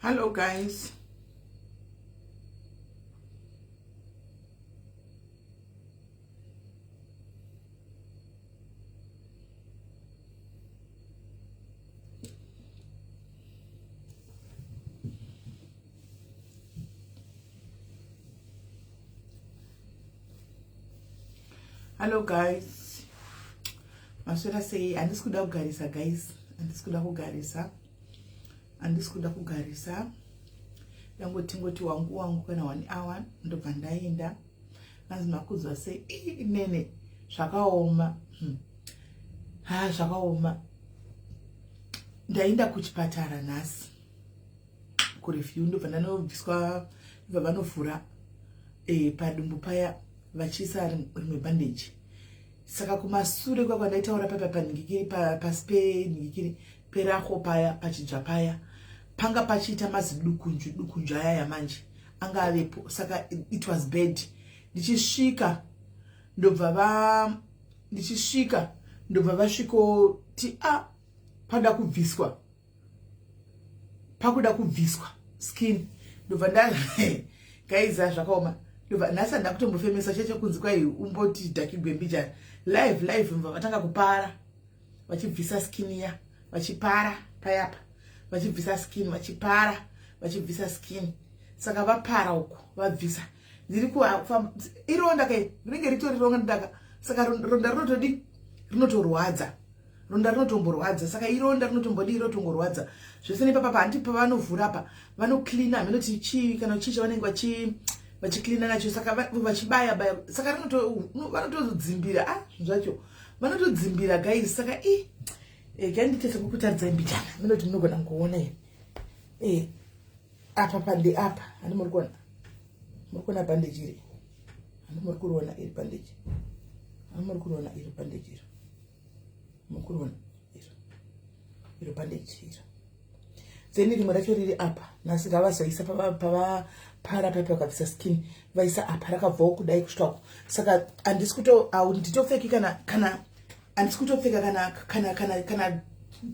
Hello guys. Hello guys. Maswera sei? Handisi kuda kugarisa guys. Handisi kuda kugarisa. Handisi kuda kugarisa. Ndangoti ngoti wangu wangu kana 1 hour ndobva ndaenda. Hanzi makudzwa sei? Ii nene zvakaoma. Ha zvakaoma. Ndaenda kuchipatara nhasi. Kureview ndobva ndanobviswa ndobva vanovhura padumbu paya vachiisa rimwe bandage. Saka kumasure kwakwa ndaitaura papa panhingikiri pasi penhingikiri peraho paya pachidzva paya panga pachiita mazidukunju dukunju ayaya manje anga avepo. Saka it was bad. Ndichisvika ndobva vasvikoti a pada kubviswa pakuda kubviswa skin. Ndobva nda guys zvakaoma. Ndobva nhasi handina kutombofemesa cheche kunzi kwai umboti dhakigwembi jana live live mva vatanga kupara vachibvisa skin ya vachipara payapa vachibvisa skin vachipara vachibvisa skin. Saka vapara uku vabvisa ndiri kufamba ironda kai rinenge ritori ronda ndaka. Saka ronda rinotodi rinotorwadza. Ronda rinotomborwadza. Saka ironda rinotombodi rotongorwadza. Zvese nepapa handi pavanovhura apa vanocleana haminoti chii kana chii chavanenge vachicleana nacho. Saka vachibaya baya. Saka vanotodzimbira zvinhu zvacho vanotodzimbira guys. Saka gandite sekukutaridzai mbichana minoti munogona kuona iyi. Apa pande apa handi muri kuona. Muri kuona bandage iri. Handi muri kuona iri bandage. Handi muri kuona iri bandage iri. Muri kuona iri. Iri bandage iri. Then rimwe racho riri apa. Nhasi ravazoisa pava para papa vakabvisa skin vaisa apa rakabvawo kudai kusvika uko. Saka handisi kuto handitopfeki kana handisi kutopfeka kana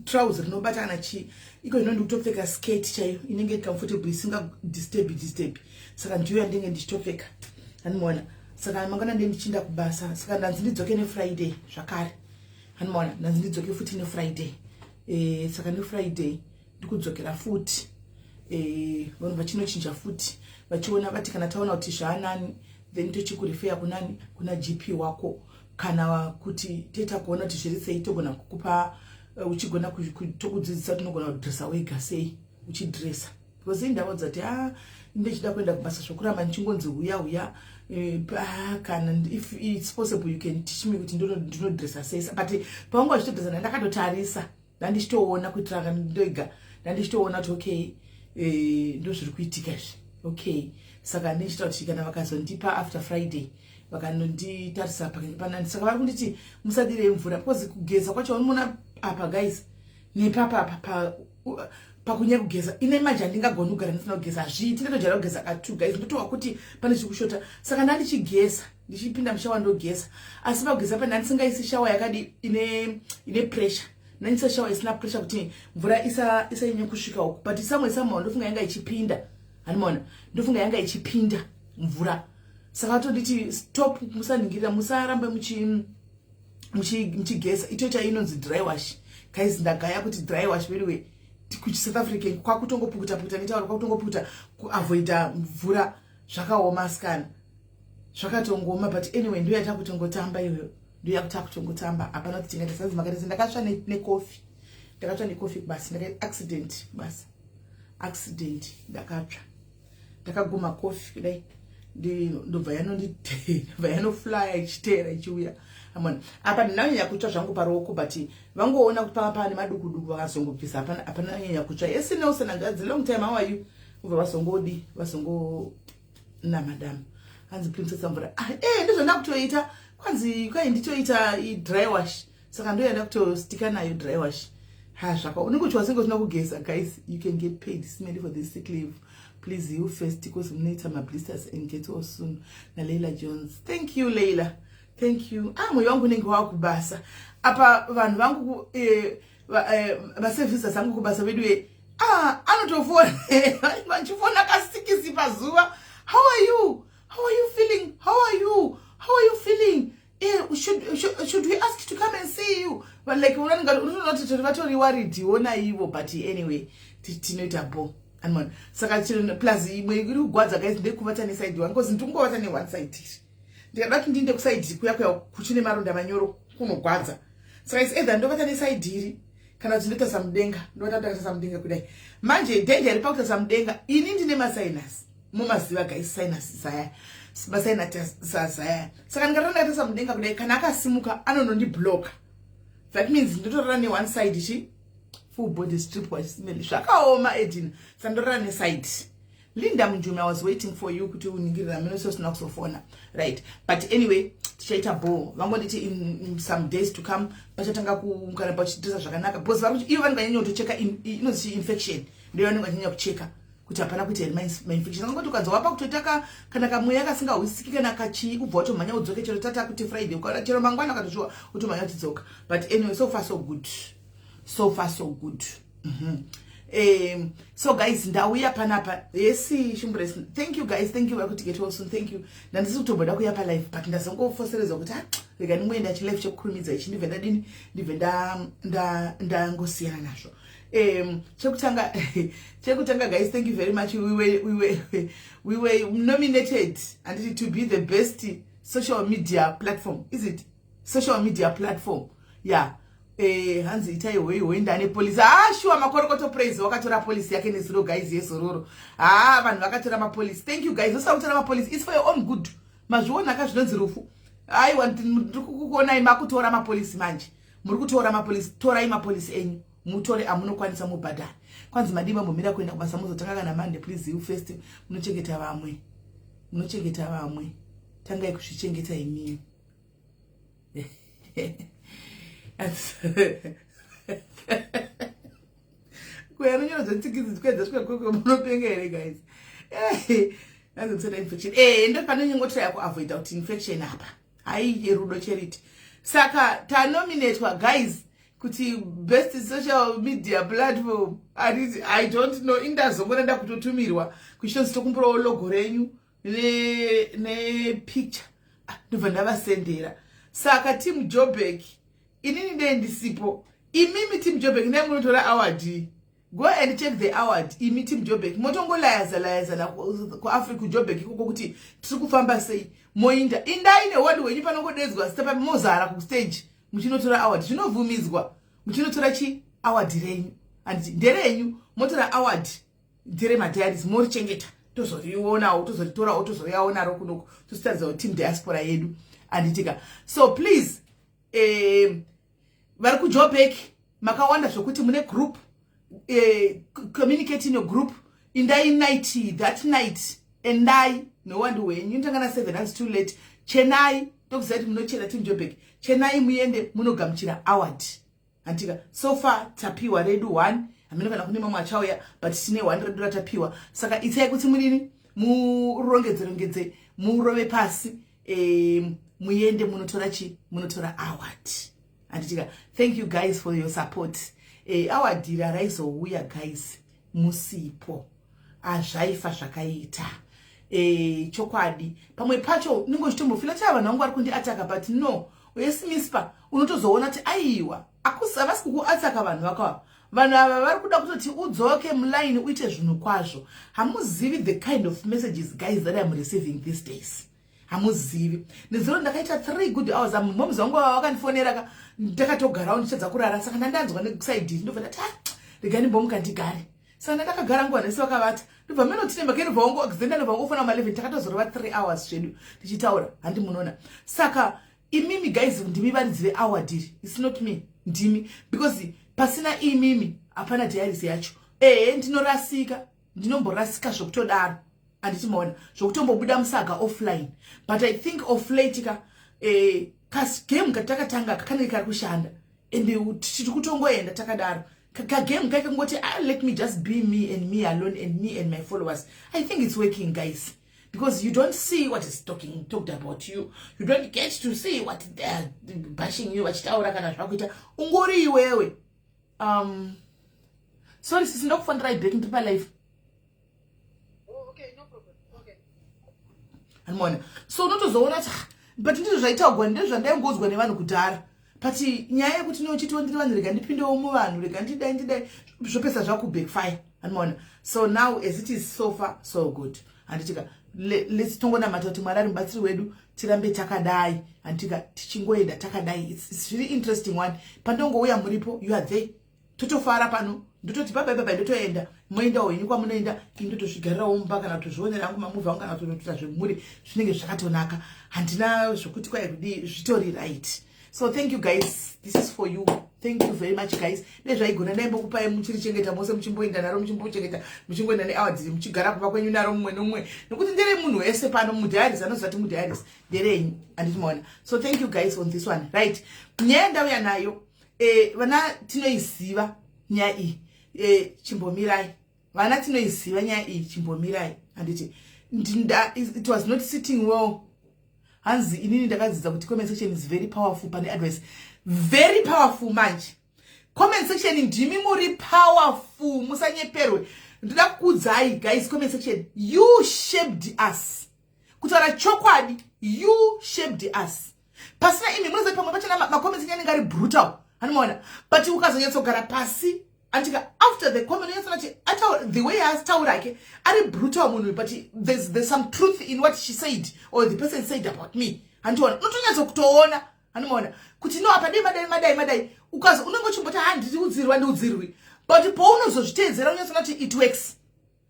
trouser rinobata kana chii. Iko ino ndikutopfeka skirt chaiyo inenge comfortable isinga disturb. Saka ndiyo yandinge ndichitopfeka. Handimuona. Saka mangwana ndiye ndichinda kubasa. Saka ndanzi ndidzoke neFriday zvakare. Handimuona. Ndanzi ndidzoke futi neFriday. Saka neFriday ndikudzokera futi. Vanhu vachinochinja futi vachiona vati kana taona kuti zvaanani then tochikurefeya kunani kuna GP wako kana kuti toita kuona kuti zviri sei togona kukupa uchigona tokudzidzisa tinogona kudresa wega sei uchidresa. Because indavaudza kuti ndechida kuenda kubasa zvokuramba ndichingonzi huya huya kana if it's possible you can teach me kuti ndinodresa sei. But paunga uchitodresa ndakatotarisa ndandichitoona kuitira ndega ndandichitoona kuti okay ndozviri kuitika izvi. Okay saka ndichita kuti kana vakazondipa after Friday vakanonditarisa panani. Saka vari kunditi musadirei mvura because kugeza kwacho unoona apa guys nepapa apa pakunyanya kugeza ine manje handingagoni kugara ndisina kugeza hazviiti. Ndatojaira kugeza ka2 guys ndotowa kuti pane chiri kushota. Saka ndandichigeza ndichipinda mushawa ndogeza asi pakugeza pane handisingaisi shawa yakadi ine pressure. Nandisa shawa isina pressure kuti mvura isanyanye kusvika uku. But samwe samwe ndofunga yanga ichipinda. Handimaona ndofunga yanga ichipinda mvura. Saka tonditi stop musaningirira musarambe muchigeza. Itoita inonzi dry wash. Guys ndagaya kuti dry wash very well. Kuchi South African kwakutongopukuta pukuta netauro kwakutongopukuta kuavoida mvura zvakaoma asikana. Zvakatongoma but anyway ndiyo yatakutongotamba iyoyo. Ndiyo yakutakutongotamba. Hapana kuti tingaita sanzi makaita ndakatsva necoffee. Ndakatsva necoffee basi ndaka accident basi. Accident ndakatsva. Ndakaguma coffee kudai. Ndobva yanoflya ichiteera ichiuya. Amona apa ndinanyanya kutsva zvangu paruoko but vangoona kuti panga pane maduku-duku vakazongobvisa hapana nyanya kutsva. Yes Nelson hanzvadzi long time how are you? Ubva vazongodi vazongo na madam. Hanzi princess mvura. Ndizvo ndakutoita. Kwanzi kwai nditoita dry wash. Saka ndoenda kutostika nayo dry wash. Ha zvaka unenge uchiwasenga usina kugeza guys. You can get paid smelly for this sick leave. Please you first because munoita mablisters and get well soon. Na Leila Jones. Thank you Leila. Thank you. Moyo wangu unenge wakubasa. Apa vanhu vangu vaservices angu kubasa vedu Ah, anotofona vachifona kasikisi pazuva. How are you? How are you feeling? How are you? How are you feeling? Should we ask to come and see you? But like, unoona kuti vatori worried naivo. But anyway, tinoita bo anmon. Saka plus imwe iri kugwadza, guys, ndekuvata neside one, because ndikungovata neone side. Ndikada kuti ndiinde kuside kuya kuya kuchine maronda manyoro, kunogwadza. Saka is either ndovata neside iri kana kuti ndotarisa mudenga. Ndovata ndakatarisa mudenga kudai. Manje danger iri pakutarisa mudenga, ini ndine masinus, mumaziva guys, sinus aya, masinus aya. Saka ndikatova ndakatarisa mudenga kudai, kana akasimuka anonondibloka. That means ndotorara neone side. Chi full body strip wachisimeli zvakaoma, Edina. Saka ndorara neside. Linda Munjumi, I was waiting for you kuti uningirira meno sosina kuzofona, right? But anyway, tichaita bo. Vangonditi in some days to come pachatanga kana pachitirisa zvakanaka, because vari kuti ivo vanenge vanyanya kutocheka inonzi infection. Ndiyo vanenge vanyanya kucheka kuti hapana kuita here mainfection. Angoti ukanzi wapa kutoita kana kamweya kasingahwisiki kana kachii, ubva watomhanya udzoke. Chero tata kuti Friday, ukaona chero mangwana ukatoshuwa utomhanya uchidzoka. But anyway, so far so good, so far so good. So guys, ndauya panapa. Yes, Shumbres, thank you guys, thank you. Vari kuti get well soon, thank you. Ndandisi kutomboda kuuya palive, but ndazongofoseredzwa kuti, ah, rega ndimboenda chilive chekukurumidza ichi. Ndibve ndadini? Ndibve ndangosiyana nazvo. Chekutanga guys, thank you very much. We were nominated and to be the best social media platform. Is it social media platform? Yeah. Hanzi itai hoi hoi, ndane policy. Ah, sure, makorokoto. Praise wakatora policy yake nezuro, guys, yezororo. Ah, vanhu vakatora mapolicy. Thank you guys. Usada kutora mapolicy, it's for your own good. Mazviona ka zvinonzi rufu. Aiwa, ndiri kukuonai makutora mapolicy manje. Muri kutora mapolicy. Torai mapolicy enyu, mutore amunokwanisa, mubhadhare. Kwanzi madii mambomira kuenda kubasa, muzotanga kana Monday, please. You first munochengeta vamwe, munochengeta vamwe. Tangai kuzvichengeta imimi. Kuya anonyora zvetsikidzi kwedza svika kwekwe. Munopenga here, guys? Anzi kuseta infection. Ndo panonyongotraya kuavoida kuti infection apa hai. Rudo Charity. Saka tanominatwa, guys, kuti best social media platform. Anditi I don't know, indazongona ndakutotumirwa kuchitonzi tokumburawo logo renyu nepicture. Ah, ndobva ndavasendera. Saka team Jobek, inini ndee ndisipo. Imimi team Jobek, ndai munotora award. Go and check the award. Imi team Jobek, motongolayazana layazana kuAfrica, kuJobek ikoko, kuti tiri kufamba sei. Moinda, indai neward wenyu. Panongodedzwa zita mozara kustage muchinotora award. Zvinobvumidzwa. Muchinotora chi award renyu, handiti nderenyu? Motora award nderemadiaries, morichengeta, tozorionawo, tozoritorawo, tozoriawo naro kunoko, tositaridzawo team diaspora yedu, handitika? So please, vari kuJobek makawanda zvokuti mune group, communicate in your group. Indai night, that night endai nowandi hwenyu. Inotanga na7, hanzi too late. Chenai, tokuziva kuti munochena, team Jobek. Chenai muende munogamuchira award, handitika? So far tapiwa redu one. Hamene kana kune mamwe achauya, but tine one redu ratapiwa. Saka itai kuti munini murongedze rongedze, murove pasi, muende munotora chi munotora award, handitika? Thank you guys for your support. Award iri raizouya, guys, musipo azvaifa zvakaita. Chokwadi, pamwe pacho unenge uchitombofila kuti vanhu vangu vari kundiataka, but no, uyesimispa unotozoona kuti aiwa, havasi kukuataka vanhu vakava. Vanhu ava vari kuda kutoti udzoke muline, uite zvinhu kwazvo. Hamuzivi the kind of messages, guys, that I'm receiving these days. Hamuzivi. Nezuro ndakaita 3 good hours. Momuzi wangu vava vakandifonera ka, ndakatogarawo ndichadza kurara. Saka ndandanzwa nekuside, ndobva ndati, ah, rega ndimbomuka ndigare. Saka ndandakagara nguva nhesi vakavata. Ndobva menotine makenobva wangu accident, ndobva ngofona ma11. Takatozorova 3 hours zvedu tichitaura, handi munoona? Saka imimi guys, ndimi varidzi veaward iri. It's not me, ndimi, because pasina imimi hapana diaries yacho. Ehe, ndinorasika, ndinomborasika zvokutodaro, handiti maona? Zvokutombobuda musaga offline. But I think off late ka kagame katakatanga kanenge kari kushanda, and tiri kutongoenda takadaro. Kagame kai kangoti, ah, let me just be me and me alone and me and my followers. I think it's working, guys, because you don't see what is talked about you. You don't get to see what they're bashing you, vachitaura kana zvakuita. Ungori iwewe. Sorry sisi, ndokufonirai back, ndiri palive. Oh, okay, no problem. Okay. Anomaona, so unotozoona kuti, "Ah, but ndizvo zvaitaugwa, ndezvandaingodzwa nevanhu kudhara." But nyaya yekuti nochitiwo ndiri vanhu, rega ndipindewo muvanhu, rega ndidai ndidai, zvopesa zvakubackfire, anomaona. So now as it is, so far so good, handitika? Let's tongonamata kuti Mwari ari mubatsiri wedu, tirambe takadai, handitika? Tichingoenda takadai. It's really interesting one. Pandongouya muripo, you are there, totofara pano. Ndototi bye bye bye bye, ndotoenda, moendawo henyu kwamunoenda. Ini ndotozvigarirawo mumba kana kutozvionera hangu mamovie angu kana kutonotoita zvemuri, zvinenge zvakatonaka. Handina zvokuti kwai kudii, zvitori right. So thank you guys, this is for you. Thank you very much, guys. Nezvaigona ndaimbokupai muchirichengeta mose, muchimboenda naro, muchimbochengeta, muchingoenda neaward, muchigara kumba kwenyu naro mumwe nomumwe, nokuti ndere munhu wese pano mudiaries, anoziva kuti mudiaries nderenyu, handiti maona? So thank you guys on this one. Right, nyaya ndauya nayo, vana tinoiziva nyaya iyi. Chimbomirai vana, tinoiziva nyaya iyi, chimbomirai, handiti? It was not sitting well. Hanzi inini ndakadzidza kuti comment section is very powerful pane advice. Very powerful. Manje comment section ndimi muri powerful, musanyeperwe. Ndoda kukuudzai guys, comment section, you shaped us. Kutaura chokwadi, you shaped us. Pasina imi, munoziva pamwe pachona macomments anenge ari brutal, anomaona, but ukazonyatsogara pasi andika after the comment, unyatsona kuti the way ataura ke ari brutal munhu, but there's some truth in what she said or the person said about me, handiona? Unotonyatsokutoona, handimaona, kuti no, apa dei madai madai madai. Ukazo unenge uchimboti, "Ha, ndiriudzirwa, ndiudzirwi," but paunozozviteedzera unyatsona kuti it works,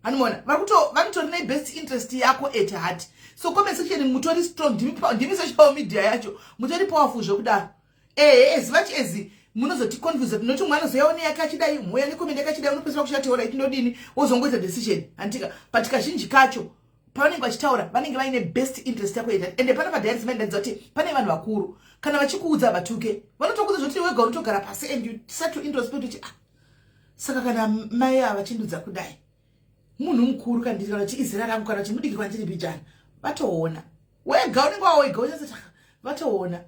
handimaona? Vanotori nebest interest yako at heart. So comment section mutori strong, ndimi social media yacho, mutori powerful zvekudaro. Ehe, as much as munozoticonfuse, tinoti mumwe anozoyawo neyake achidai, mouya necomment yake achidai, unopedzisira kushati, "Alright, ndodini?" Wozongoita decision, handitika? But kazhinji kacho pavanenge vachitaura vanenge vaine best interest yako ita. Ende pana padiaries maindaidza kuti pane vanhu vakuru, kana vachikuudza vatuke, vanotokuudza zvoti wega unotogara pasi and you start to introspect kuti, "Ah, saka kana mai ava vachindudza kudai, munhu mukuru kandiri, kana kuti izera rangu, kana kuti mudiki kwandiri mbijana, vatoona." Wega unenge wawega uchasati, "Vatoona,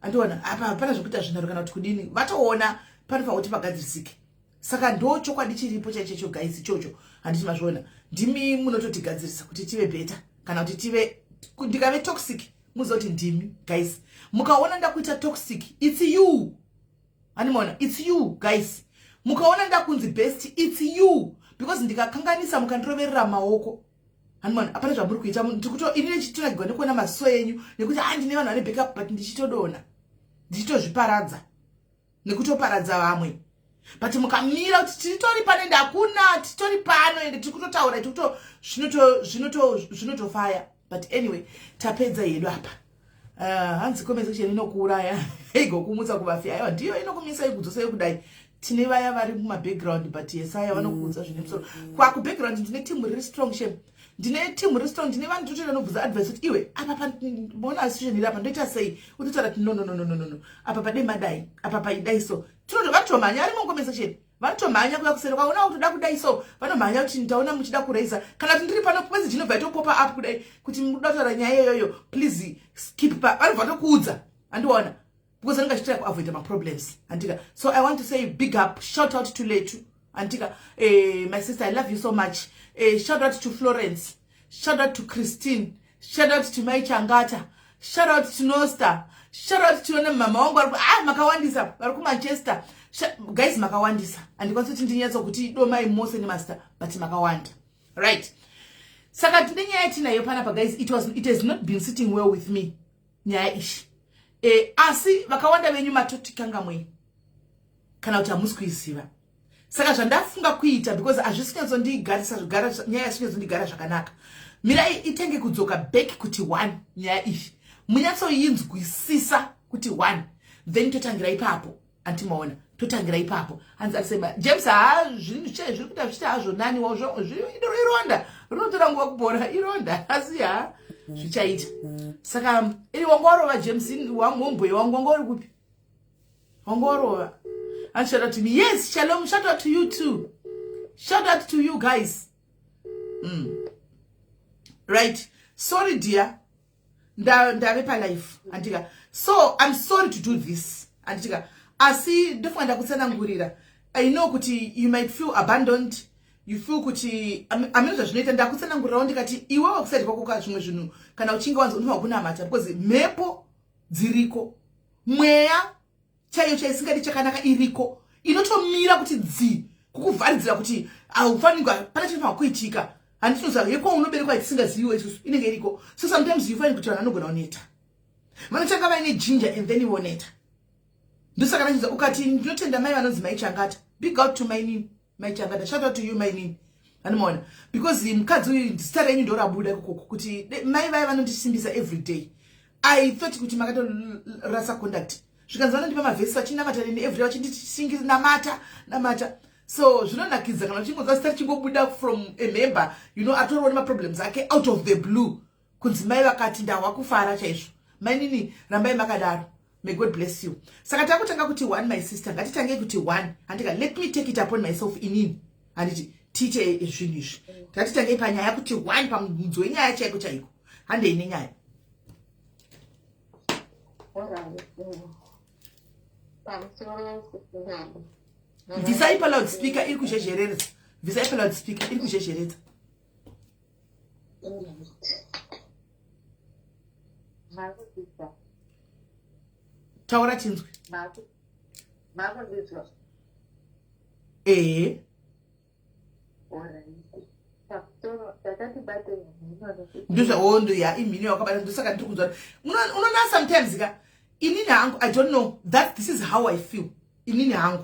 andiona apa hapana zvekuita zvinharo kana kuti kudini, vatoona panofanira kuti pagadzirisike." Saka ndo chokwadi chiripo chaichecho guys, ichocho, handiti mazviona? Ndimi munototigadzirisa kuti tive better kana kuti tive. Ndikave toxic, muziva kuti ndimi guys. Mukaona ndakuita toxic, it's you, handimaona? It's you guys. Mukaona ndakunzi best, it's you, because ndikakanganisa mukandiroverera maoko, handimaona? Hapana zvamuri kuita. Ini ndichitonagirwa nekuona maziso enyu nekuti, "Ha, ndine vanhu vane backup," but ndichitodona, ndichitozviparadza nekutoparadza vamwe. But mukamira kuti tiritori pano, ende hakuna, titori pano, ende tiri kutotaura, zvinotofaya. But anyway, tapedza hedu apa. Hanzi comment section inokuuraya igokumutsa kuvafi. Aiwa, ndiyo inokumisa, ikudzosai kudai. Tine vaya vari mumabackground, but yesaya vanokuudza zvine musoro. Kwakubackground ndine timu riri strong, shem, ndine timu riri strong. Ndine vanhu totoenda nobvunza advice kuti, "Iwe, apa pamona situation iri apa, ndoita sei?" Utotaura kuti, "No, no, no, no, no, no, apa padei madai, apa paidai." So vanotomhanya ari mucomment section, vanotomhanya kuya kuseri kwaona kutoda kudai. So vanomhanya kuti, "Ndaona muchida kuraisa," kana kuti, "Ndiri pano." Message inobva itopopa up kudai kuti, "Muda kutaura nyaya iyoyo, please skip pa." Vanobva tokuudza, handiona? Because anenge achitry kuavoida maproblems, handika? So I want to say big up, shout out to Letu, handika? My sister, I love you so much. Shout out to Florence, shout out to Christine, shout out to Mai Changata, shout out to Noster, shout out to mama wangu vari, ah, makawandisa vari kuManchester. Guys, makawandisa, handikwanisi kuti ndinyatsokuti domai mose nemaster, but makawanda. Right, saka tine nyaya yatinayo panapa guys. It has not been sitting well with me nyaya ishi. Asi vakawanda venyu matotikangamwei kana kuti hamusi kuiziva. Saka zvandafunga kuita, because hazvisi kunyatsondigarisa, nyaya yasi kunyatsondigara zvakanaka, mirai itenge kudzoka back kuti one nyaya iyi munyatsoinzwisisa kuti one, then totangira ipapo, antimaona? Totangira ipapo. Hanzi arisema James, ha, zvinhu zviri kuita zvichita hazvo nani, ironda rinotora nguva kupora, ironda, asi ha, zvichaita. Saka iri wanga warova James womboye wangu, wanga uri kupi? Wanga warova. And shout out to me. Yes, shalom, shout out to you too, shout out to you guys. Right, sorry dear, ndave palive, andika? So I'm sorry to do this, anditika? Asi ndofunga ndakutsanangurira. I know kuti you might feel abandoned, you feel kuti amene zvazvinoita. Ndakutsanangurirawo ndikati iwewe kusati kwako ka zvimwe zvinhu kana uchinge wanzi unofanirwa kunamata, because mhepo dziriko, mweya chaiyo chaisingadi chakanaka iriko, inotomira kuti dzi kukuvharidzira kuti haufanirwa, pane chinofanirwa kuitika. Handitinoziva yekwaunoberekwa itisingaziviwo isusu, inenge iriko. So sometimes you find kuti vanhu vanogona kuneta, vanotanga vaine ginger and then voneta. Ndosaka ndachidza ukati ndinotenda mai vanonzi Mai Changata. Big out to mainini Mai Changata, shout out to you mainini, anomaona, because mukadzi uyu zita renyu ndorabuda ikokoko kuti mai vaya vanondisimbisa every day. I thought kuti makatorasa contact, zvikanzi vanondipa mavhesi vachinamata neni everyday, vachindisingisa namata namata. So zvinonakidza kana uchingonzwa zita richingobuda from a member atoriwo nemaproblems ake, out of the blue kunzi mai vakati. Ndahwa kufara chaizvo. Mainini, rambai makadaro. May God bless you. Saka takutanga kuti one, my sister, ngatitangei kuti one, handika? Let me take it upon myself inini, handiti tiite zvinhu izvi. Ngatitangei panyaya kuti one, pamudzi wenyaya chaiko chaiko. Handei nenyaya. Alright. Pamusoro sekundari. Bvisai paloud speaker, iri kuzhezheredza. Bvisai paloud speaker, iri kuzhezheredza. Alright. Makundizwa. Taura chinzwi. Makundizwa. Ehe. Alright. Pamusoro takati bate mhino nekuti Ndozvaondo ya imhino yakabata, ndosaka ndiri kunzwa. Unoona sometimes ka, inini hangu, I don't know that this is how I feel. Inini hangu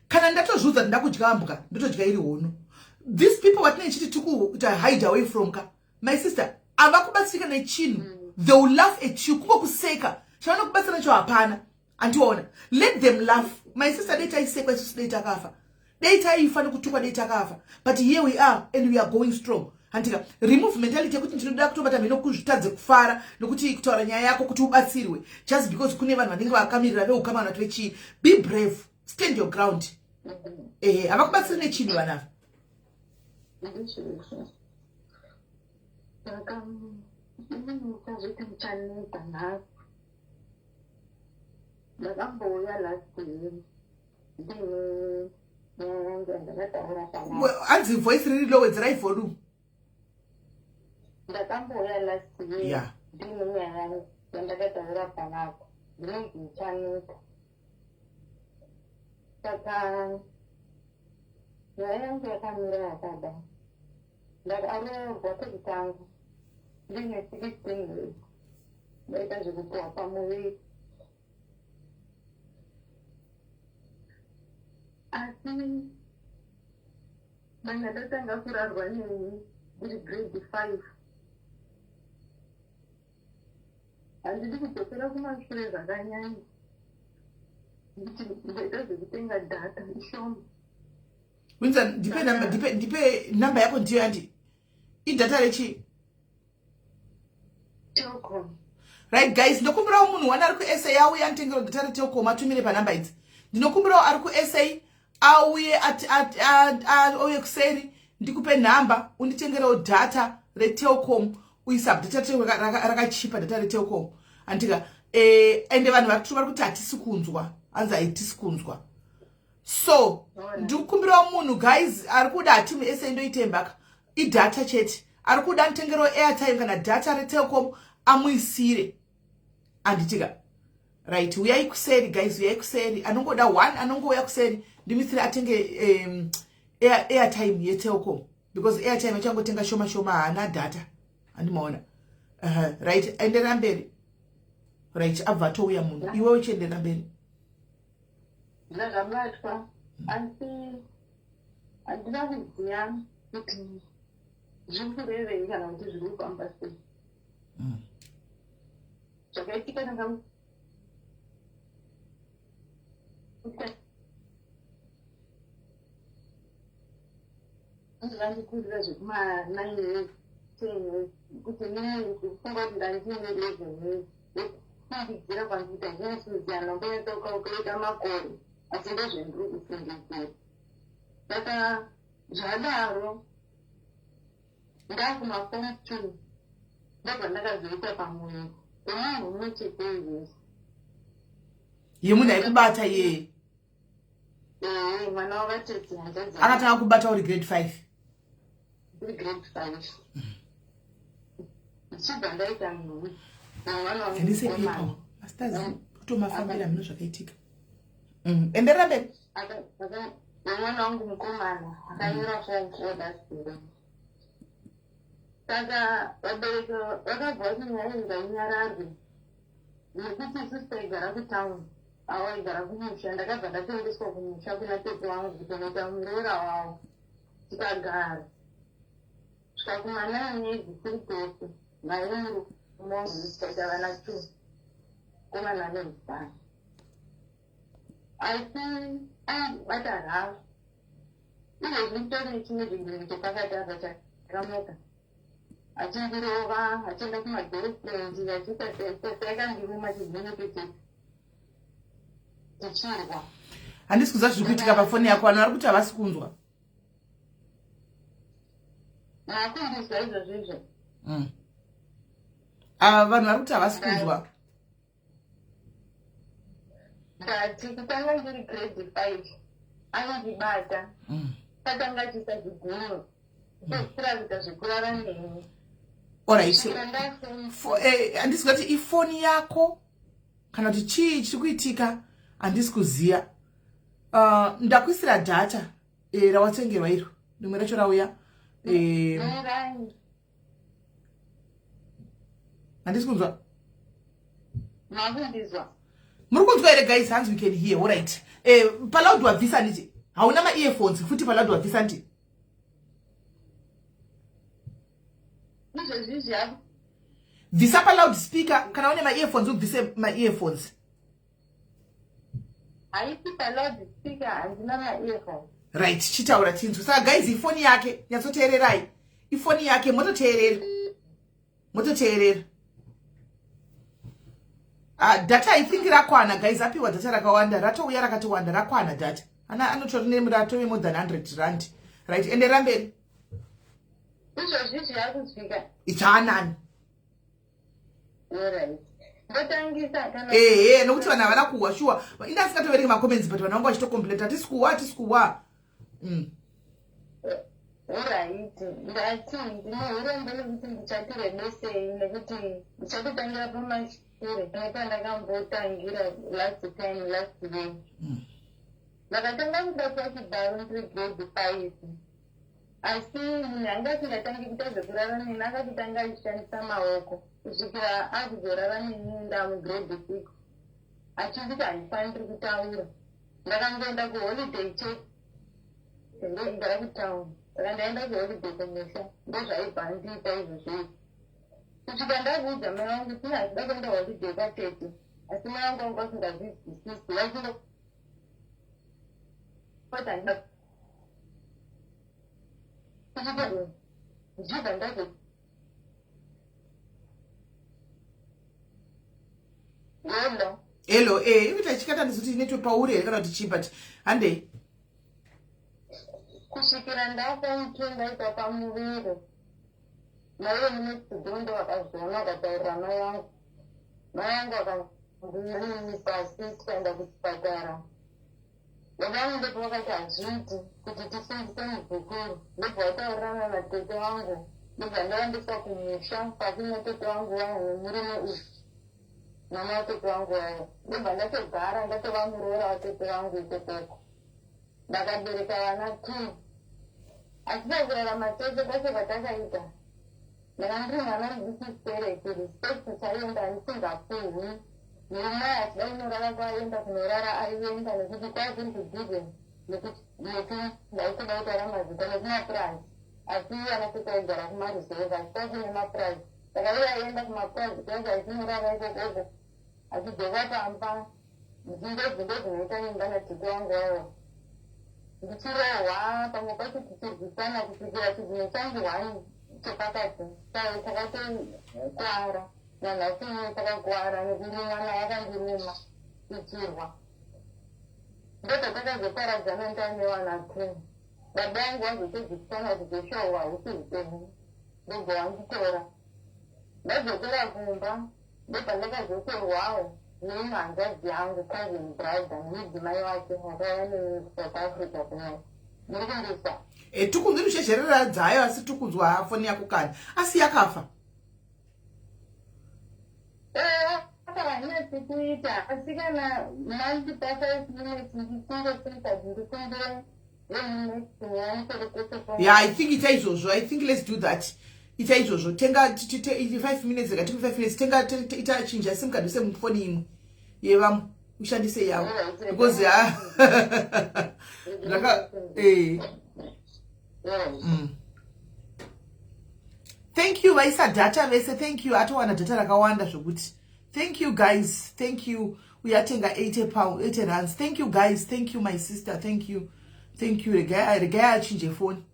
kana ndatozviudza kuti ndakudya mbwa, ndotodya iri hono. These people vatinenge chiti tikuita hide away from ka, my sister, havakubatsirika nechinhu. They will laugh at you, kungokuseka. Chavanokubatsira nacho hapana, andiona. Let them laugh, my sister. Dei taisekwa isusu, dei takafa, dei taifa nekutukwa, dei takafa. But here we are and we are going strong, handika? Remove mentality yekuti ndinoda kutobata mhino kuzvitadze kufara nokuti kutaura nyaya yako kuti ubatsirwe just because kune vanhu vanenge vakamirira veukama vanhu vechii. Be brave, stand your ground. Ehe, havakubatsiri nechinhu vanhu ava. Ndizvozvo. Saka inini muchazviti muchaneta nhasi. Ndakambouya last year ndine nyaya yangu yandakataura panapa. Hanzi voice riri low, wedzerai volume. Ndakambouya last year ndine nyaya yangu yandakataura panapa, ndinonzi Muchaneta. Saka nyaya yangu yakamira yakadai: ndakaroorwa pekutanga ndine 16 years, ndaita zvekupuwa pamuviri, asi manga ndatanga kurarwa neni ndiri grade 5. Handidi kudzokera kumashure zvakanyanya, nditi ndaita zvekutenga data ishoma. Winza, ndipe namba, ndipe namba yako. Ndiyo yandi idata rechi? Telkom. Right guys, ndinokumbirawo munhu wani ari kuSA auye anditengero data reTelkom, atumire panhamba idzi. Ndinokumbirawo ari kuSA auye auye kuseri, ndikupe nhamba, unditengerewo data reTelkom. Uisa data rakachipa, data reTelkom, andika? Ende vanhu vari kuti hatisi kunzwa, hanzi haitisi kunzwa. So ndikukumbirawo munhu guys ari kuda hatimu ese, ndoitembaka idata chete. Ari kuda nditengerewo airtime kana data reTelkom, amuisire, anditika? Right, uyai kuseri guys, uyai kuseri. Anongoda one anongouya kuseri, ndimisire atenge airtime yeTelkom, because airtime achangotenga shoma shoma, haana data, handimaona? Right, enderera mberi. Right, abva atouya munhu. Iwe uchienderera mberi. Ndazvabatwa, asi handina kuziva kuti zviri kurevei kana kuti zviri kufamba sei. Zvakaitika ndanga vandikurira zvekuma 9 years, 10 years, kuti kufunga kuti ndandine 11 years. Kufungidzira kwandikuita, ndinofungidzira ndomboyataukakuita makore, asi ndozvendiri kufungidzira. Saka zvadaro, ndakumaform 2, ndobva ndakazoita pamuviri pemunhu mumwe chete iyezi. Yemunhu aikubata iyeye? Ee, mwana wavatete, hanzvadzi. Akatanga kubata uri grade 5? Uri grade 5, ndichibva ndaita nhumbu namwana wangu Handise mukomana. PayPal masters kutomafambira mino zvakaitika. Enderera mberi. Nemwana wangu mukomana akanyora form 4 last year. Saka vabereki vakabva vati nyaya iyi ngainyararwe, nekuti isusu taigara kutauni, avo vaigara kumusha. Ndakabva ndatoendeswa kumusha kuna tete wangu kutonoita muroora wavo. Tikagara svika kuma 9 years tiri tese naye murume wangu, tikaita vana two, mukomana nemusikana. Asi aibata rafu. Izvezvi nditori nechimwe chinhu chepakati apa chakamuka achindirova, achienda kumagirlfriend, achiita seakandiruma chizvino chete, tichirwa. Handisi kuziva zviri kuitika pafoni yako. Vanhu vari kuti havasi kunzwa. Makundizwa izvozvo izvo? Ah, vanhu vari kuti havasi kunzwa. Ndati kutanga ndiri grade 5 anondibata. Atanga achiita zvigunwe, kupedzisira kuita zvekurara neni. Alright. Kusvikira ndaform Handisi kuziva kuti ifoni yako kana kuti chii chiri kuitika, handisi kuziva. Ndakuisira data rawatengerwa iro, rimwe racho rauya. Mirai. Handisi kunzwa. Makundizwa? Muri kunzwa here, guys? Hanzi we can hear. Alright. Paloud wabvisa nditi hauna maearphones futi. Paloud wabvisa nditi. Izvezvizvi hapo? Bvisa paloud speaker. Kana une maearphones, ubvise maearphones. Haisi paloud speaker, handina maearphone. Right, chitaura tinzwe. Saka guys, ifoni yake, nyatsoteererai, ifoni yake, mototeerera, mototeerera. Data I think rakwana, guys. Apiwa data rakawanda, ratouya rakatowanda, rakwana data. Ana anotori neratove more than 100 rand. Right, enderera mberi. Izvozvizvi yakusvika? Ichaanani. Alright, ndotangisa kana? Ehe, nokuti vanhu havana kuhwa shuwa. Inde asingatoverengi macomments, but vanhu vanga vachitocomplain, hatisi kuhwa, hatisi kuhwa. Alright, ndati ndine urombo nekuti ndichatirebesei, nekuti ndichatotangira pamashure nepandakambotangira last time, last year. Ndakatanga kubatwa chibharo ndiri grade 5, asi munhu anga asingatangi kuita zvekurara neni, akatotanga achishandisa maoko kusvikira akuzorara neni ndamugrade 6, achinditi handifaniri kutaura. Ndakangoenda kuholiday chete, ndoigara kutauni, saka ndaenda kuholiday kumusha, ndozvaibva andiita izvozvo kusvika ndakuudza mai vangu kuti handida kuenda holiday kwatete. Asi mai vangu vanga vasingazvizwisisi, vachingo handida kusvika ndichibva ndazo. Hello? Hello. Ikuita chikata kuti network pauri here kana kuti chii, but handei. Kusvikira ndaform 2, ndaita pamuviri maive munetsidhondo, vakazviona, vakataurira mai vangu. Mai vangu vakandirini pasi, tikaenda kuchipatara. Baba vangu ndipo vakati hazviiti kuti tisungise muzukuru. Ndobva vataurirana natete vangu, ndobva ndaendeswa kumusha pakune tete vangu vaya nemurume uyu, mama vatete vangu vaya. Ndobva ndatogara, ndatova muroora watete vangu ikokoko. Ndakabereka vana two, asi pakurarama tese kwese kwatakaita, ndanga ndiri mwana mudiki stereki. Respect chaiyo ndisingapuhwi. Murume achida kunorara kwaienda kunorara, aienda, nekuti kwai kuri kudhuze nekuti ndaitoda kutaura mazita nekumapurazi, asi iye anatete aigara kumaruzevha, asi kwai kune mapurazi. Saka iye aienda kumapurazi kwacho achinorara ikokoko, achidzoka pamba. Ndindozi ndozvinoita imba natete wangu wavo, ndichirohwa, pamwe pacho tichirwisana kusvikira chigunwe changu one chepakati chakatokwara. Nanhasi chakakwara nekurumwa naye, akandiruma tichirwa. Ndozvatakazoparadzana ndaine wana 2. Baba vangu vazotedzisana kuti zveshowa hausi upenyu, ndobva wanditora. Ndadzokera kumba, ndobva ndakazotorwawo. Neimwe hanzvadzi yangu, cousin brother, nemudzimai wake vakauya neni kuSouth Africa kuno. Muri kundisa? E, tikunzwi rushezherera dzayo asi tikunzwa foni yako kani asi yakafa. Eh, hainatsi kuita asi kana mandipa 5 minutes ndikungosimba ndikumbire. Yeah, I think ita izvozvo. I think let's do that. Ita izvozvo, tenga 5 minutes, rega tipe 5 minutes. Tenga, ita chinja SIM card, use mufoni imwe yevamwe, ushandise yavo because ha zvaka Thank you vaisa data vese, thank you. Atowana data rakawanda zvokuti. Thank you guys, thank you. Uyatenga 80 pound, 80 rands. Thank you guys, thank you my sister, thank you, thank you. Regai achinje foni,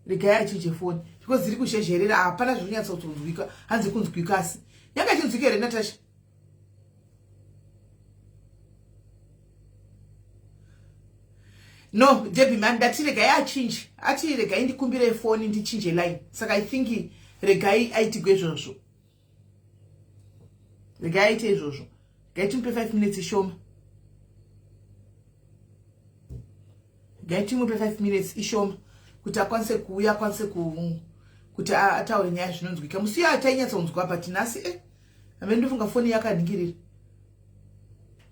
regai achinje foni because dziri kuzhezherera, hapana zviri kunyatsokunzwika. Hanzi kunzwika, asi yanga ichinzwika here, Natasha? No, Debi man, ndati regai achinje. Ati regai ndikumbire foni ndichinje line, saka I think regai aitigwe izvozvo, regai aite izvozvo. Regai timupe 5 minutes ishoma, regai timupe 5 minutes ishoma kuti akwanise kuuya, akwanise kuti ataure nyaya zvinonzwika. Musi uyo atainyatsonzwa, but nhasi amene ndofunga foni yakanhingirira.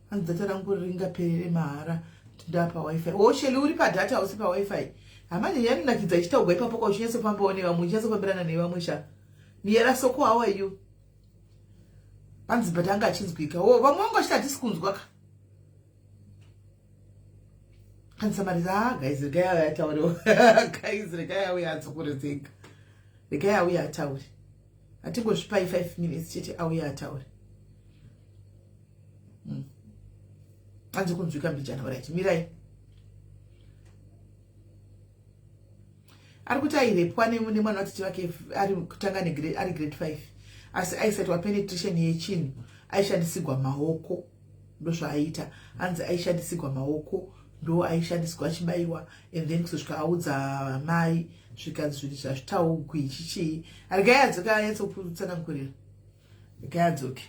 Hanzi data rangu ringaperere mahara, ndapa WiFi. O Sheli, uri padata, usi paWiFi. Hamanje yanonakidza ichitaugwa ipapo kwa uchinyatsofambawo nevamwe, uchinyatsofambirana nevamwe. Sha Miyera Soko, how are you? Hanzi but anga achinzwika. O vamwe vangu vachiti hatisi kunzwa ka. Hanzi samarisa. Ah guys, regai auya ataurewo. Guys, regai auya adzokoredzeka, regai auya ataure. Hatingozvipai 5 minutes chete, auya ataure. Hanzi kunzwika mbijana. Right, mirai. Ari kuti airepwa nemwana watete vake ari kutanga ari grade 5, asi aisaitwa penetration yechinhu, aishandisigwa maoko. Ndozvaaiita, hanzi aishandisigwa maoko, ndo aishandiswa achibayiwa and then kuzosvika audza mai, zvikanzi zvinhu zvazvitaugwi chichii. Regai adzoke anyatsokutsanangurira, regai adzoke.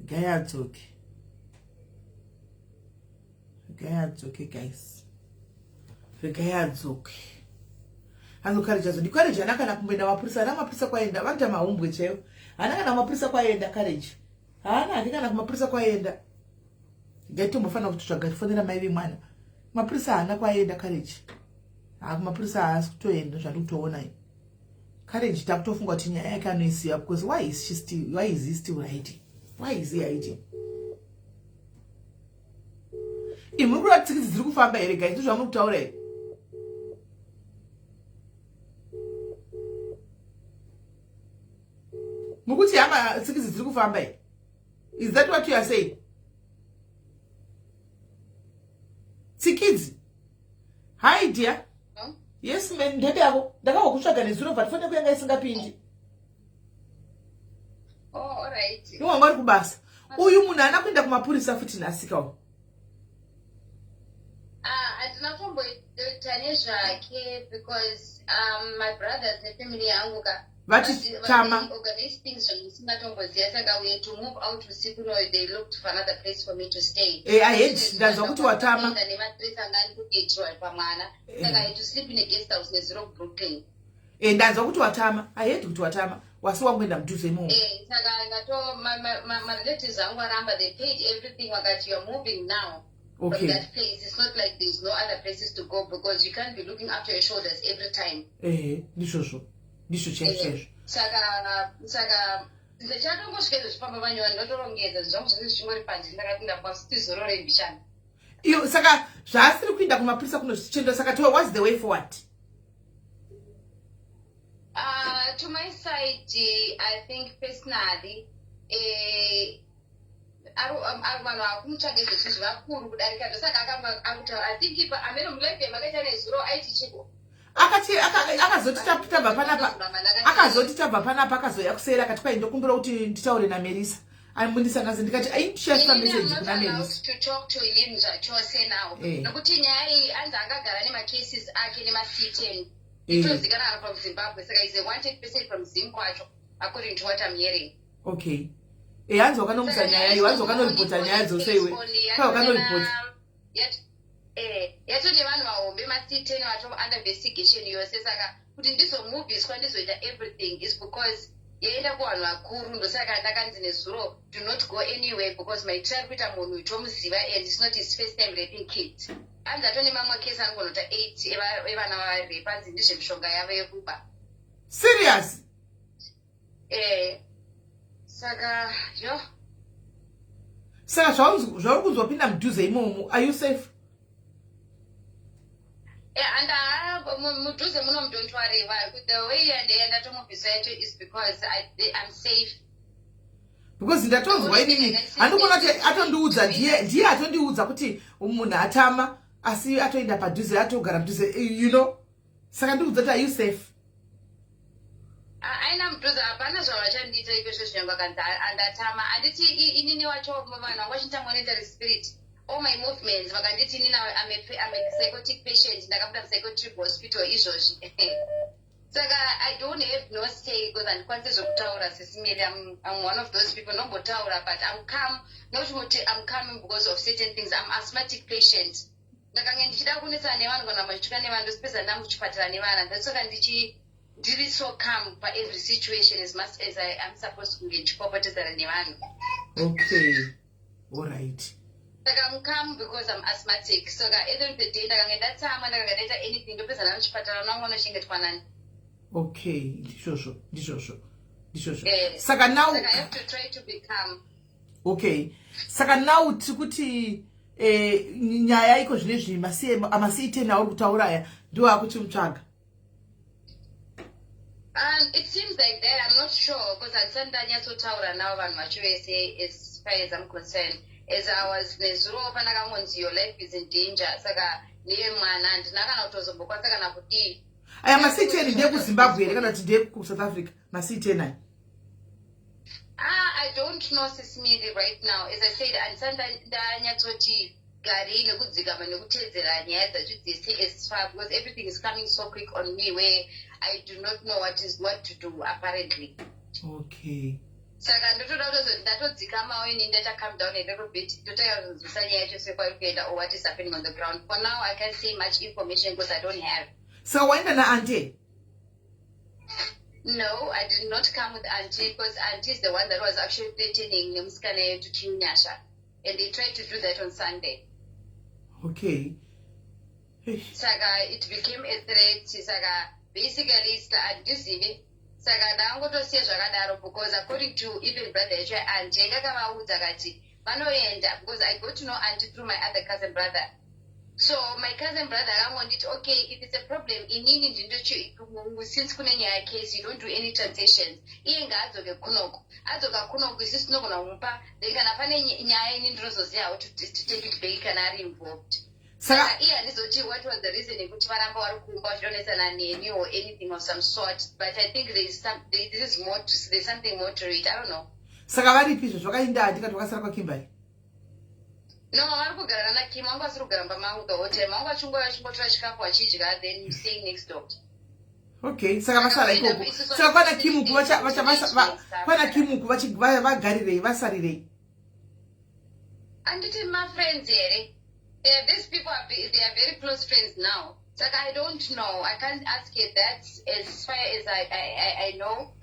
Regai adzoke, regai adzoke guys, regai adzoke. Hanzi Courage azodi. Courage haana kana kumboenda mapurisa, haana mapurisa kwaenda. Vanoita mahumbwe chaivo, haana kana mapurisa kwaenda. Courage haana hake kana kumapurisa kwaenda. Ngaitombofanira kutotsvaga tifonera mai vemwana. Mapurisa haana kwaenda Courage, ha kumapurisa haasi kutoenda. Zvandiri kutoona ini, Courage takutofunga kuti nyaya yake anoisiya because why is she still, why is he still writing, why is he hiding? Imuri kuda tsikidzi dziri kufamba here guys? Ndozvamuri kutaura here? Mukuti hama tsikidzi dziri kufamba here? Is that what you are saying? Tsikidzi, hi dear. Yes man, ndebe yako ndakabva kutsvaga nezuro, but foni yako yanga isingapindi. Oh, alright. Iwe wanga uri kubasa. Uyu munhu haana kuenda kumapurisa futi nhasika uyu? Ah, handina kumboita nezvake because my brothers nefamily yangu ka Vati tama. Organize things zvandisingatomboziva, saka we had to move out usiku. No, they looked for another place for me to stay. I heard, ndanzwa kuti watama. Nemastress anga ari kuitwa pamwana, saka I had to sleep in a guest house nezuro kuBrooklyn. Ndanzwa kuti watama. I heard kuti watama, wasi wangoenda mudhuze imomo. Saka ngato marelatives angu aramba. They paid everything, vakati you are moving now from that place. It's not like there's no other places to go because you can't be looking after your shoulders every time. Ehe, ndizvozvo, ndizvo chaizvo chaizvo. Saka ndichatongosvika izvo zvifamba vanyowani, ndotorongedza zvinhu zvangu zvose zvichingori panze. Ndakati ndapasitizorore mbishana. Iyo saka zvaasiri kuenda kumapurisa kunozvichenda, saka to what's the way forward? To my side, I think personally, vanhu vakumutsvaga izvezvizvi vakuru kudarika, ndosaka akamba akutaura. I think ipa amene mulive yamakaita nezuro aiti chiko. Akati akazoti tabva panapa, akazoti tabva panapa, akazoya kuseri akati kwai ndokumbira kuti nditaure naMerisa. Ambondisanganisa, ndikati aindichasvika message kuna Melisa. To talk to him zvachose now, nokuti nyaya iyi, anzi angagara nemacases ake nemaC10, itozikanana from Zimbabwe, saka is a wanted person from Zim kwacho, according to what I'm hearing. Okay, hanzi wakanomusa nyaya iyo, hanzi wakanoripota nyaya dzose iwe, kwa wakanoripota. Yato nevanhu vahombe, maC10 vato under investigation yose. Saka kuti ndizomubviswa, ndizoita everything is because yaenda kuvanhu vakuru. Ndosaka ndakanzi nezuro, "Do not go anywhere," because maitiro ari kuita munhu tomuziva, and it's not his first time raping kids. Anzi atone mamwe kesi anogonota 8 evana vavarepa, anzi ndizvemishonga yavo yekuba. Serious? Saka yo. Saka zvauri kunzi wapinda mudhuze imomo, are you safe? And mudhuze muno, don't worry. The way yandatomubvisa yacho is because I'm safe. Because ndatonzwa inini, handikuona kuti atondiudza, ndiye atondiudza kuti munhu atama, asi atoenda padhuze, atogara mudhuze. Saka ndiudza kuti, are you safe? Aina mudhuze hapana zvavachandiita ikwezvo. Zvinyange akanzi andatama, handiti inini wacho vanhu vanga vachiita monetary spirit, all my movements vakanditi inini I'm a psychotic patient, ndakabuda mupsychotric hospital izvozvi. Saka I don't have no stay because handikwanisi zvokutaura sesimiri. I'm one of those people ndombotaura, but I'm calm, not kuti I'm calm because of certain things. I'm asthmatic patient. Ndakange ndichida kunetsana nevanhu kana machituka nevanhu, ndosipedza ndamuchipatara nevana. Ndasaka ndichi ndiri so calm paevery situation as much as I am supposed kunge ndichipopotedzana nevanhu. Okay, alright. Saka I'm calm because I'm asthmatic. Saka at the end of the day, ndakange ndatsamwa, ndakange ndaita anything, ndopedza ndamuchipatara, vangu vanochengetwa nani? Okay, ndizvozvo, ndizvozvo, ndizvozvo. Saka now Saka I have to try to be calm. Okay, saka now tiri kuti nyaya iko zvinezvi, amaC10 auri kutaura aya ndiwo akuti mutsvaga? It seems like that. I'm not sure because handisati ndanyatsotaura navo vanhu vacho vese. As far as I'm concerned, as I was nezuro, pandakangonzi your life is in danger, saka ndiye mwana handina kana kutozombokwanisa kana kudii. Aya maC10 ndeyekuZimbabwe here kana kuti ndeyekuSouth Africa, maC10 aya? Ah, I don't know, Sisimiri, right now. As I said, handisati ndanyatsoti garei nekudzikama nekuteedzera nyaya dzacho dzese as far, because everything is coming so quick on me where I do not know what is what to do apparently. Saka ndotoda kutozoti ndatodzikamawo ini, ndata calm down a little bit, ndotanga kuzonzwisa nyaya yacho sekwairi kuenda or what is happening on the ground. For now I can't say much information because I don't have. Saka waenda naauntie? No, I did not come with auntie because auntie is the one that was actually threatening nemusikana yetu Chinyasha, and they tried to do that on Sunday. Eish. Saka it became a threat. Saka basically handizivi, saka ndangotosiya zvakadaro because according to even brother yacho, auntie yanga akavaudza kati vanoenda, because I got to know auntie through my other cousin brother. So my cousin brother akangonditi, "Okay, if it's a problem, inini ndindochi since kune nyaya case, you don't do any transactions, iye ngaadzoke kunoko. Adzoka kunoko, isusu tinogona kumupa, then kana pane nyaya, ini ndinozoziva how to take it back kana ari involved." Saka Iye handizoti what was the reason yekuti varamba vari kumba vachidonetsana neni or anything of some sort, but I think there is more to, there's something more to it. I don't know. Saka varipi izvo zvakainda ndikati vakasara kwaKimberly? No, vari kugara nanaKim. Vangu vasiri kugara mumba mangu the whole time. Vangu vachingouya vachimbotora chikafu vachidya, then staying next door. Okay, saka vasara ikoko. Saka kwana Kimuku kwana Kimuku vagarirei, vasarirei? Anditi mafriends here? These people are, they are very close friends now. Saka I don't know, I can't ask it that. As far as I know,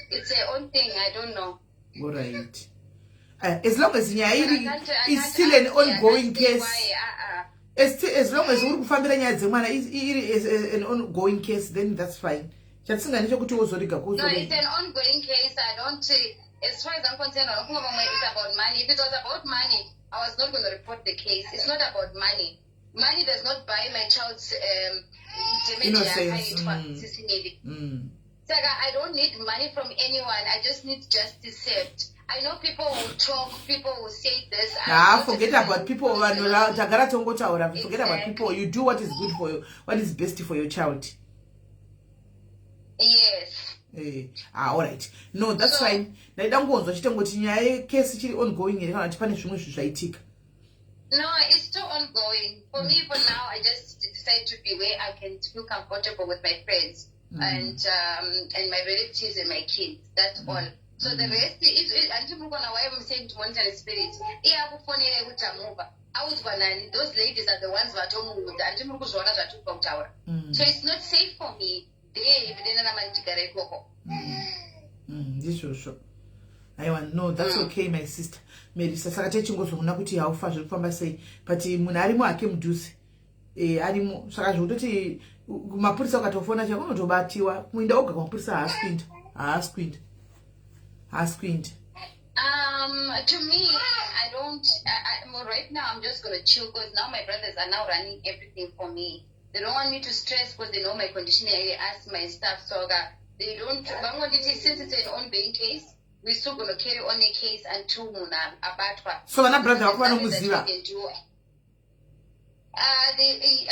it's their own thing. I don't know. Alright, as long as nyaya iri I is can't still an ask, I can't ongoing say case, why, uh-uh. as long as uri kufambira nyaya dzemwana iri as an ongoing case, then that's fine. Chatisingani chekuti wozorega. No, it's an ongoing case. I don't, as far as I'm concerned, I don't think it's about money. If it was about money, I was not going to report the case. It's not about money. Money does not buy my child's damage Innocence, yakaitwa, Sisimeli. Saka, I don't need money from anyone. I just need justice served. I know people will talk, people will say this. I'm Ah, not forget a about people. Vanhu tagara tongotaura, forget about people. You do what is good for you, what is best for your child. Yes. Eh, ah, alright, no, that's so fine. Ndaida kungonzwa chete ngoti nyaya yekesi chiri ongoing here kana kuti pane zvimwe zvinhu zvaitika. No, it's still ongoing. For me, for now, I just decide to be where I can feel comfortable with my friends and my relatives and my kids. That's all. So the rest is handiti muri kuona why I'm saying to monitor the spirit. Iye akufonera kuti amuva. Audzwa nani? Those ladies are the ones vatomuudza. Handiti muri kuzviona zvatiri kutaura. So it's not safe for me there if ndenda ndichigara ikoko. Ndizvozvo. Aiwa, no, that's okay, my sister Merisa. Saka techingozoona kuti haufa zviri kufamba sei, but munhu arimo hake mudhuze, arimo. Saka zvekutoti mapurisa ukatofona chako unotobatiwa. Kuinda oga kumapurisa, haasi kuinda, haasi kuinda, haasi kuinda. To me, I don't. Right now, I'm just gonna chill because now my brothers are now running everything for me. They don't want me to stress because they know my condition, asthma and stuff. So they don't. Vangonditi since it's an ongoing case, we're still gonna carry on a case until munhu abatwa. So vana brother vako vanomuziva?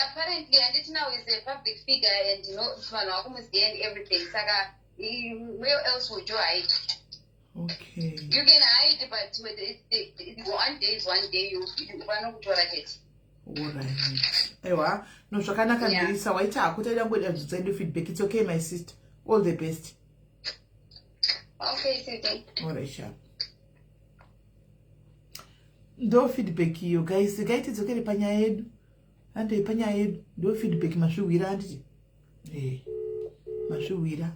Apparently, and now is a public figure and vanhu vakumuziva and everything. Saka, where else would you hide? Okay. You can hide, but with it, one day is one day. You vanokutora chete. Alright, aiwa, no, zvakanaka. Merisa, waita hako. Taida ngoida dzedu feedback. It's okay, my sister, all the best. Okay, Susie. Alright, sharp. Ndo feedback iyo, guys. Ngaitidzokere panyaya yedu. Handei panyaya yedu. Ndo feedback, masvihwira, handiti? Masvihwira.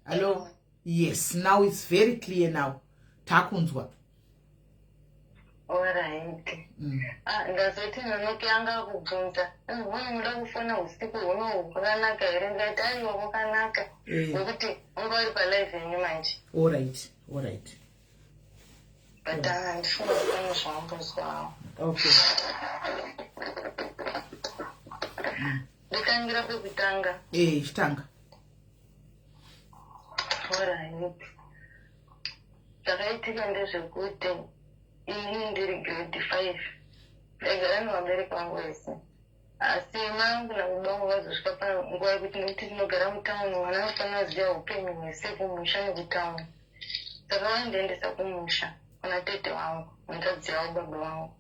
Hello, yes, now it's very clear now, takunzwa. Alright. Ah, ndazoti nonoki anga kubvunza, "Huni muda kufona usiku hunohu, kwakanaka here?" Ndikati, "Aiwa, kwakanaka," nekuti unga uri palive yenyu manje. Alright. But handifunga kuti pane zvawambozwawo. Okay. Nditangira pekutanga? Chitanga. Alright, zvakaitika ndezvekuti ini ndiri grade 5, ndaigara nevabereki vangu vese, asi mai vangu nababa vangu vazosvika panguva yekuti, nekuti tinogara mutauni, mwana anofanira kuziva upenyu hwese kumusha nekutauni, saka vaindiendesa kumusha kuna tete vangu, hanzvadzi yavo baba vangu,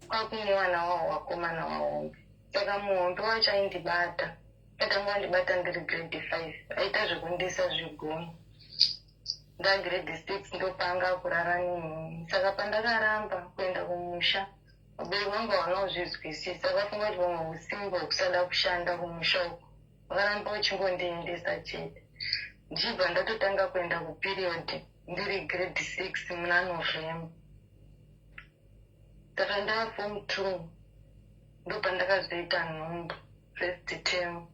kwakune vana vavo vakomana vahombe. Saka muhombe wacho aindibata, atanga wandibata ndiri grade 5, aita zvekundisa zvigono. Ndagrade 6 ndopanga kurara nenini. Saka pandakaramba kuenda kumusha, vabereki vangu havana kuzvizwisisa. Vafunga kuti pamwe usimba hwekusada kushanda kumusha uko. Vakaramba vachingondiendesa chete, ndichibva ndatotanga kuenda kuperiod ndiri grade 6 muna November. Saka ndaa form 2 ndopandakazoita nhumbu first term.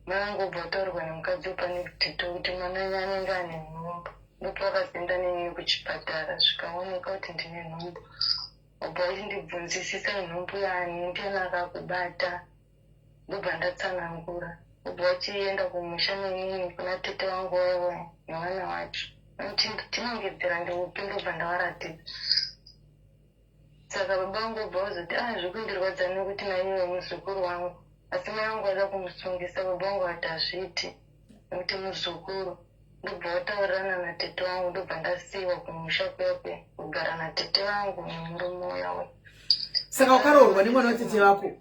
Mai vangu obva kutaurirwa nemukadzi wepanext door kuti mwana wenyu anenge ane nhumbu. Ndopavakazoenda neni kuchipatara, zvikaoneka kuti ndine nhumbu. Obva vachindibvunzisisa, "Nhumbu yani? Ndiani akakubata?" Ndobva ndatsanangura. Obva vachienda kumusha nenini kuna tete vangu vaiva nevana vacho. Tinongedzera ndeupi? Ndobva ndavaratidza. Saka baba vangu obva vazoti, "A, ah, zvekundirwadza nekuti naiwe muzukuru wangu." Asi mai vangu vada kumusungisa. Baba vangu vati hazviiti nekuti muzukuru. Ndobva vataurirana natete vangu, ndobva ndasiyiwa kumusha kuya kuya kugara natete vangu nemurume uya uya. Saka wakaroorwa nemwana watete vako?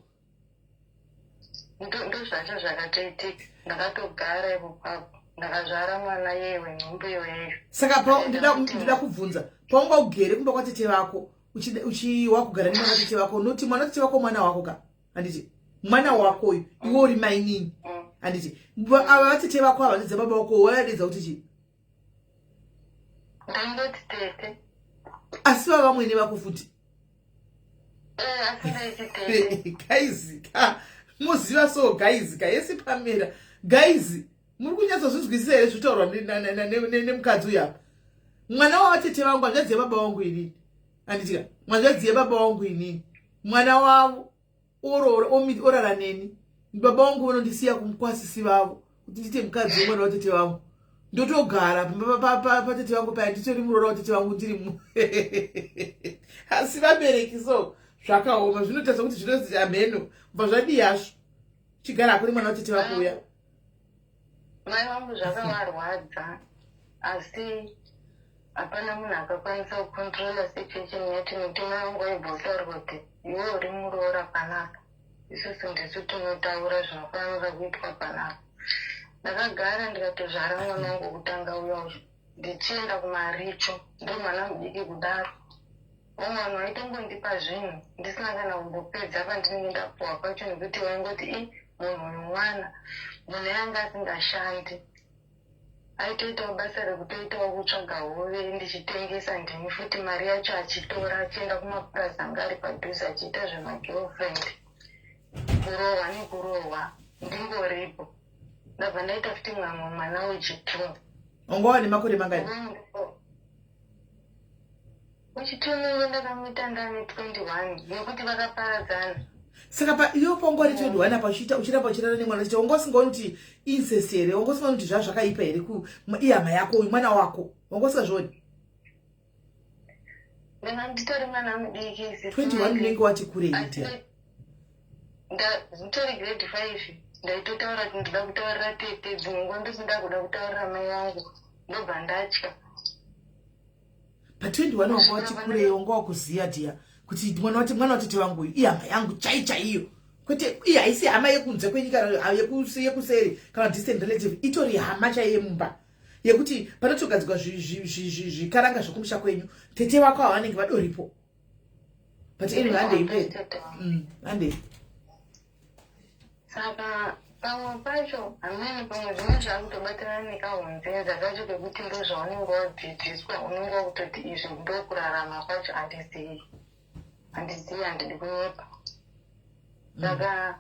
Ndozvacho zvakatoitika. Ndakatogara ipopapo, ndakazvara mwana yewe, nhumbu iyoyeyo. Saka ndida kubvunza, paunga ugere kumba kwatete vako, wakugara nemwana watete vako, noti mwana watete vako mwana wako ka, handiti? Mwana wako uyu, iwe uri mainini, handiti? Ava vatete vako ava ndedza baba vako, wayadedza kuti chii? Ndaingoti tete. Asi vava vamwene vako futi? Asi ndaiti tete. Guys ka, muziva so, guys ka, yesi pamera, guys, muri kunyatsozvinzwisisa here zvitaurwa nemukadzi uyu apa? Mwana wavatete vangu, hanzvadzi yebaba vangu inini, handitika? Hanzvadzi yebaba vangu inini, mwana wavo orara neni. Baba vangu vanondisiya kumukwasisi vavo kuti ndiite mukadzi wemwana watete vangu. Ndotogara pamba patete vangu paya, nditori muroora watete vangu, ndiri. Asi vabereki so, zvakaoma. Zvinoita sekuti zvinozi amheno bva zvadii hazvo. Chigara kuri mwana watete vako uya. Mai vangu zvakavarwadza, asi hapana munhu akakwanisa kucontrola situation yacho, nekuti mai vangu vaibva kuti, "Iwe uri muroora panapa, isusu ndisu tinotaura zvinofanira kuitwa panapa." Ndakagara, ndikatozvara mwana wangu wekutanga uya uyu, ndichienda kumaricho, ndo mwana mudiki kudaro. Vamwe vanhu vaitongondipa zvinhu ndisina kana kumbopedza pandinenge ndapuwa pacho, nekuti vaingoti, "I munhu uyu mwana." Munhu yanga asingashandi, aitoitawo basa rekutoitawo kutsvaga hove, ndichitengesa ndini futi, mari yacho achitora achienda kumapurazi anga ari padhuze, achiita zvemagirlfriend. Kurohwa nekurohwa, ndingoripo. Ndabva ndaita futi mwamwe mwana wechitwo. Wanga wane makore mangani? Wechitwo nenge ndakamuita ndane 21, nekuti vakaparadzana. Saka pa iwe paunga uri 21 apa, uchiita, uchiramba uchirara nemwana uchiita, wanga usingaoni kuti incest here? Wanga usingaoni kuti zvaa zvakaipa here? Ihama yako uyu, mwana wako, wanga usingazvioni? Ndanga nditori mwana mudiki. 21 unenge wati kurei ita? Nditori grade 5. Ndaitotaura kuti ndoda kutaurira tete, dzimwe nguva ndosida kuda kutaurira mai vangu, ndobva ndatya. Pa21 wanga wati kurei, wanga wakuziya dia kuti mwana watete vangu uyu ihama yangu chai chaiyo, kwete iye haisi hama yekunze kwenyika, yekuseri kana distant relative, itori hama chaiyo yemumba, yekuti panotogadzikwa zvikaranga zvekumusha kwenyu, tete vako ava vanenge vadoripo. But anyway, handei mberi. Handei. Saka pamwe pacho hamene, pamwe zvimwe zvakutobatana nekahunzenza kacho kekuti ndo zvaunenge wadzidziswa, unenge wakutoti izvi ndokurarama kwacho. Handizivi, handizivi, handidi kunyepa. Saka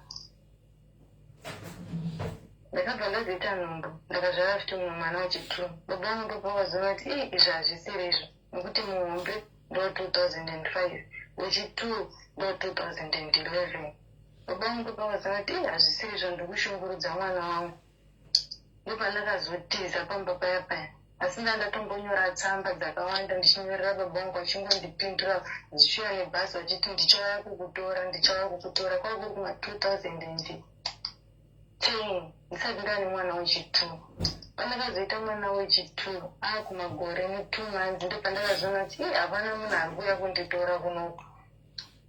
ndakabva ndazoita nhumbu, ndakazvara futi mumwe mwana wechitwo. Baba vangu ndopavazoona kuti, "Ii, izvi hazvisiri izvo," nekuti muhombe ndo 2005, wechitwo ndo 2011. Baba vangu ndopavazoona kuti, "Ii, hazvisiri izvo, ndikushungurudza mwana wangu." Ndopandakazotiza pamba paya paya, asi nda ndatombonyora tsamba dzakawanda ndichinyorera baba vangu, vachingondipindura dzichiuya nebhasi vachiti, "Ndichauya kukutora, ndichauya kukutora." Kwakuri kuma 2010, ndisati ndane mwana wechitwo. Pandakazoita mwana wechitwo aakumagore ne2 months, ndopandakazoona kuti, "Ii, hapana munhu ari kuuya kunditora kunoku."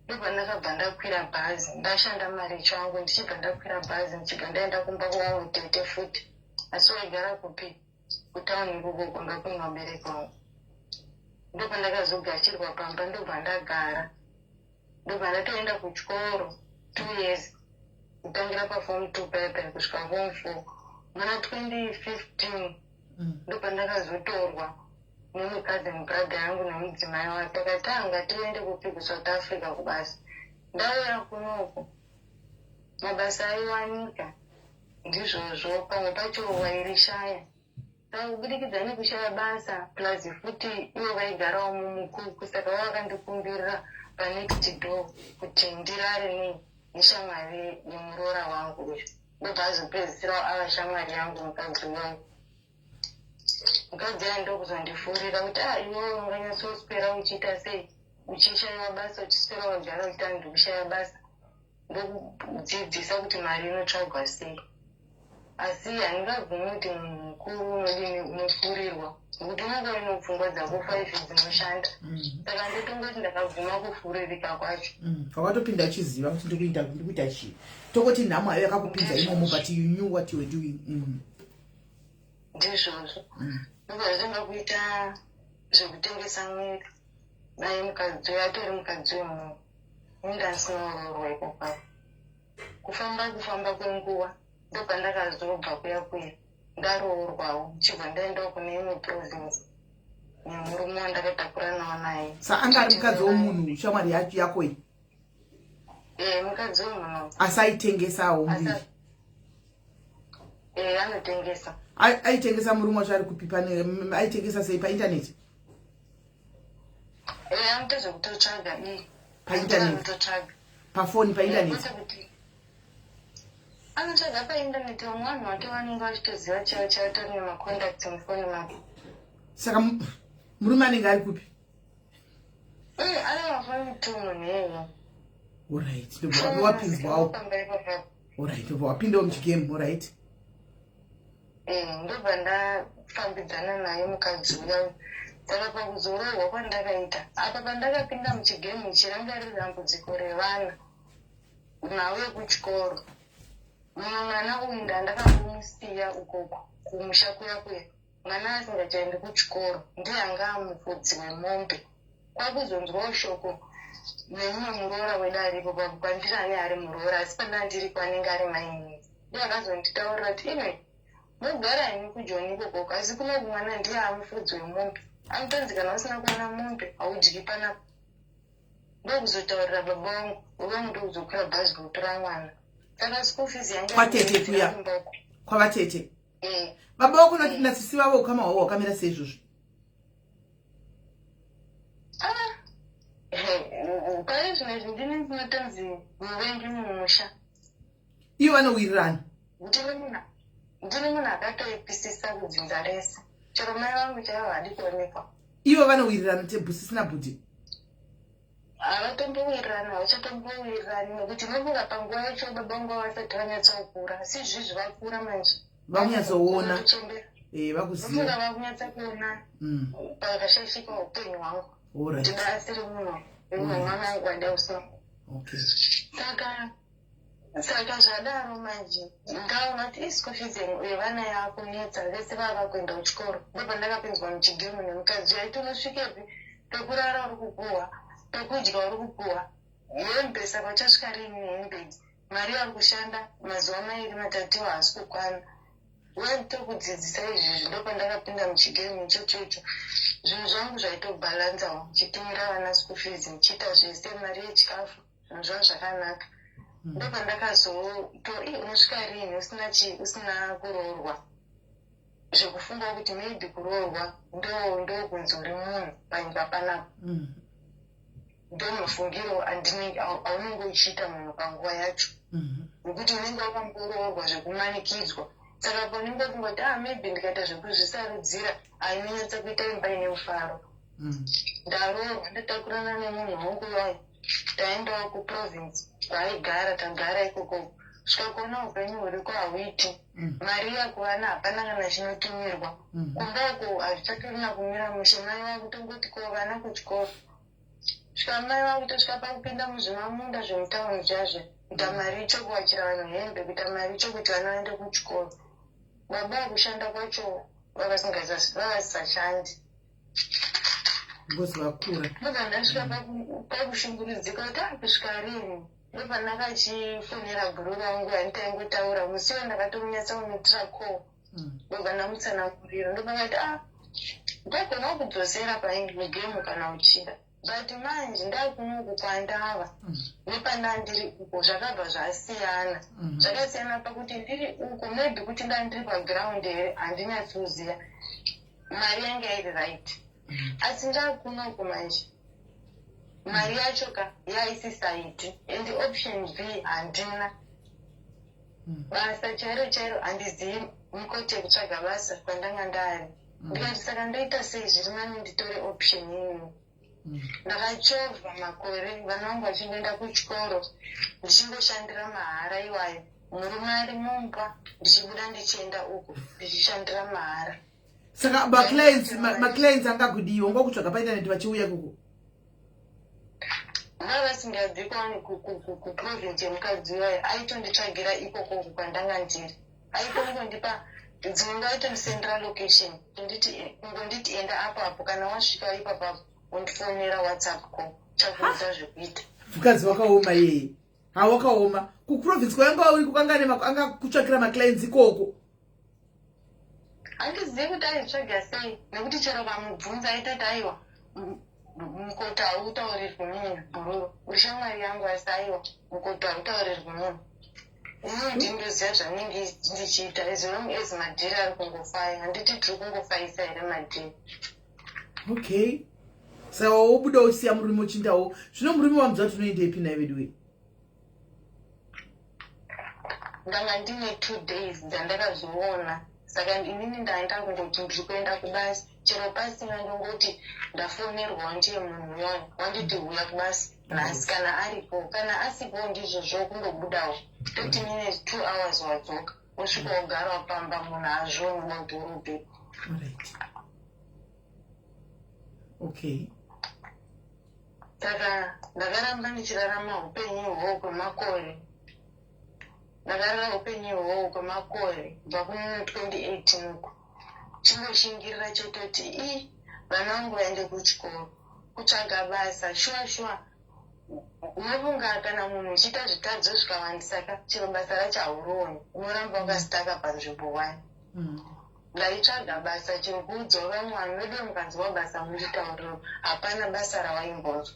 Ndopandakabva ndakwira bhazi, ndashanda maricho angu, ndichibva ndakwira bhazi, ndichibva ndaenda kumba kwavamwe tete futi, asi waigara kupi? Kutauni ikoko kwanga kune vabereki vangu. Ndopandakazogashirwa pamba, ndobva ndagara, ndobva ndatoenda kuchikoro 2 years, kutangira paform 2 paya paya kusvika form 4 muna 2015. Ndopandakazotorwa nemukazin brother yangu nemudzimai wake, akati, "Anga tiende kupi? KuSouth Africa kubasa." Ndauya kunoku, mabasa aiwanika ndizvozvo, pamwe pacho wairishaya. Saka kubudikidza nekushaya basa, plus futi ivo vaigarawo mumukuku, saka vavakandikumbirira panext door kuti ndirare nei neshamwari yemuroora wangu uyu. Ndobva azopedzisirawo ava shamwari yangu mukadzi wangu. Mukadzi aya ndokuzondifurira kuti, "A, iwewe unganyatsoswera uchiita sei, uchishayiwa basa, uchiswera wagara uchita ndikushaya basa?" Ndokudzidzisa kuti mari inotsvagwa sei. Asi handingabvumi kuti munhu mukuru unodini, unofurirwa, nekuti unenge uine pfungwa dzako five dzinoshanda. Saka ndotongoti ndakabvuma kufuririka kwacho. Wakatopinda uchiziva kuti ndikuita chii. Tongoti nhamo hayo yakakupinza imomo, but you knew what you were doing. Ndizvozvo. Ndobva zvatanga kuita zvekutengesa mwiri naye mukadzi uyo, atori mukadzi wemunhu, inge asina kuroorwa ipapapo. Kufamba kufamba kwenguva, ndopandakazobva kuya kuya ndaroorwawo, ndichibva ndaendawo kune imwe province nemurume wandakatakuranawo naye. Sa anga ari mukadzi womunhu, shamwari yako iyi? Ee, mukadzi wemunhu. Asi aitengesawo muviri? Ee, anotengesa. Aitengesa murume wacho ari kupi? Pane aitengesa sei, paintaneti? Ee, anoita zvekutotsvaga ii. Paintaneti? Anototsvaga. Pafoni, paintaneti? Kwete kuti anotsvaga paindaneti, vamwe vanhu vato vanenge vachitoziva chaivo chaivo, tori nemacontacts mufoni make. Saka murume anenge ari kupi? Ee, ane mafoni two munhu iyeye. Alright, ndobva wapinzwawo. Pamba ipapapo. Alright, ndobva wapindawo muchigame, alright. Ndobva ndafambidzana naye mukadzi uya. Saka pakuzoroorwa kwandakaita apa, pandakapinda muchigame ichi, ranga riri dambudziko revana, nhau yekuchikoro. Mumwe mwana uyu ndandakambomusiya ukoko kumusha kuya kuya, mwana asingachaendi kuchikoro, ndiye anga amufudzi wemombe. Kwakuzonzwawo shoko nemumwe muroora wedu aripo kwandiri, ane ari muroora, asi pandanga ndiripo anenge ari mainini, ndiye akazonditaurira kuti, "Ime, mugara henyu kuJoni ikokoko, asi kunoku mwana ndiye amufudzi wemombe, anotonzi kana usina kuona mombe haudyi panapa." Ndokuzotaurira baba vangu, baba vangu ndokuzokwira bhazi kutora mwana. Saka school fees yange Kwatete kuya? Kwavatete? Eh. Baba vako nasisi vavo, ukama hwavo hwakamira sei izvozvo? Ah, pari zvino izvi ndini ndinotonzi muvengi mumusha. Ivo vanowirirana? Ndini munhu akatoipisisa kudzinza rese, chero mai vangu chaivo hadi kuonekwa. Ivo vanowirirana tebhusisi nabhudhi? Havatombowirirani, havachatombowirirani, nekuti nofunga panguva yacho baba vangu vasati vanyatsokura, asi izvizvi vakura manje. Vakunyatsoona. Vakuchembera. Vakuziva. Nofunga vakunyatsa kuona pakashaishika upenyu hwangu, kuti asiri munhu umwe mwana wangu wandausa. Saka zvadaro manje, ndaona kuti ischool fees yevana yakunetsa, vese vava kuenda kuchikoro. Ndopandakapinzwa muchigame nemukadzi yaiti, "Unosvikepi? Pekurara uri kupuhwa, pekudya uri kupuhwa, hembe, saka uchasvika rini hembe idzi? Mari yauri kushanda mazuva mairi matatu haasi kukwana, wetokudzidzisa izvizvi." Ndopandakapinda muchigame ichochocho. Zvinhu zvangu zvaitobhalanzawo, ndichitumira vana school fees, ndichiita zvese, mari yechikafu, zvinhu zvangu zvakanaka. Ndopandakazoto, "Unosvika rini usina chi usina kuroorwa?" Zvekufunga kuti maybe kuroorwa ndo kunzi uri munhu panyika panapa. Ndo mafungiro aunenge uchiita munhu panguva yacho, nekuti unenge wakamboroorwa zvekumanikidzwa. Saka paunenge wakungoti, "Ah, maybe ndikaita zvekuzvisarudzira, ainonyatsa kuita imba ine mufaro." Ndaroorwa, ndatakurana nemunhu wangu wayo, taendawo kuprovince kwaaigara, tagara ikoko, svika kuona upenyu huriko hauiti. Mari yakuvana hapana kana chinotumirwa. Kumba uko hazvichatorina kumira mushe. Mai vakutongoti, "Ko vana kuchikoro?" Svika mai vakutosvika pakupinda muzvimamunda zvemutauni zvazvo, kuita mari chokuwachira vanhu hembe, kuita mari chokuti vana vaende kuchikoro. Baba vakushanda kwacho vavasisashandi. Ngozi vakura. Ndobva ndasvika pakushungurudzika kuti, "A, kusvika rini?" Ndobva ndakachifonera bhuru rangu handitaingotaura musi iwo, ndakatomunyatsa kumuitira call. Ndobva ndamutsanangurira, ndobva ndati, "A, ndagona kudzosera mugame kana uchida, but manje ndakunoku kwandava nepandandiri uko zvakabva zvasiyana." Zvakasiyana pakuti ndiri uko, maybe kuti ndandiri paground here, handinyatsoziva, mari yanga iri right, asi ndakunoku manje mari yacho ka yaisisaiti, and option B handina. Basa chairo chairo handizivi, mikoti yekutsvaga basa kwandanga ndari. Ndikati, "Saka ndoita sei? Zviri nani nditore option iyoyo." Ndakachovha makore, vana vangu vachingoenda kuchikoro, ndichingoshandira mahara iwayo, murume ari mumba, ndichibuda ndichienda uko ndichishandira mahara. Saka maclients angakudiwa unga kutsvaga paintaneti vachiuya ikoko? Vava vasingabvi kuprovince yemukadzi uyayo, aitonditsvagira ikokoko kwandanga ndiri. Aitongondipa dzimwe nguva, aitondisendera location, kungonditi, "Enda apo apo, kana wasvika ipapapo undifonera WhatsApp call, chakuudza zvekuita." Mukadzi wakaoma iyeye, hawakaoma. Kuprovince kwayanga uri kukanga anga kutsvakira maclients ikoko? Handizivi kuti aitsvaga sei, nekuti chero vamubvunza aitoti, "Aiwa, mukoto hautaurirwi munhu. Bhururu, uri shamwari yangu, asi aiwa, mukoto hautaurirwi munhu. Inini ndindoziva zvanenge ndichiita, as long as madhiri ari kungofaya. Handiti tiri kungofaisa here madhiri?" Okay, saka wobuda uchisiya murume, uchindawo zvino murume wamudza kuti unoendepi naye veduwe? Ndanga ndine 2 days dzandakazoona. Saka inini ndaenda kungoti ndiri kuenda kubasa, chero pasina, ndongoti ndafonerwawo ndiye munhu uyani wanditi huya kubasa nhasi, kana aripo. Kana asipo, ndizvozvo, kungobudawo, 30 minutes, 2 hours, wadzoka. Wosvika wogara pamba, munhu azvioni madhorobhe. Right, okay. Saka ndakaramba ndichirarama upenyu ihwohwo kwemakore. Ndakarara upenyu ihwohwo kwemakore kubva ku2018 uko, chingoshingirira chototi i vana vangu vaende kuchikoro, kutsvaga basa. Shuwa shuwa, unofunga kana munhu uchiita zvitadzo zvikawandisaka, chero basa racho haurioni, unoramba wakasitaka panzvimbo one. Ndaitsvaga basa, chero kuudzawo vamwe vanhu vedu, mukanzwawo basa muchitauriro, hapana basa rawaimbonzwa.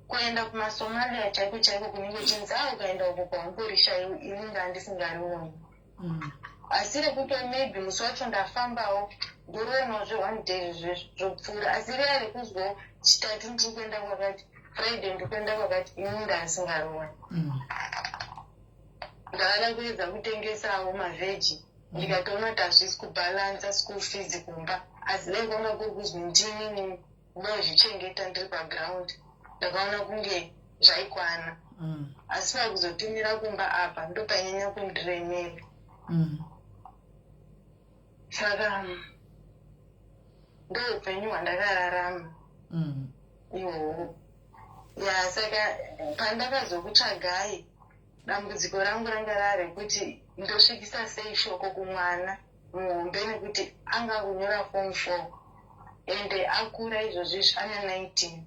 Kuenda kumaSomalia chaiko chaiko kunenge chinzi a ukaenda uko kwaumborishayi, inenge handisingarioni. Asi rekuti maybe musi wacho ndafambawo, ndorionawo zve1 day zvopfuura, asi riya rekuzwawo Chitatu ndiri kuenda kwakati, Friday ndiri kuenda kwakati, inenge handisingarioni. Ndakada kuedza kutengesawo maveggie, ndikatoona kuti hazvisi kubhalansa school fees kumba, asi dai kwanga kuri kuzwi ndini ndozvichengeta ndiri paground, ndakaona kunge zvaikwana. Asi pakuzotumira kumba apa ndopanyanya kundiremera. Saka ndoupenyu hwandakararama ihwohwo. Ya, saka pandakazokutsvagai, dambudziko rangu ranga rarekuti ndosvikisa sei shoko kumwana muhombe, nekuti anga kunyora Form 4 ende akura izvozvo izvi, ane 19,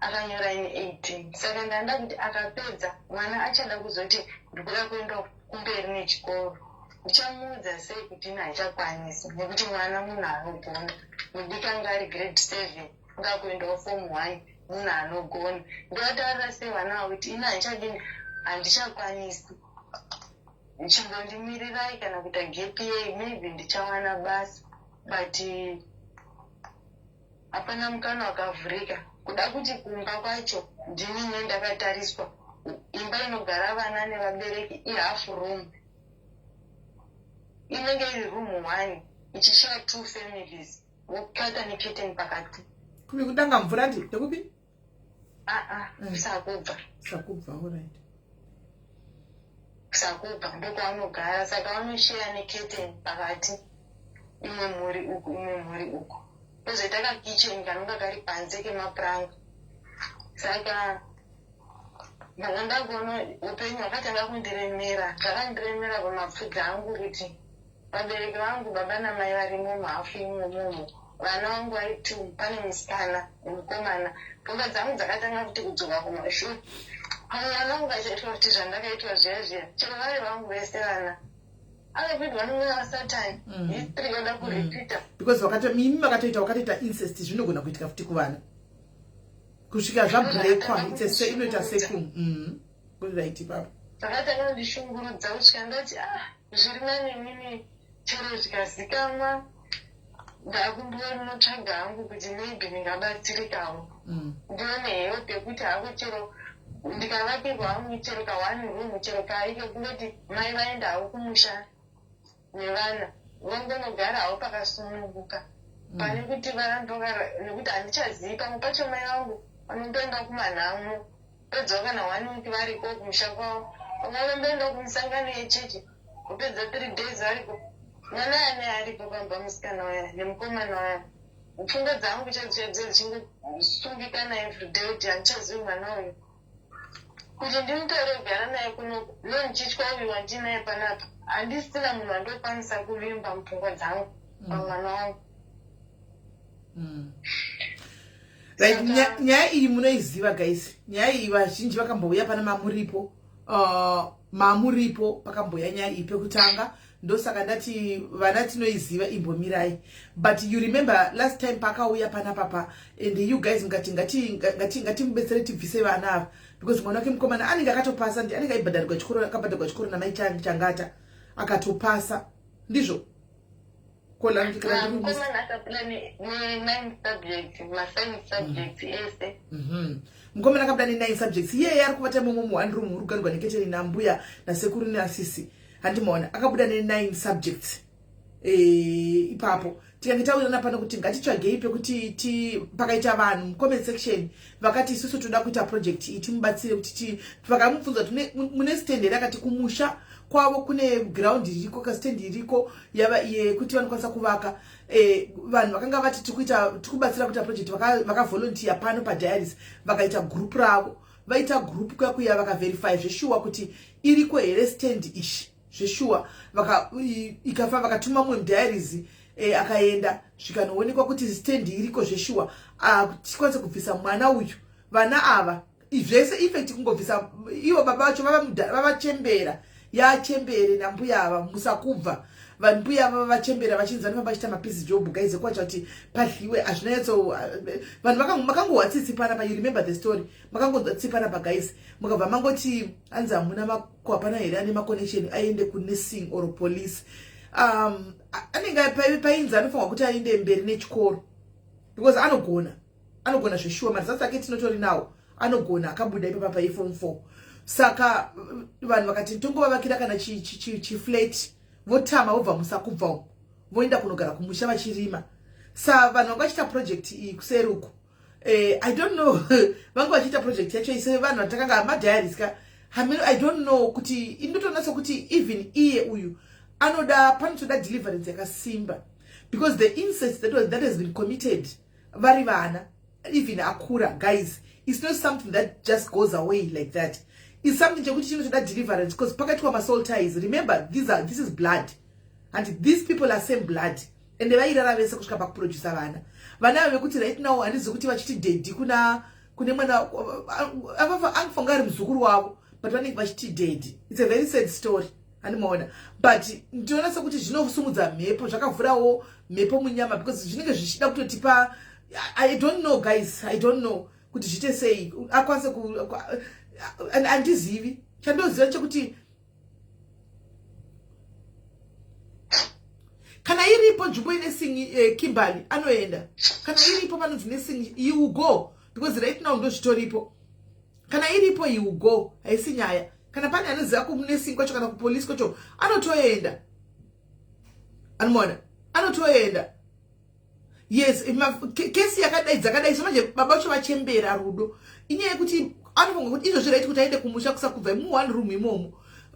akanyora ine 18. Saka ndanda kuti akapedza, mwana achada kuzoti ndikuda kuenda kumberi nechikoro, ndichamuudza sei kuti ine hachakwanisi, nekuti mwana munhu anogona. Mudiki anga ari grade 7, anga kuendawo Form 1, munhu anogona. Ndovataurira sei vana avo kuti ine handichadini, handichakwanisi, chimbondimirirai kana kuita gap year, maybe ndichawana basa? But hapana mukana wakavhurika. Kuda kuti kumba kwacho ndinine ndakatariswa, imba inogara vana nevabereki ihalf room, inenge iri room one ichishare two families, wokata neketeni pakati. Kupi? Kudanga mvura ndi ndekupi? Aa. Sakubva. Sakubva, alright. Sakubva ndokwavanogara, saka vanoshare neketeni pakati, imwe mhuri uku, imwe mhuri uku, kozoita kakicheni kanonga kari panze kemapuranga. Saka ndanga ndakuona upenyu hwakatanga kundiremera, zvakandiremera pamapfudzi angu kuti vabereki vangu, baba namai, varimo muhafu imomomo, vana vangu vari two, pane musikana nemukomana. Pfungwa dzangu dzakatanga kuti kudzoka kumashure, pamwe vana vangu vachaitwa kuti zvandakaitwa zviya zviya, chero vari vangu vese vana akapindwa nomweya waSatani. History yoda kuripita. Because mimi wakatoita incest, zvinogona kuitika futi kuvana kusvika zvabrekwa. Inoita seku kuri right ipapo. Zvakatanga kundishungurudza kusvika ndati, ah, zviri nani inini chero zvikazikamwa, ndakumbinotsvaga hangu kuti maybe ndingabatsirikawo, ndione help yekuti hako chero ndikavakirwa hangu chero kaone room, chero kai kekungoti mai vaenda havo kumusha nevana, vangonogara havo pakasununguka, pane kuti varambe nekuti handichazivi. Pamwe pacho mai vangu vanomboenda kumanhamo, pedzawo kana one week variko kumusha kwavo, vamwe vanomboenda kumisangano yechechi, kupedza 3 days variko. Mwana ane aripo pamba, musikana waya nemukomana waya, pfungwa dzangu chaidzo chaidzo dzichingosungikana everyday kuti handichazivi mwana uyu, kuti ndimutore kugara naye kunoku, no ndichitya uyu wandinaye panapa, handisina munhu wandokwanisa kuvimba mupfungwa dzangu pamwana wangu. Right, nyaya iyi munoiziva, guys. Nyaya iyi vazhinji vakambouya pana mamuripo, mamuripo pakambouya nyaya iyi pekutanga. Ndosaka ndati vana tinoiziva, imbomirai. But you remember last time pakauya pana papa and you guys mukati ngatimubetsere tibvise vana ava, because mwana wake mukomana anenge akatopasa, ndi anenge aibhadharigwa chikoro, akabhadharigwa chikoro namai Changata, akatopasa, ndizvo? Mukomana akabuda ne9 subjects, mascience subjects ese. Mukomana akabuda ne9 subjects. Iyeye ari kuvata imomo muone room uri kugarirwa neketeni nambuya nasekuru nasisi, handimaona? Akabuda ne9 subjects ipapo. Tikange tawirana pano kuti ngatitsvagei pekuti ti pakaita vanhu mucomment section vakati isusu toda kuita project iyi timubatsire kuti ti vakamubvunza kuti mune stand here, akati kumusha kwavo kune ground iriko, kastand iriko yava yekuti vanokwanisa kuvaka. Vanhu vakanga vati tikuita tikubatsira kuita project vakavolunteer vaka pano padiaries, vakaita group ravo, vaita group kuya kuya, vakaverify zveshuwa kuti iriko here stand ishi zveshuwa. Ikafa vakatuma mumwe mudiaries, akaenda zvikanoonekwa kuti stand iriko zveshuwa, tikwanise kubvisa mwana uyu, vana ava zvese. Effect kungobvisa ivo baba vacho vavachembera, yachembere nambuya ava musakubva. Vanmbuya vava vachembera vachinzi vanofamba vachiita mapiece job, guys, kwacha kuti padliwe. Hazvinanyatso vanhu makangohwa tsitsi panapa. You remember the story, makangonzwa tsitsi panapa, guys. Mukabva mangoti hanzi hamuna hapana here ane maconnection aende kunursing or police? Anenge painzi anofanirwa kuti aende mberi nechikoro because anogona, anogona zveshuwa. Maresults ake tinotori nawo, anogona, akabuda ipapa paform 4. Saka vanhu vakati tongovavakira kana chiflat, votama, vobva musakubva umu, voenda kunogara kumusha vachirima. Sa vanhu vanga vachiita project iyi kuseri uku, I don't know, vanga vachiita project yacho ise vanhu vatakanga madiaries ka. I don't know kuti indotoona sekuti even iye uyu anoda, panotoda deliverance yakasimba because the incest that has been committed vari vana, even akura, guys, it's not something that just goes away like that. It's something chekuti chinotoda deliverance because pakaitwa masoul ties. Remember, this is blood and these people are same blood, ende vairara vese kusvika pakuprodusa vana. Vana ava vekuti right now handizivi kuti vachiti daddy kuna kune mwana angafange ari muzukuru wavo, but vanenge vachiti daddy. It's a very sad story, handimaona? But ndinoona sekuti zvinosumudza mhepo, zvakavhurawo mhepo munyama because zvinenge zvichida kutotipa. I don't know, guys, I don't know kuti zviite sei akwanise. Handizivi. Chandoziva chekuti kana iripo nzvimbo ine sing, Kimberly anoenda. Kana iripo panonzi nursing, you will go because right now ndozvitoripo. Kana iripo, you will go, haisi nyaya. Kana pane anoziva kunursing kwacho kana kupolisi kwacho, anotoenda, anomaona, anotoenda. Yes, kesi yakadai, dzakadai so manje baba vacho vachembera rudo. Inyaya yekuti anofunga kuti izvozvi right kuti aende kumusha kusakubva muone room imomo.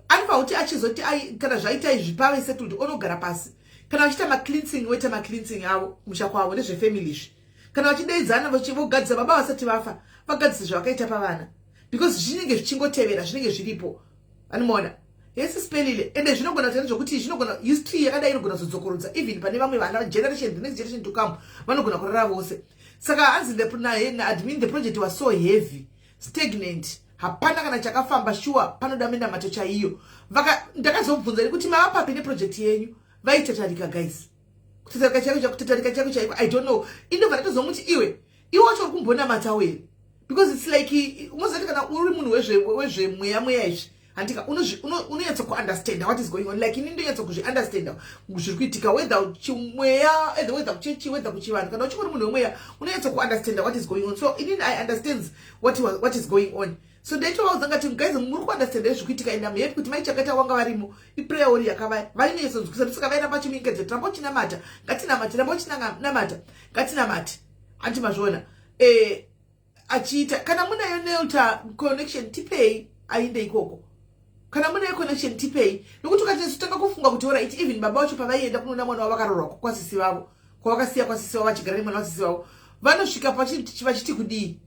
Anofanira kuti achizoti kana zvaita izvi pave settled, onogara pasi. Kana vachiita macleansing, voita macleansing avo kumusha kwavo nezvefamily izvi. Kana vachideidzana, vogadzisa baba vasati vafa, vagadzise zvavakaita pavana because zvinenge zvichingotevera, zvinenge zviripo, anomaona? Yesi sipelile. Ende zvinogona kuita nezvekuti zvinogona, history yakadai inogona kuzodzokorodza even pane vamwe vana, generation, the next generation to come, vanogona kurara vose. Saka hanzi naadmin, the project was so heavy, stagnant, hapana kana chakafamba. Shuwa panoda minamato chaiyo. Ndakazobvunza nekuti mava papi neproject yenyu? Vaitatarika, guys, kutatarika chaiko, kutatarika chaiko chaiko. I don't know. Indobva ndatozomuti iwe, iwe wacho uri kumbonamatawo here? Because it's like unozati kana uri munhu wezvemweya mweya izvi, handika unonyatsa kuunderstanda what is going on. Like ini ndonyatsa kuzviunderstanda zviri kuitika, whether chimweya, whether kuchechi, whether kuchivanhu. Kana uchingori munhu wemweya, unonyatsa kuunderstanda what is going on. So inini I understands what is going on. So ndaitovaudza ngati, guys, muri kuunderstanda zviri kuitika and am happy kuti maichakata wanga varimo. Iprayer ori yakava vainonyatsonzwisa, saka vairamba chimuencourage, ramba uchinamata, ngatinamate, ramba uchinamata, ngatinamate. Anti mazviona? Achiita kana munayo nelta connection, tipei ainde ikoko. Kana munayo connection, tipei, nokuti ukatotanga kufunga kuti alright, even baba vacho pavaienda kunoona mwana wavo vakarorwa kwasisi vavo, kwavakasiya kwasisi vavo vachigara nemwana wasisi vavo, vanosvika vachiti kudii?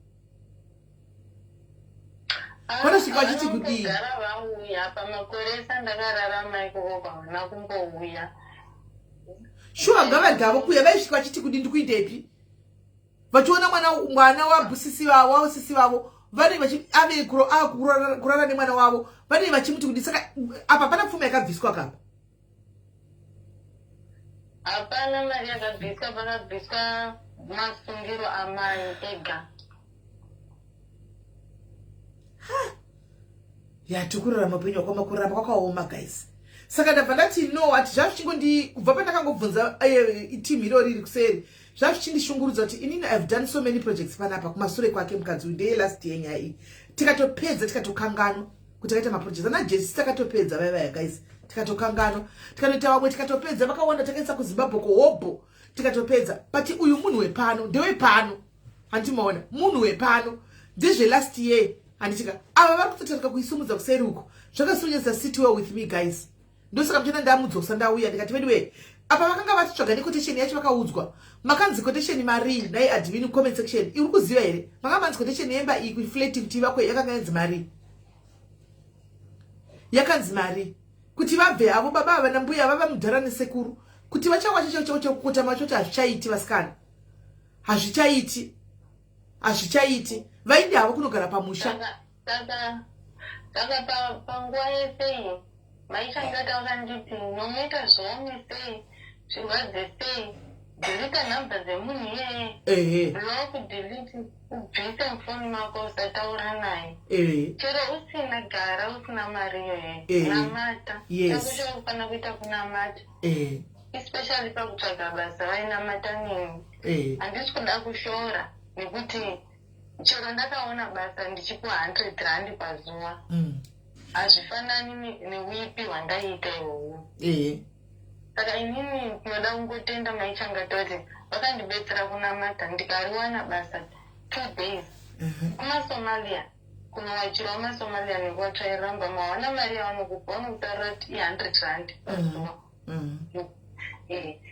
Vanosvika vachiti kudii? Vauya pamakore ese andakararama ikoko, havana kumbouya. Shuwa, ngavarigavo kuya. Vaisvika vachiti kudii? Ndikuindepi? Vachiona mwana wabusisi vavo, wasisi vavo, vanenge ave kurara nemwana wavo, vanenge vachimuti kudii? Saka apa pana pfuma yakabviswa kapa? Hapana mari yakabviswa, pakabviswa masungiro amai ega. Yatikurarama upenyu hwakaoma, kurarama kwakaoma, guys. Saka ndabva ndati no, ati zvazvichingondi kubva pandakangobvunza timu iro riri kuseri, zvazvichindishungurudza kuti inini I have done so many projects panapa kumasure kwake. Mukadzi uyu ndeye last year nyaya iyi, tikatopedza, tikatokanganwa kuti takaita maprojects ana Jesi. Takatopedza vaya vaya, guys, tikatokanganwa, tikatoita vamwe, tikatopedza vakawanda, takaisa kuZimbabwe kuhobho. Tikatopedza, but uyu munhu wepano, ndewepano, handimaona munhu wepano, ndezvelast year, handitika? Ava vari kutotarika kuisumudza kuseri uko. Zvakasonyesa sit well with me, guys. Ndosaka muchena ndamudzosa, ndauya ndikati, "Veduwe, apa vakanga vatitsvaga nequotation yacho." Vakaudzwa, makanzi quotation marii nai admin? Comment section, iri kuziva here? Makanga manzi quotation yemba iyi kuflat kuti ivakwe yakanga yanzi marii? Yakanzi mari kuti vabve havo baba ava nambuya vava mudhara nesekuru, kuti vachawacha chekukotama choti hazvichaiti, vasikana, hazvichaiti, hazvichaiti. Vaindi havo kunogara pamusha. Saka panguva yese iyi maichange vakanditi, nomuita zvoome sei, zvirwadze sei, delete nhamba dzemunhu iyeye, block, delete, ubvise mufoni mako, usataura naye. Chero usina, gara usina mari iyoyo, namata. Chakufanira kuita kunamata, especially pakutsvaga basa vainamata neni. Handisi kuda kushora, nekuti chero ndakaona basa ndichipuwa R100 pazuva, hazvifanani neuipi hwandaiita iwowo. Saka inini ndinoda kungotenda maichangatoti vakandibetsera kunamata, ndikariwana basa 2 days kumaSomalia, kunowachirawo maSomalia nekuvatsvairira mba. Mawana mari yavanokupa, vanokutaurira kuti i R100 pazuva.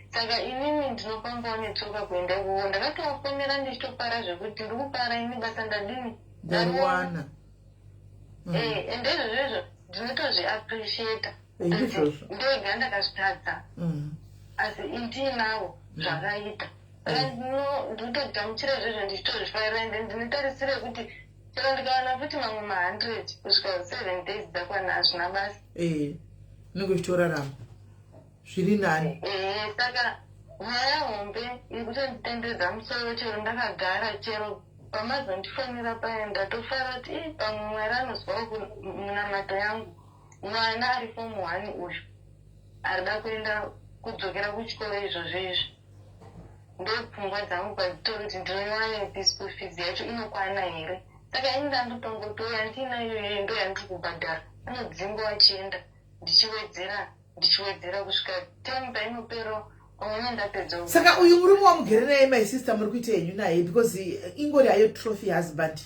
Saka inini ndinofambawo netsoka kuenda ikoko. Ndakatovafonera ndichitofara zvekuti ndiri kufara ini, basa ndadini? Ndariwana. Ende izvozvo ndinotozviappreciata. Ndizvozvo. Ndega ndakazvitadza, asi indiinavo zvakaita. Saka ndinotogamuchira izvozvo ndichitozvifarira, ende ndinotarisira kuti chero ndikawana futi mamwe ma100 kusvika 7 days dzakwana, hazvina basa. Unenge uchitorarama zviri nani. Saka nyaya hombe iri kutonditendedza musoro, chero ndakagara, chero pamazondifonera paya, ndatofara kuti ii, pamwe Mwari anozwawo munamato yangu. Mwana ari form one uyu arida kuenda kudzokera kuchikoro izvozvo izvi, ndopfungwa dzangu padzitori kuti ndinoiwanepi school fees yacho, inokwana here? Saka ini ndandotongotoya ndiina iyoyo, ndo yandiri kubhadhara, anodzingwa achienda, ndichiwedzera, ndichiwedzera kusvika term painopera, pamwe ndapedza. Saka uyu murume wamugere naye, my sister, muri kuita henyu naye? Because ingori hayo trophy husband,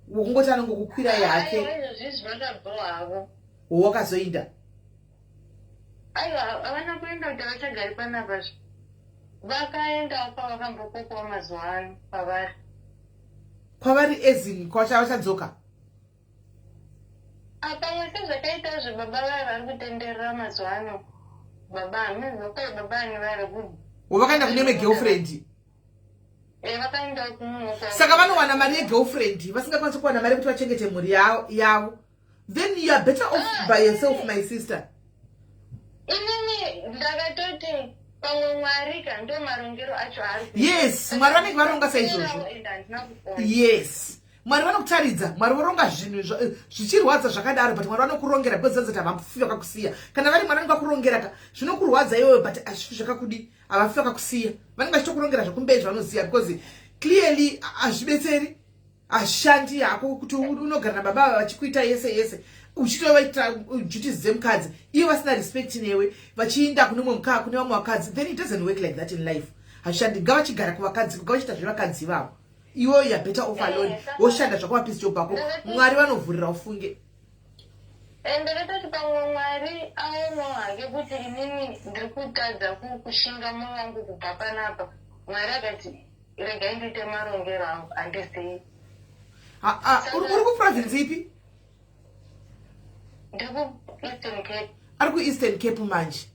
wokungoti anongokukwirai hake. Izvozvizvi vakabvawo havo. Wakazoinda? Aiwa, havana kuenda kuti vachagari panapazvo. Vakaendawo pavakambokokwa mazuva ano pavari. Kwavari ezin kwavachadzoka? Pamwe sezvakaita zvebaba vaya vari kutenderera mazuva ano, baba hamuziva baba ani vari ku Wavakaenda kune megirlfriend? Vakaenda kumumwe. Saka vanowana mari yegirlfriend, vasingakwanisi kuwana mari yekuti vachengete mhuri yavo. Then you are better off by yourself, my sister. Inini ndakatoti pamwe Mwari ka ndo marongero acho ari. Yes, Mwari vanenge varonga saizvozvo. Ende handina kupona. Yes, Mwari vanokutaridza, Mwari voronga zvinhu zvichirwadza zvakadaro, but Mwari vanokurongera, because zanzati havafi vakakusiya. Kana vari Mwari vanenge vakurongera ka, zvinokurwadza iwewe, but hazvifi zvakakudi, havafi vakakusiya. Vanenge vachitokurongera zvekumberi zvavanoziva, because clearly hazvibetseri, hazvishandi hako kuti unogara nababa ava vachikuita yese yese, uchitovaita duties dzemukadzi, ivo vasina respect newe, vachiinda kune mumwe mukaa, kune vamwe vakadzi. Then it doesn't work like that in life, hazvishandi. Ngavachigara kuvakadzi, ngavachiita zvevakadzi ivavo. Iwe you are better off alone. Woshanda zvako mapiece job ako, Mwari vanovhurira, ufunge. Ndakatoti pamwe Mwari aonawo hake kuti inini ndiri kutadza kushinga mwoyo wangu kubva panapa. Mwari akati, "Regai ndiite marongero angu." Handizii. Uri kuprovince ipi? Ndiri kuEastern Cape. Ari kuEastern Cape manje.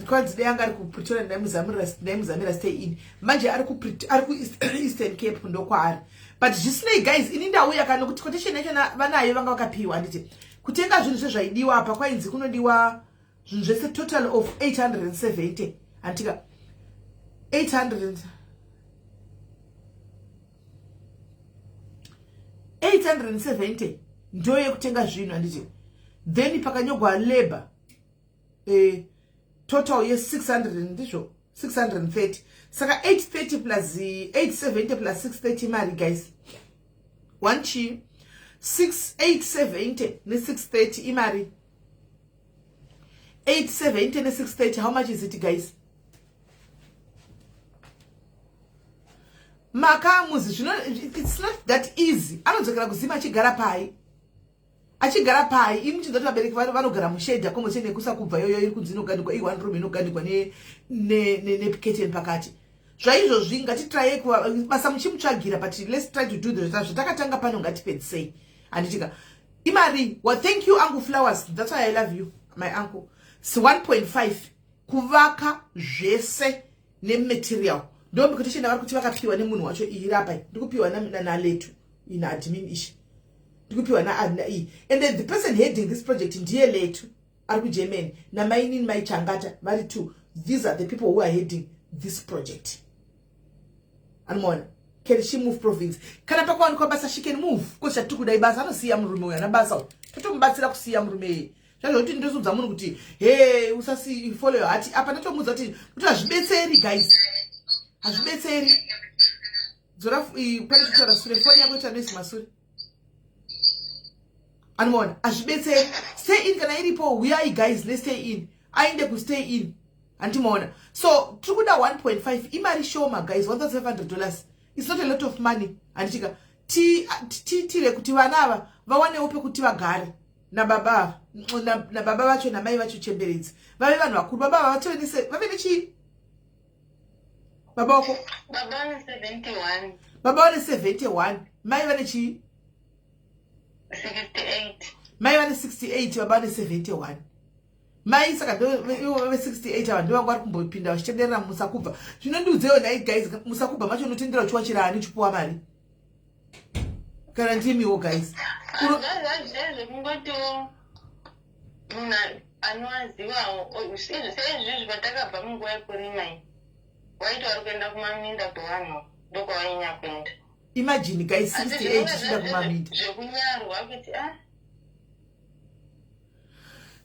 Kwanzi dai anga ari kuPretoria, ndaimuzamira stay in. Manje ari kuEastern Cape, ndokwaari. But zvisinei, guys, ini ndauya kana kuti quotation yacho vanayo, vanga vakapiwa, handiti? Kutenga zvinhu sezvaidiwa apa, kwainzi kunodiwa zvinhu zvese, total of 870, handitika? 800 870 ndo yekutenga zvinhu, handiti? Then pakanyogwa labor, total ye600, ndizvo, 630. Saka 830 plus 870 plus 630 mari, guys, one chi 6870 ne630 imari. 870 ne630, how much is it, guys? Makamuzi zvino it's not that easy. Anodzokera kuzima achigara pai? Achigara pai? Imi muchinzwa kuti vabereki vanogara mushedhi accommodation yekusakubva iyoyo iri kunzi inoganikwa i one room inoganikwa neketeni pakati. Zvaizvozvi ngatitraye basa muchimutsvagira but let's try to do the zvatakatanga pano ngatipedzisei. Handitika imari well thank you uncle Flowers, that's why I love you my uncle. It's 1.5 kuvaka zvese nematerial ndomikuti vari kuti vakapiwa nemunhu wacho iyi rapa ndikupiwa naletu ina admin ishi ndikupiwa naadna iyi and then the person heading this project ndiye Letu ari kuGermany namainini maichangata vari two. These are the people who are heading this project. Anomaona, can she move province? Kana pakawanikwa basa she can move because chatiri kuda ibasa. Anosiya murume uyu ana basa uyu, totomubatsira kusiya murume iye. Zvazvokuti ndozudza munhu kuti he usasi follow your heart apa ndotomudza kuti hazvibetseri guys, hazvibetseri. Dzora pane kutaura sure foni yako ita noise masure. Anomaona, hazvibetseri. Stay in kana iripo, huyai guys nestay in, aende kustay in. Handimaona, so tiri kuda 1.5 imari shoma guys. $1500 it's not a lot of money. Handitika tiitire kuti vana ava vawanewo pekuti vagare nababa ava, nababa vacho namai vacho chemberedzi vave vanhu vakuru. Baba ava vave nechii? Baba wako? Baba vane 71. Baba vane 71, mai vane chii? 68. Mai vane 68, baba vane 71. Mai saka ivo vave 68 ava ndovanga vari kumbopinda vachitenderera musakubva. Zvinondiudzewo nhai guys, musakubva macho unotendera uchiwachira ani uchipuwa mari kana ndimiwo guys? Zvekungotiwo munhu anoazivawo seizvizvi patakabva munguva yekurima iyi waiti vari kuenda kumaminda kwevanhu ndokwavainya kuenda. Imagine guys, 68 ichienda kumaminda. Zvekunyarwa kuti a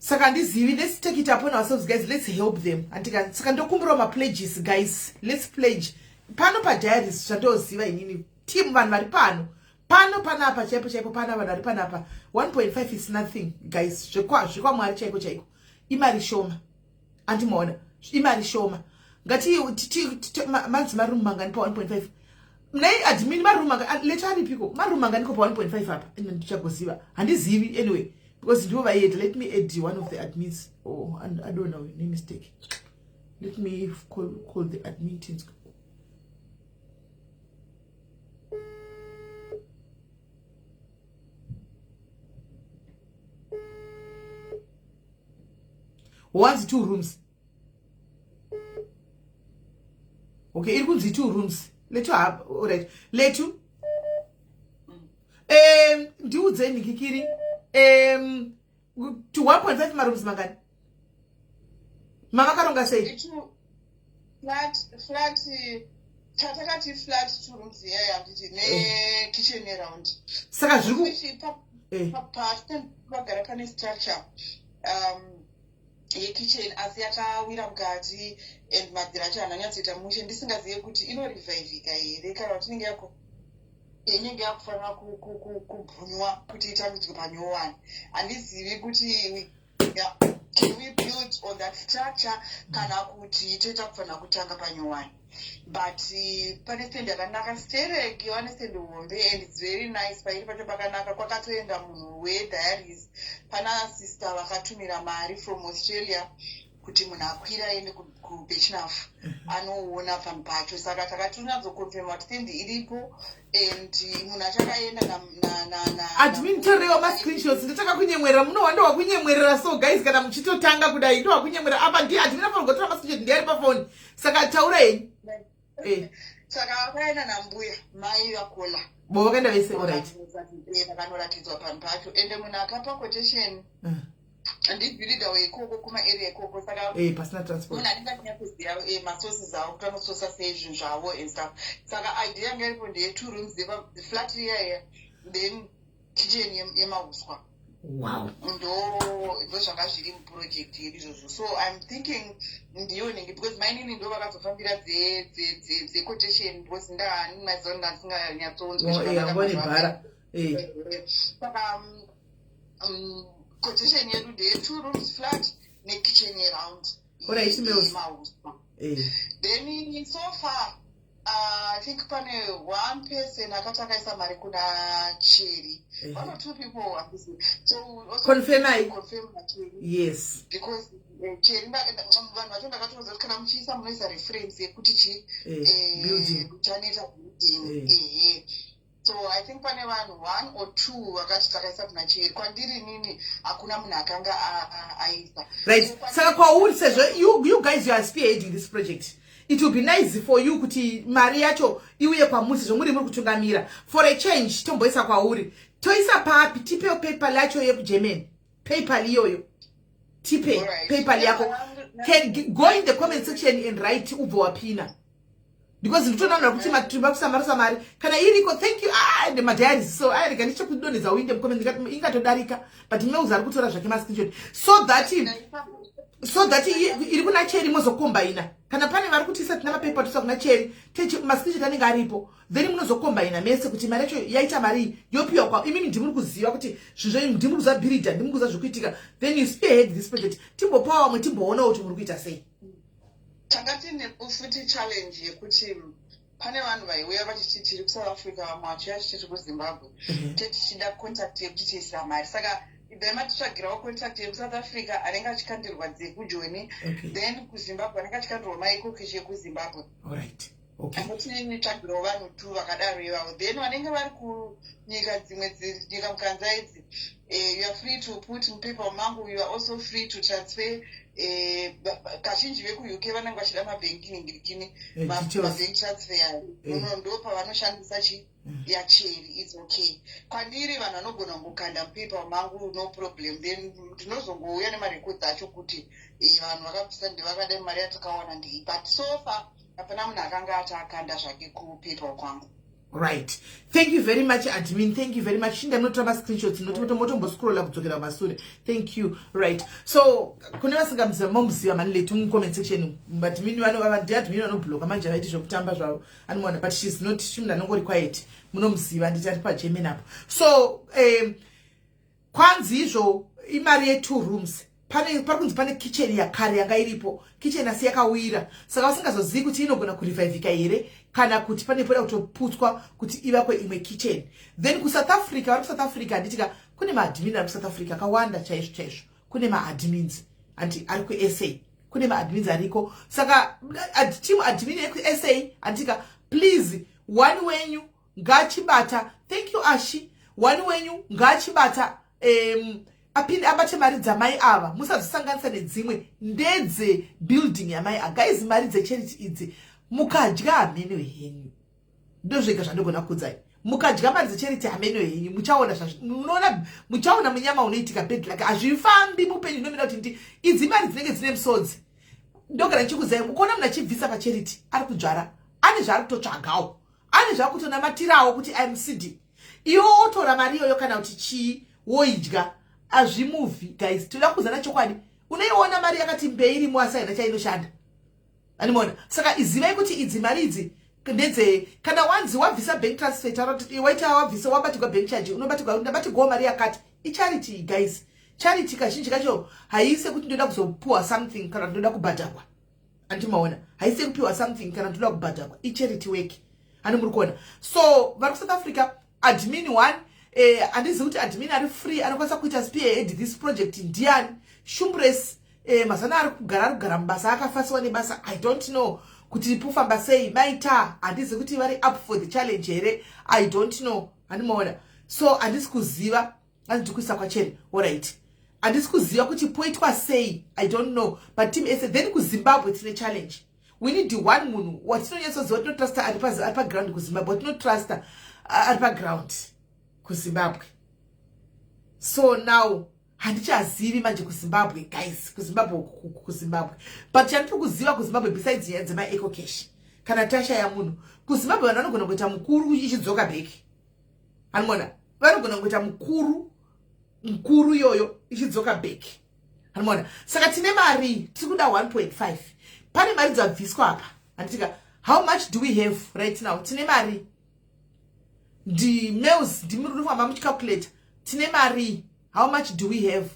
Saka handizivi, let's take it upon ourselves guys, let's help them. Andika saka ndokumbirawo mapledges guys, let's pledge pano padiaries. Zvandoziva inini team, vanhu vari pano pano panapa chaipo chaipo pana vanhu vari panapa, 1.5 is nothing guys. Zvekwamwari chaiko chaiko imari shoma. Andimaona, imari shoma. Ngati manzi marumu mangani pa 1.5 nei admin? Marumu mangani lecho aripiko? Marumu manganiko pa 1.5 apa? Ndichagoziva, handizivi anyway because ndivo vaienda. Let me add one of the admins. Oh, I don't know, no mistake, let me call the admin teams. Wants two rooms. Okay, iri kunzi two rooms. Letu, alright letu, ndiudzeni kikiri to 1.5 marooms mangani mamakaronga sei? Flat tatakati flat two rooms iyaya, handiti, nekitchen round. Saka zviri Pagara pane structure yekitchen asi yakawira mukati and madziro acho haana nyatsoita mushe. Ndisingazive kuti inorevivhika here kana kuti inenge yako inenge yakufanira kubhunywa kuti itambidzwe panyowani. Handizivi kuti can we build on that structure kana kuti toita kufanira kutanga panyowani, but pane stand yakanaka stereki, vane stand hombe and it's very nice. Pairi pacho pakanaka, kwakatoenda munhu wediaries. Pana sister vakatumira mari from Australia kuti munhu akwira aende kuBirchenough anoona panhu pacho. Saka takatonyatsoconfirma kuti stand iripo and munhu achakaenda. Admin, torewa mascreenshots. Ndotaka kunyemwerera munowa ndowakunyemwerera. So guys, kana muchitotanga kudai ndowakunyemwerera apa ndi admin afanira kutora mascreenshot, ndiari pafoni, saka taura henyu. Saka vakaenda nambuya mai vakola. Bo vakaenda vese, alright. Vakanoratidzwa panhu pacho ende munhu akapa quotation ndibuilder weikoko kumaarea ikoko, saka Pasina transport. Munhu anenge achinyatsoziva masources avo kuti anososa sei zvinhu zvavo and stuff. Saka idea yanga iripo ndeye two rooms flat iyaya, then kitchen yemauswa. Ndo zvanga zviri muproject yedu izvozvo. So I'm thinking ndiyo nenge because mainini ndo vakazofambira dzequotation because ndamaziva ndasinganyatsonzwa. Bhara. Saka quotation yedu ndeye two rooms flat nekitchen yeround Alright, Mills. yemauswa. Then so far I think pane one person akati akaisa mari kuna Cheri. One or two people. So confirmai. Confirm naCheri. Yes. Because Cheri, vanhu vacho ndakatoudza kuti kana muchiisa, munoisa reference yekuti chi Building. Chaneta building. Ehe. So I think pane vanhu one or two vakati takaisa kuna Cheri. Kwandiri nini hakuna munhu akanga aisa. Right. So Saka kwauri, sezvo you guys, you are spearheading this project, it will be nice for you kuti mari yacho iuye kwamuri, sezvo muri kutungamira. For a change, tomboisa kwauri. Toisa papi? Tipewo PayPal yacho yekuGermany, PayPal iyoyo tipe. Alright. PayPal yako can go in the comment section and write, ubve wapina, because nditonaona kuti makusamarisa mari kana iriko. Thank you. Ah, nemadiaries, so airega ndichekudonhedza uinde mucomment, ingatodarika, but Mels ari kutora zvake mascreenshot so that iri kuna Cheri mozokombaina. Kana pane vari kutisa tina mapepa, toisa kuna Cheri, mascreenshot anenge aripo, then munozokombaina mese kuti mari yacho yaita mari yopiwa kwa imimi. Ndimuri kuziva kuti zvinhu zvenyu, ndimuri kuziva bhiridha, ndimuri kuziva zvekuitika. Then you spearhead this project, timbopawo vamwe, timboonawo kuti muri kuita sei. Tanga tiine futi challenge yekuti pane vanhu vaiuya vachiti tiri kuSouth Africa, vamwe vachiuya vachiti tiri kuZimbabwe, tichida contact yekuti tiisa mari. Saka then matitsvagirawo contact yekuSouth Africa anenge achikandirwa dzekujoni, then kuZimbabwe anenge achikandirwa maEcoCash ekuZimbabwe. Alright, okay. Angoti nitsvagirawo vanhu two vakadaro ivavo. Then vanenge vari kunyika dzimwe, nyika mukanza idzi, you are free to put muPayPal mangu. You are also free to transfer. Kazhinji vekuUK vanenge vachida mabhengi ningirikini, Details. Mabank transfer ayo. Ndo pavanoshandisa chi yaCheri. It's okay kwandiri, vanhu vanogona kungokanda muPayPal mangu, no problem. Then ndinozongouya nemarekodzi acho kuti vanhu vakabvisa, ndevakadai, mari yatakawana ndei. But so far hapana munhu akanga ati akanda zvake kuPayPal kwangu. Right, thank you very much, admin. Thank you very much. Shinda munotora mascreenshots, motomboscrolla kudzokera kumasure. Thank you. Right, so kune vasingamuziva, momuziva mani letu mucomment section. Admin ndiadmin vanobloka manje, vaiti zvekutamba zvavo anomuona, but she's not munhu anongori quiet. Munomuziva, nditi ari paGerman apo. So kwanzi izvo imari ye2 rooms. Pane pari kunzi pane kitchen yakare yanga iripo, kitchen asi yakawira, saka vasingazozivi kuti inogona kurevivhika here kana kuti pane poda kutoputswa kuti ivakwe imwe kitchen. Then kuSouth Africa, vari kuSouth Africa, handitika kune maadmin ari kuSouth Africa akawanda chaizvo chaizvo. Kune maadmins andi ari kuSA, kune maadmins ariko. Saka team admin yekuSA, handitika, please, one wenyu ngachibata. Thank you, Ashi. One wenyu ngachibata, apinde abate mari dzamai ava, musadzisanganisa nedzimwe, ndedze building yamai ava. Guys, mari dzecharity idzi mukadya, hameno henyu. Ndozvega zvandogona kukudzai. Mukadya mari dzecharity, hameno henyu. Muchaona, munoona, muchaona munyama unoitika. Bad luck, hazvifambi mupenyu. Ndinomira kuti ndi idzi mari dzinenge dzine musodzi. Ndogara ndichikudzai, mukuona munhu achibvisa pacharity ari kudzvara, ane zvaari kutotsvagawo, ane zvaari kutonamatirawo kuti I'm cd. Iwe wotora mari iyoyo kana kuti chii, woidya, hazvimuvhi. Guys, toda kuzana chokwadi. Unoiona mari yakati mbei irimo, asi haina chainoshanda, animona. Saka izivai kuti idzi mari idzi ndedze kana wanzi wabvisa bank transfer, taura kuti waita wabvisa, wabatirwa bank charge, unobatirwa, ndabatirwawo mari yakati. Icharity, guys. Charity kazhinji kacho haisi kuti ndoda kuzopuwa something kana kuti ndoda kubhadharwa. Andimaona, haisi kupiwa something kana ndoda kubhadharwa. Icharity work, hani muri kuona? So vari kuSouth Africa, admin one, handizivi kuti admin ari free anokwanisa kuita spearhead this project ndiani. Shumbres, mazana ari kugara mubasa, akafasiwa nebasa. I don't know kuti pofamba sei. Maita, handizivi kuti vari up for the challenge here. I don't know, handimaona. So handisi kuziva, handiti kuisa kwaCheri. Alright, handisi kuziva kuti poitwa sei. I don't know, but team SA. Then kuZimbabwe tine challenge. We need one munhu watinonyatsoziva, tinotrusta, ari paground kuZimbabwe, watinotrusta ari paground kuZimbabwe. So now handichazivi manje kuZimbabwe, guys, kuZimbabwe, kuZimbabwe. But chandiri kuziva kuZimbabwe, besides nyaya dzemaEcoCash, kana tashaya munhu kuZimbabwe, vanhu vanogona kuita mukuru ichidzoka back. Hanimona, vanogona kuita mukuru mukuru iyoyo ichidzoka back, hanimona. Saka tine mari, tiri kuda 1.5. Pane mari dzabviswa apa, handitika? How much do we have right now? Tine mari, ndimails, ndimuri kufamba muchicalculata. Tine mari, how much do we have?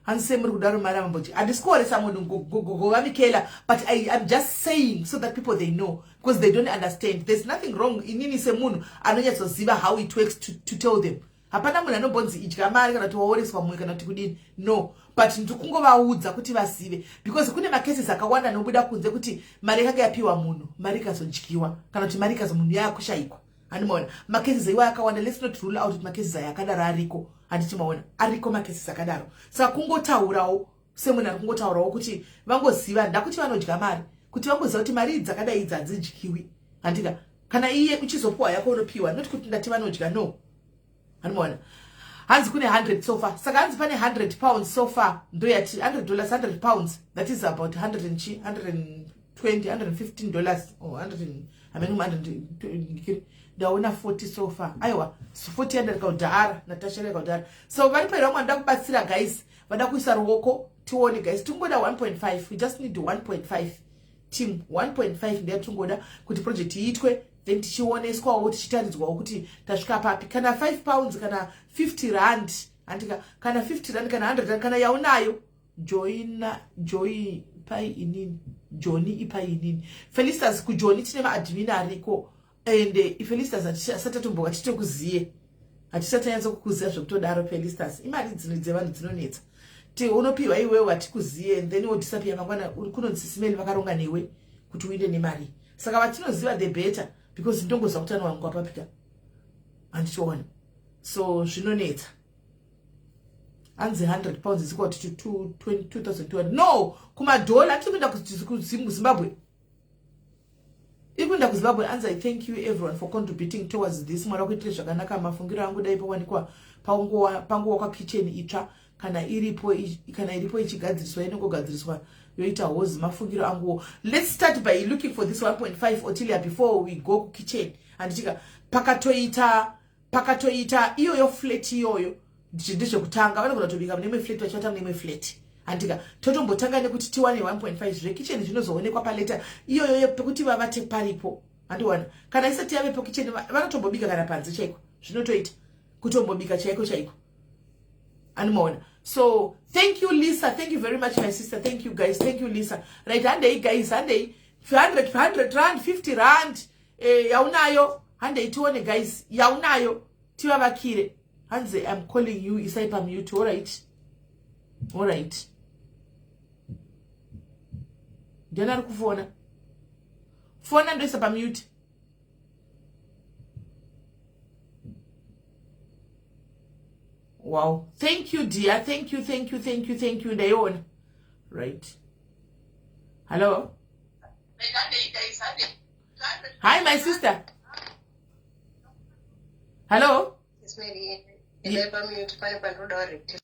Hanzi sei muri kudaro mari amamboti handisi kuoresa munhu gogo vaMikela, but I'm just saying so that people, they know, because they don't understand. There's nothing wrong inini semunhu anonyatsoziva how it works to tell them. Hapana munhu anombonzi idya mari kana kuti waoreswa mumwe kana kuti kudini, no, but ndirikungovaudza kuti vazive, because kune macases akawanda anobuda kunze kuti mari yakanga yapiwa munhu, mari ikazodyiwa, kana kuti mari ikazo munhu yaakushayikwa. Handimaona macases aiwa akawanda. Let's not rule out kuti macases aya akadaro ariko. Handiti maona ariko macases akadaro? Saka kungotaurawo semunhu ari kungotaurawo kuti vangoziva, ndakuti vanodya mari, kuti vangoziva kuti mari idzi dzakadai idzi hadzidyiwi. Handika kana iye uchizopiwa yako unopiwa, not kuti ndati vanodya, no. Handimaona hanzi kune 100 so far. Saka hanzi pane £100 so far, ndoyati $100, £100, that is about 100 and chi 120, $115 or 100, hamene. Ndaona 40 so far. Aiwa, 40 yandarika kudhara, Natasha yarika kudhara. So vari paira vamwe vanoda kubatsira, guys, vada kuisa ruoko. Tione, guys, tingoda 1.5. We just need 1.5, team. 1.5 ndeyatingoda kuti project iitwe, then tichioneswawo, tichitaridzwawo kuti tasvika papi. Kana £5, kana 50 rand, handika kana 50 rand, kana 100 rand, kana yaunayo, joina joy pai inini, Joni ipai inini, Felistas. KuJoni tine maadmin ariko, and Felistas asati atomboka titokuziye, hatisati tanyatsa kukuziva zvekutodaro. Felistas, imari dzino dzevanhu dzinonetsa. Ti unopiwa iwewe, hatikuziye, and then wodisappear mangwana. Kunonzi simeli vakaronga newe kuti uinde nemari. Saka vatinoziva, the better, because ndongoziva kuti anowanikwa papika, handichiona. So zvinonetsa. Hanzi £100 is equal to 2200. No, kumadhola tiri kuenda kuZimbabwe, iri kuenda kuZimbabwe. Hanzi, "I thank you everyone for contributing towards this. Mwari wakuitire zvakanaka. Mafungiro angu, dai pawanikwa pangowakwa kitchen itsva. Kana iripo ichigadziriswa, inongogadziriswa yoita hozi. Mafungiro anguwo." Let's start by looking for this 1.5, Otilia, before we go kukitchen. Handitika pakatoita iyoyo flat iyoyo, ndezvekutanga vanogona kutobika mune imwe flat, vachivata mune imwe flat. Handika totombotanga nekuti tiwane 1.5. Zvekitchen zvinozoonekwa palater. Iyoyo pekuti vavate paripo, handiwana. Kana isati yavepo kitchen, vanotombobika kana panze chaiko, zvinotoita kutombobika chaiko chaiko, animaona. So thank you, Lisa. Thank you very much, my sister. Thank you, guys. Thank you, Lisa. Right, handei, guys, handei. 100, 100 rand, 50 rand, yaunayo, handei tione, guys, yaunayo, tivavakire. Hanzi, "I'm calling you, isai pamute." Alright, alright. Ndiani ari kufona? Fona, ndoisa pamute. Wow, thank you, dear. Thank you, thank you, thank you, thank you. Ndaiona. Right, hello. Hi, my sister. Hello. Isai pamute, pane pandinoda rectify.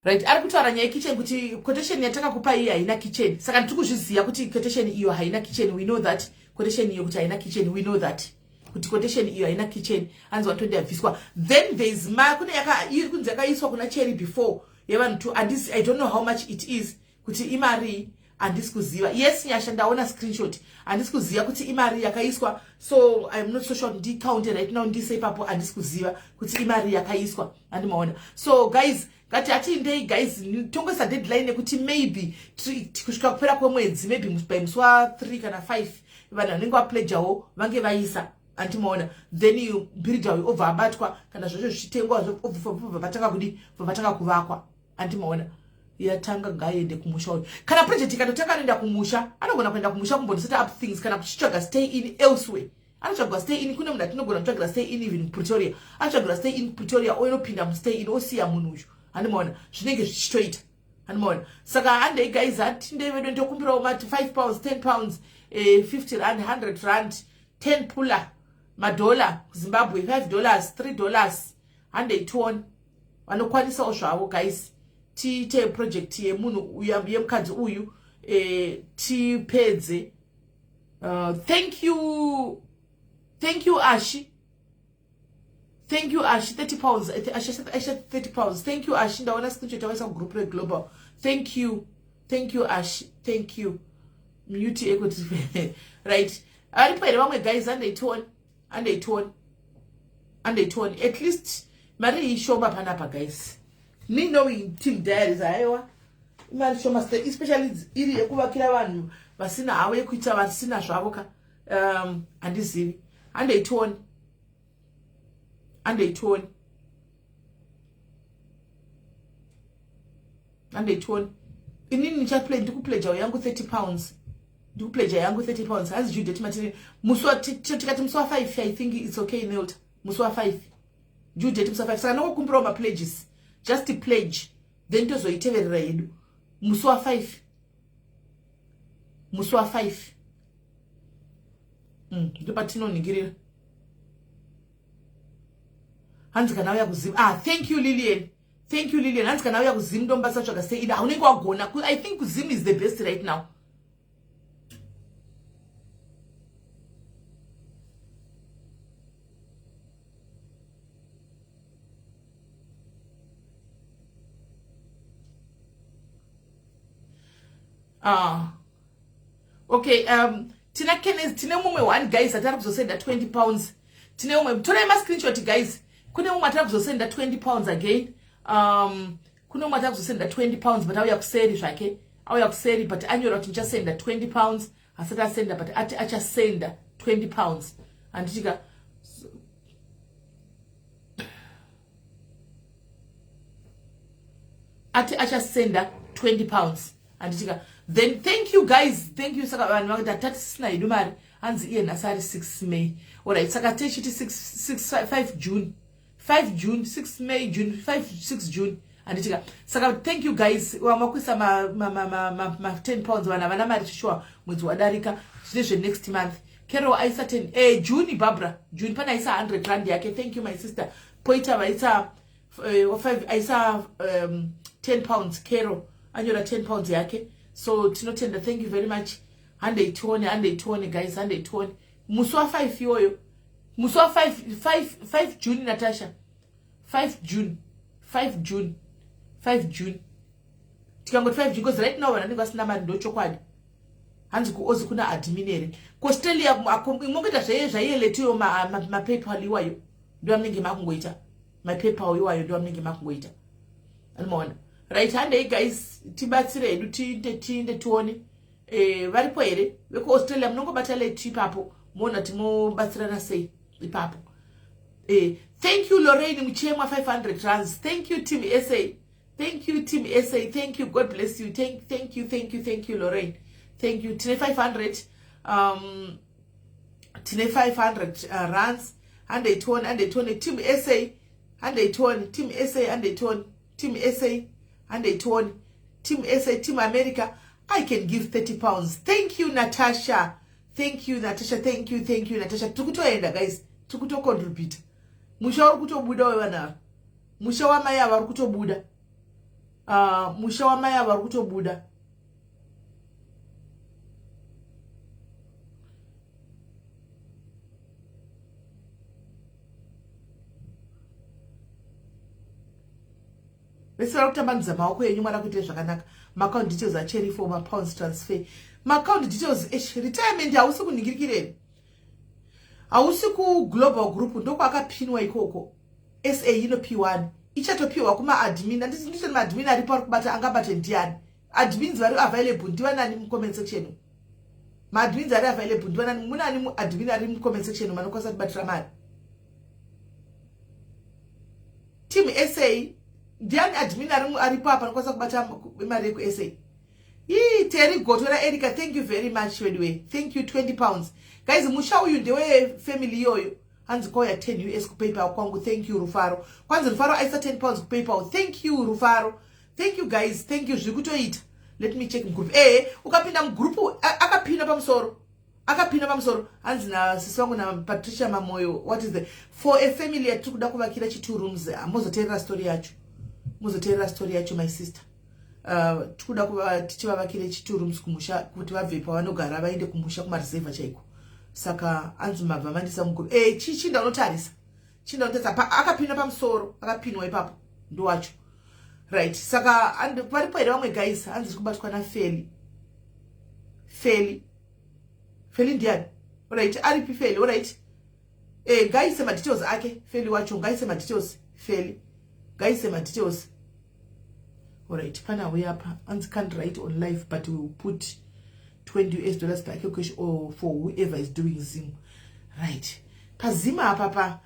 Right, ari kutaura nyaya yekitchen, kuti quotation yatakakupa iyi haina kitchen. Saka ndiri kuzviziva kuti quotation iyo haina kitchen. We know that quotation iyo kuti haina kitchen. We know that kuti quotation iyo haina kitchen. Hanzi 120 yabviswa. Then there is ma kune yaka iri kunzi yakaiswa kuna Cherry before yevanhu two. Handisi, I don't know how much it is, kuti imari, handisi kuziva. Yes, Nyasha, ndaona screenshot. Handisi kuziva kuti imari yakaiswa, so I'm not so sure. Ndicounte right now, ndise ipapo. Handisi kuziva kuti imari yakaiswa, handimaona. So guys, ngati atiindei, guys, tongoisa deadline yekuti maybe kusvika kupera kwemwedzi, maybe by musi wa3 kana 5, vanhu vanenge vapledgawo vange vaisa, andimaona. Then builder uyu obva abatwa, kana zvacho zvichitengwa, obva vatanga kudi, bva vatanga kuvakwa, andimaona. Yatanga, ngaaende kumusha uyu. Kana project ikatotanga, anoenda kumusha, anogona kuenda kumusha kumbonoset up things, kana kuchitsvaga stay in elsewhere. Anotsvagwa stay in, kune munhu atinogona kutsvagira stay in, even Pretoria. Anotsvagira stay in Pretoria, oinopinda mustay in, osiya munhu uyu, handimaona. Zvinenge zvichitoita, handimaona. Saka handei, guys, hatindei vedu. Ndokumbirawo mati £5, £10, 50 rand, 100 rand, 10 pula, madhola kuZimbabwe, $5, $3. Handei tione vanokwanisawo zvavo, guys, tiite project yemunhu, yemukadzi uyu, tipedze. Thank you, thank you Ashi, thank you Ashi, 30 pounds. Ashi, Ashi, 30 pounds. Thank you Ashi. Ndaona screenshot yawaisa kugroup reglobal. Thank you, thank you Ashi, thank you. Mute equity. Right, aripo here vamwe guys? Andeitioni, andeitioni, andeitioni. At least mari ishoma panapa guys. Me knowing Team Diaries, aiwa, imari shoma, especially iri yekuvakira vanhu vasina havo yekuita, vasina zvavo ka. Handizivi. Andeitioni, andeitioni, andeitioni. Inini ndichaplay, ndikupledja yangu 30 pounds, ndikupledja yangu 30 pounds. Hanzi due date matiri musi wa, tikati musi wa5. I think it's okay, Nelta. Musi wa5 due date, musi wa5. Saka nokukumbirawo mapledges, just pledge, then tozoiteverera yedu musi wa5, musi wa5. Ndopatinoningirira. Hanzi kana uya kuziva. Ah, thank you Lilian, thank you Lilian. Hanzi kana uya kuZim ndomubasa tsvaga sei ida. Unenge wagona. I think kuZim is the best right now. Ah, okay. Tina Kenneth, tine mumwe one guys atari kuzosenda 20 pounds. Tine umwe, torai mascreenshot guys. Kune mumwe atari kuzosenda 20 pounds again. Kune umwe atari kuzosenda 20 pounds, but auya kuseri zvake, auya kuseri, but anyora kuti ndichasenda 20 pounds. Asati asenda, but ati achasenda 20 pounds, handitika? Ati achasenda 20 pounds, handitika? Then thank you guys, thank you. Saka vanhu vakati tatisina hedu mari. Hanzi iye nhasi ari 6 May. Alright, saka techiti 6, 5 June, 5 June, 6 May, June 5, 6 June, handitika? Saka thank you guys, vamakuisa ma, ma, ma, ma, ma, ma 10 pounds. Vanhu havana mari chishuwa. Mwedzi wadarika, zvine zvenext month. Kero aisa 10 June. Barbara, June. Pane aisa 100 rand yake, thank you my sister. Poita vaisa 5, aisa 10 pounds. Kero anyora 10 pounds yake, so tinotenda, thank you very much. Handei tione, handei tione guys, handei tione musi wa5 iwoyo, musi wa5, 5, 5 June. Natasha, 5 June, 5 June, 5 June. Tikangoti 5 June, because right now vanhu vanenge vasina mari, ndochokwadi. Hanzi kuOzi kuna admin here? KuAustralia mongoita zvaiyeletiyo, maPayPal iwayo ndo amunenge makungoita, maPayPal iwayo ndo amunenge makungoita, anomaona. Right, handei guys, tibatsire hedu, tiinde, tiinde tione. Varipo here vekuAustralia? Munongobata letu ipapo, moona timobatsirana sei ipapo. Thank you Lorraine Muchemwa, 500 rands. Thank you team SA, thank you team SA, thank you, God bless you. Thank you, thank you, thank you Lorraine, thank you. Tine 500, tine 500 rands. Handei tione, handei tione team SA, handei tione team SA, handei tione team SA, handei tione team SA. Team America, I can give 30 pounds. Thank you Natasha, thank you Natasha, thank you, thank you Natasha. Tiri kutoenda guys, tiri kutocontributa. Musha uri kutobuda wevana ava, musha wamai ava uri kutobuda, musha wamai ava uri kutobuda. Vese vari kutambanudza maoko enyu, mwari akuitire zvakanaka. Maaccount details acheri for mapounds transfer, maaccount details. Esh, retirement hausi kunhingirikireni, hausi kuglobal group, ndokwakapinwa ikoko. Sa inopiwani, ichatopiwa kumaadmin. Handiti nditoni maadmin aripo ari kubata, angabate ndiani? Admins vari available ndivanani mucomment section? Maadmins ari available ndivanani? Munani muadmin ari mucomment section manokwanisa kubatira mari? Team SA, ndiani admin aripo apa anokwanisa kubata mari yekuSA? Ii, Terry Gotora Erica, thank you very much anyway, thank you. 20 pounds guys. Musha uyu ndewefamily iyoyo. Hanzi kwauya 10 US kuPayPal kwangu, thank you Rufaro. Kwanzi Rufaro aisa 10 pounds kuPayPal, thank you Rufaro, thank you guys, thank you. Zviri kutoita. Let me check mugroup. Ukapinda mugroup, akapinda pamusoro, akapinda pamusoro. Hanzi nasisi vangu naPatricia Mamoyo, what is the for a family yatiri kuda kuvakira chi two rooms? Mozoteerera story yacho, mozoteerera story yacho my sister. Tikuda kuva tichivavakire chiturums kumusha kuti vabve pavanogara vaende kumusha kumareserva chaiko. Saka anzi mabva mandisa muguru. Eh, chichinda unotarisa. Chinda unotarisa. Akapinwa pamusoro, akapinwa ipapo. Ndowacho. Right. Saka varipo here vamwe guys hanzi kubatwa na Feli. Feli. Feli ndiani? Alright, aripi Feli? Alright. Eh, ngaise madetails ake Feli wacho, ngaise madetails Feli. Ngaise madetails. Alright, pana uya apa anzi can't write on live but we will put 20 US dollars per cash or for whoever is doing Zim. Right. Pazima apa pa.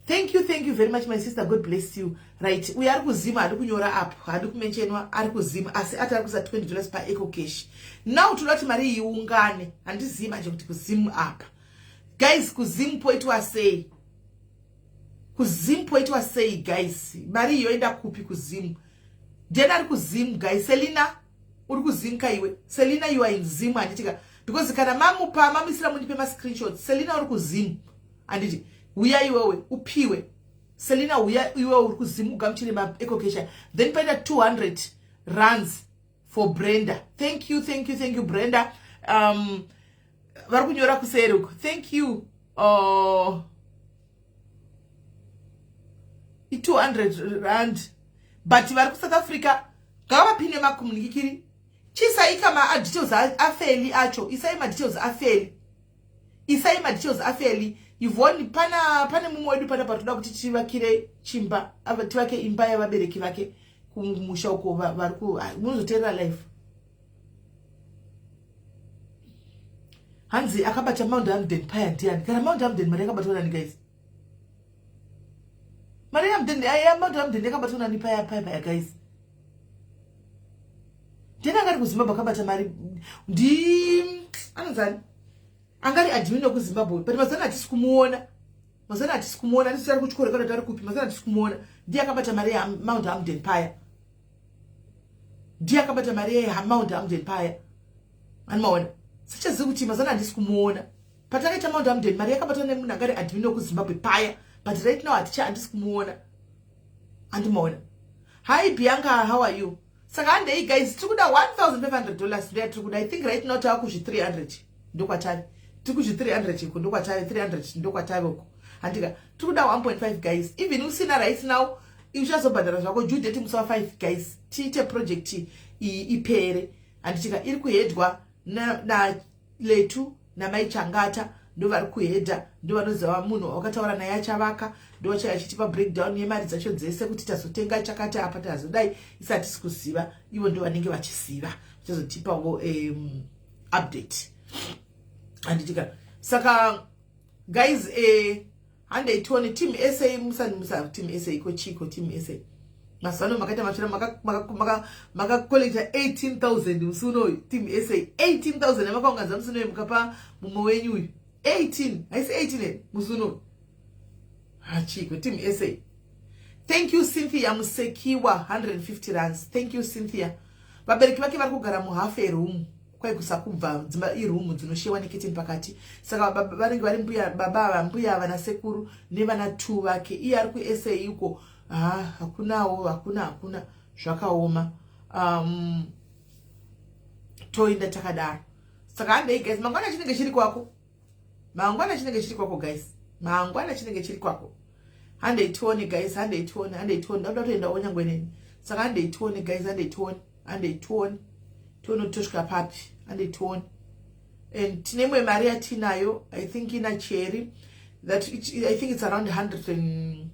Thank you, thank you very much my sister. God bless you. Right. Uya ari kuzima ari kunyora apo, haadi kumenchenwa ari kuzima asi ati ari kuisa 20 dollars pa eco cash. Now toda kuti mari iungane. Handizivi manje kuti kuzimu apa. Guys, kuzimu poitwa sei? Kuzimu poitwa sei guys? Mari iyo yoenda kupi kuzimu? Ndiani ari kuzimu guys? Selina uri kuzimu kaiwe. Selina you are in Zim handitika. Because kana mamupa mamisira mundipe ma screenshots. Selina uri kuzimu. Handiti uya iwewe upiwe. Selina uya iwewe uri kuzimu ugamuchire ma eco cash. Then paita 200 rands for Brenda. Thank you, thank you, thank you Brenda. Vari kunyora kuseri uko. Thank you. I 200 rand. But vari kuSouth Africa ngavapinde makomunikikiri. Chisaika ma details afeli acho. Isai ma details afeli. Isai ma details afeli. Yvonne pana pane mumwe wedu pana patoda kuti tivakire chimba, tivake imba yavabereki vake kumusha uko vari ku munozoteerera live. Hanzi akabata Mount Hampden paya ndiani? Kana Mount Hampden mari yakabatwa nani guys? Mari yaMden ya Mount Hampden yakabatwa nani paya paya paya guys? Ndiani angari kuZimbabwe akabata mari? Ndi anonzani? Angari admin wekuZimbabwe but mazana hatisi kumuona. Mazana hatisi kumuona, handisi ari kuchikoro kana kuti ari kupi, mazana hatisi kumuona. Ndiye akabata mari ya Mount Hampden paya. Ndiye akabata mari ya Mount Hampden paya. Animaona. Sichazivi kuti mazana handisi kumuona. Patakaita Mount Hampden mari yakabatwa nemunhu angari admin wekuZimbabwe paya. But right now handisi kumuona. Andimaona. Hi Bianca, how are you? Saka handei guys, tiri kuda $1,500 ndoya tiri kuda. I think right now tava kuzvi 300 ndokwatave. Tiri kuzvi 300 iko ndokwatave, 300 ndokwatave uko. Handika, tiri kuda 1.5 guys. Even usina right now, uchazobhadhara zvako due date musi wa 5 guys. Tiite project iyi ipere. Handitika iri kuhedwa na Letu namai Changata ndo vari kuhedha, ndo vanoziva munhu wakataura naye achavaka, ndo vachaya achitipa breakdown yemari dzacho dzese kuti tazotenga chakati apa tazodai, isi hatisi kuziva, ivo ndo vanenge vachiziva vachazotipawo update. Handitika. Saka guys, handei tione team SA. Musani musa team SA iko chiko team SA mazuva ano makaita matsvira makakolekta 18,000 musi unoyu. Team SA 18,000 yamakaunganza musi unoyu mukapa mumwe wenyu uyu 18 haisi 18 here musi unoyu hachiko team SA. Thank you Cynthia Musekiwa 150 rands. Thank you Cynthia. Vabereki vake vari kugara muhalf a room kwai kusakubva dzimba irumu dzinoshewa neketeni pakati. Saka vanenge vari mbuya baba ava mbuya vana sekuru nevana 2 vake. Iye ari kuSA iko. Hakunawo hakuna hakuna zvakaoma. Toenda takadaro. Saka handei guys, mangwana chinenge chiri kwako. Mangwana chinenge chiri kwako guys. Mangwana chinenge chiri kwako. Handei tione guys, handei tione, handei tione. Ndakuda kutoendawo nyangwe neni. Saka handei tione guys, handei tione, handei tione. Tione kuti tosvika papi. Handei tione. And tine imwe mari yatinayo, I think ina Cherry that I think it's around 100 and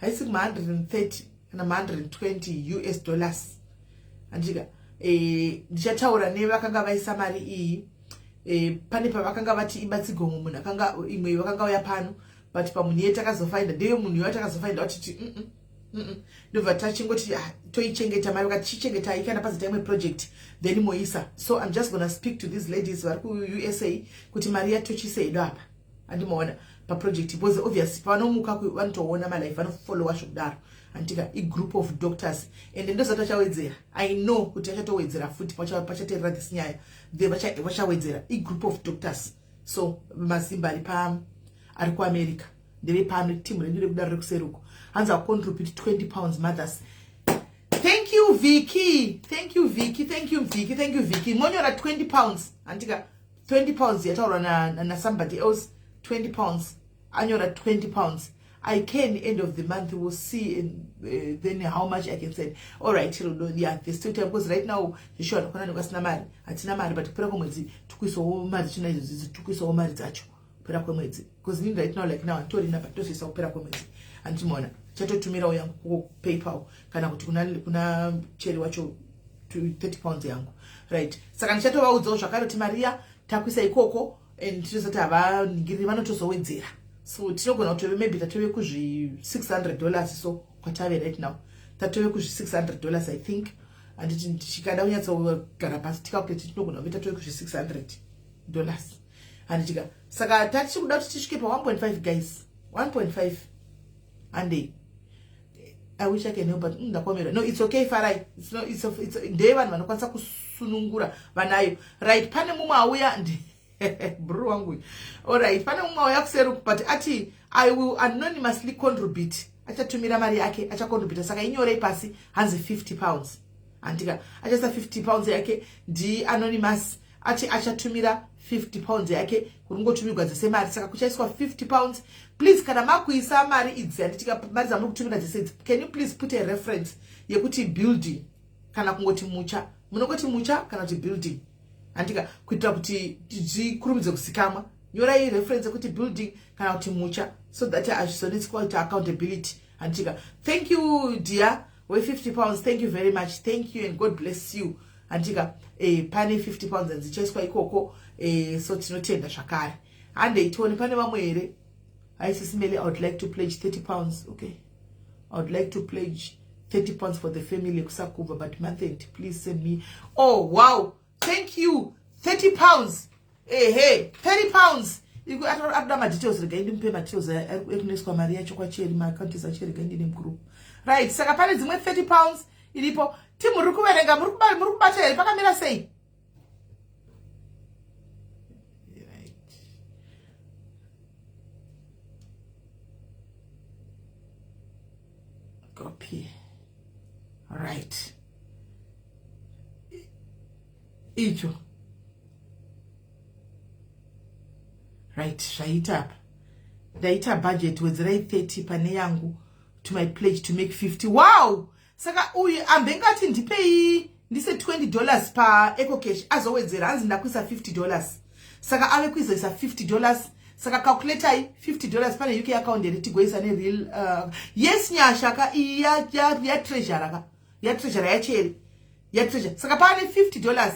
haisi kuma 130 kana ma 120 US dollars. Andika ndichataura nevakanga vaisa mari iyi. Pane pavakanga vati ibatsigwe munhu akanga imwe vakanga uya pano, but pamunhu iye takazofinda ndeye munhu iye takazofinda kuti ndobva tachingoti toichengeta mari vakati chichengetai kana pazoita imwe project then moisa. So I'm just gonna speak to these ladies vari kuUSA kuti mari yatochise hedu apa andimaona paproject, because obviously pavanomuka vanotoona malife vanofollowa zvekudaro. Andika igroup of doctors and ndozati vachawedzera. I know kuti vachatowedzera futi pachateerera this nyaya, the vachawedzera. Igroup of doctors, so mazimba ari pa ari kuAmerica ndevepano team redu rekudaro rekuseruko. Hanzi acontribute 20 pounds mothers. Thank you. you Vicky, thank you Vicky, thank you Vicky, thank you Vicky. Monyora 20 pounds handika 20 pounds yataurwa na somebody else. 20 pounds, anyora 20 pounds. I can end of the month we'll see in, then how much I can send. All right, yeah, there's still time because right now zvishuwa ndakona ndikasina mari, hatina mari, but kupera kwemwedzi tikuisawo mari tsvina idzodzidzi, tikuisawo mari dzacho kupera kwemwedzi because inini right now like now handitorina, but tozoisa kupera kwemwedzi. Handichimaona chatotumirawo yangu kuPayPal kana kuti kuna Cheri wacho 30 pounds yangu, right? Saka ndichatovaudzawo zvakare kuti mariya takuisa ikoko and tinozoti havaningiriri, vanotozowedzera. So tinogona kutove maybe tatove kuzvi 600 dollars. So kwatave right now tatove kuzvi 600 dollars, I think. Handiti tichikada kunyatsogara pasi tikacalculate, tinogona kuve tatove kuzvi 600 dollars, handitika? Saka tatichikuda kuti tisvike pa 1.5, guys, 1.5. Handei. I wish I can help, but ndakwamira. No, it's okay, Farai. It's no, it's ndeye vanhu vanokwanisa kusunungura vanayo. Right, pane mumwe auya, bro wangu. Alright, pane mumwe auya kuseruku, but ati I will anonymously contribute. Achatumira mari yake, achacontributa. Saka inyorei pasi, hanzi 50 pounds. Handika achaisa 50 pounds yake, ndi anonymous, ati achatumira 50 pounds yake kuri dzese mari. Saka kuchaiswa 50 pounds. Please, kana makuisa mari idzi, handitika, mari dzamuri kutumira dzese idzi, can you please put a reference yekuti building kana kungoti mucha? Munongoti mucha kana kuti building, handika, kuitira kuti zvikurumidze kuzikamwa. Nyorai reference yekuti building kana kuti mucha so that hazvizonetsi kuita accountability, handitika? Thank you, dear we50 pounds. Thank you very much. Thank you and God bless you, handika? Pane 50 pounds dzichaiswa ikoko, so tinotenda zvakare. Handei tione pane vamwe here. Hi Sis Melly, I would like to pledge 30 pounds. Okay, I would like to pledge 30 pounds for the family kusakuva, but month end please send me. Oh wow, thank you. 30 pounds, ehe, 30 pounds. Akuda madetails, regai ndimupe madetails ekunoiswa mari yacho kwaCheri, maaccounts aCheri. Regai ndine mugroup. Right, saka pane dzimwe 30 pounds iripo. Ti muri kuverenga, muri kubata here? Pakamira sei? Right, copy. Right, icho. Right, zvaita apa, ndaita budget. Wedzerai 30 pane yangu to my pledge to make 50. Wow. Saka uyu ambengati ndipei ndise 20 dollars paEcoCash, azowedzera, hanzi ndakuisa 50 dollars. Saka ave kuizoisa 50 dollars. Saka calculatai 50 dollars. Pane UK account here tigoisa nereal? Yes, Nyasha ka, iyi yatreasurer ka, yatreasurer yaCheri, yatreasurer. Saka pane 50 dollars.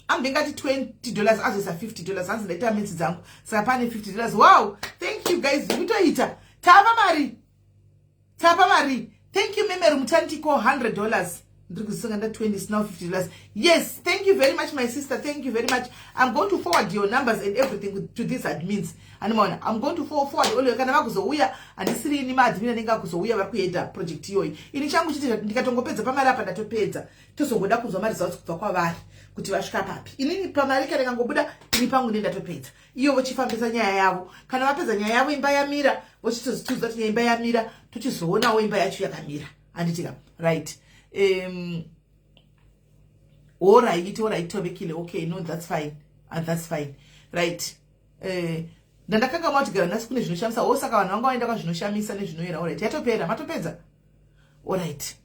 Ambengati 20 dollars, azoisa 50 dollars. Hanzi ndaita maths dzangu, saka pane 50 dollars. Wow, thank you guys. Kutoita tapa mari, tapa mari. Thank you, Memeru Mutantiko, 100 dollars. Ndiri kuzisenga nda 20 is now 50 dollars. Yes, thank you very much, my sister. Thank you very much. I'm going to forward your numbers and everything to these admins. Animaona, I'm going to forward all. Kana vakuzouya, handisiri ini, maadmin anenge akuzouya vari kuenda project iyoyi. Ini changu chiti ndikatongopedza pamari apa, ndatopedza. Tozongoda kunzwa maresults kubva kwavari kuti vasvika papi. Inini pamari kana ikangobuda, ini pangu ndendatopedza. Iyo vochifambisa nyaya yavo. Kana vapedza nyaya yavo, imba yamira, vochitozitiudza kuti imba yamira, tochizoonawo imba yacho yakamira, handitika? Right, alright, alright, Tobekile. Okay, no, that's fine, and that's fine. Right, ndandakanga matigara nhasi kune zvinoshamisa o. Saka vanhu vanga vaenda kwazvinoshamisa nezvinoyera. Alright, yatopera, matopedza. Alright,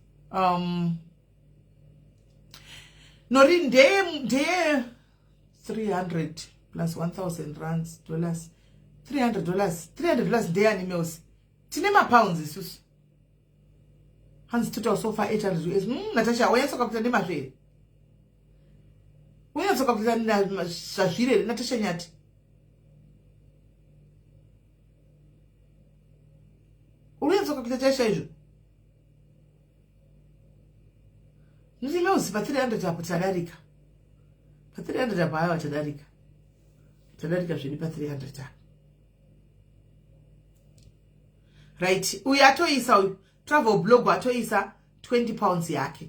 nori ndeye 300 plus 1000 rands dollars, 300 dollars, 300 dollars ndeyani, Mels? Tine mapounds isusu. Hanzi total so far 800 US. Natasha, wanyatsoka kuita nemazvo here? Unyatsoka kuita zvazviri here, Natasha Nyati? Uri kunyatsoka kuita chaizvo? Noti Mels, pa300 apo tadarika, pa300 apo. Aiwa, tadarika, tadarika zvedu pa300 apo. Right, uyu atoisa, uyu travel blog atoisa 20 pounds yake.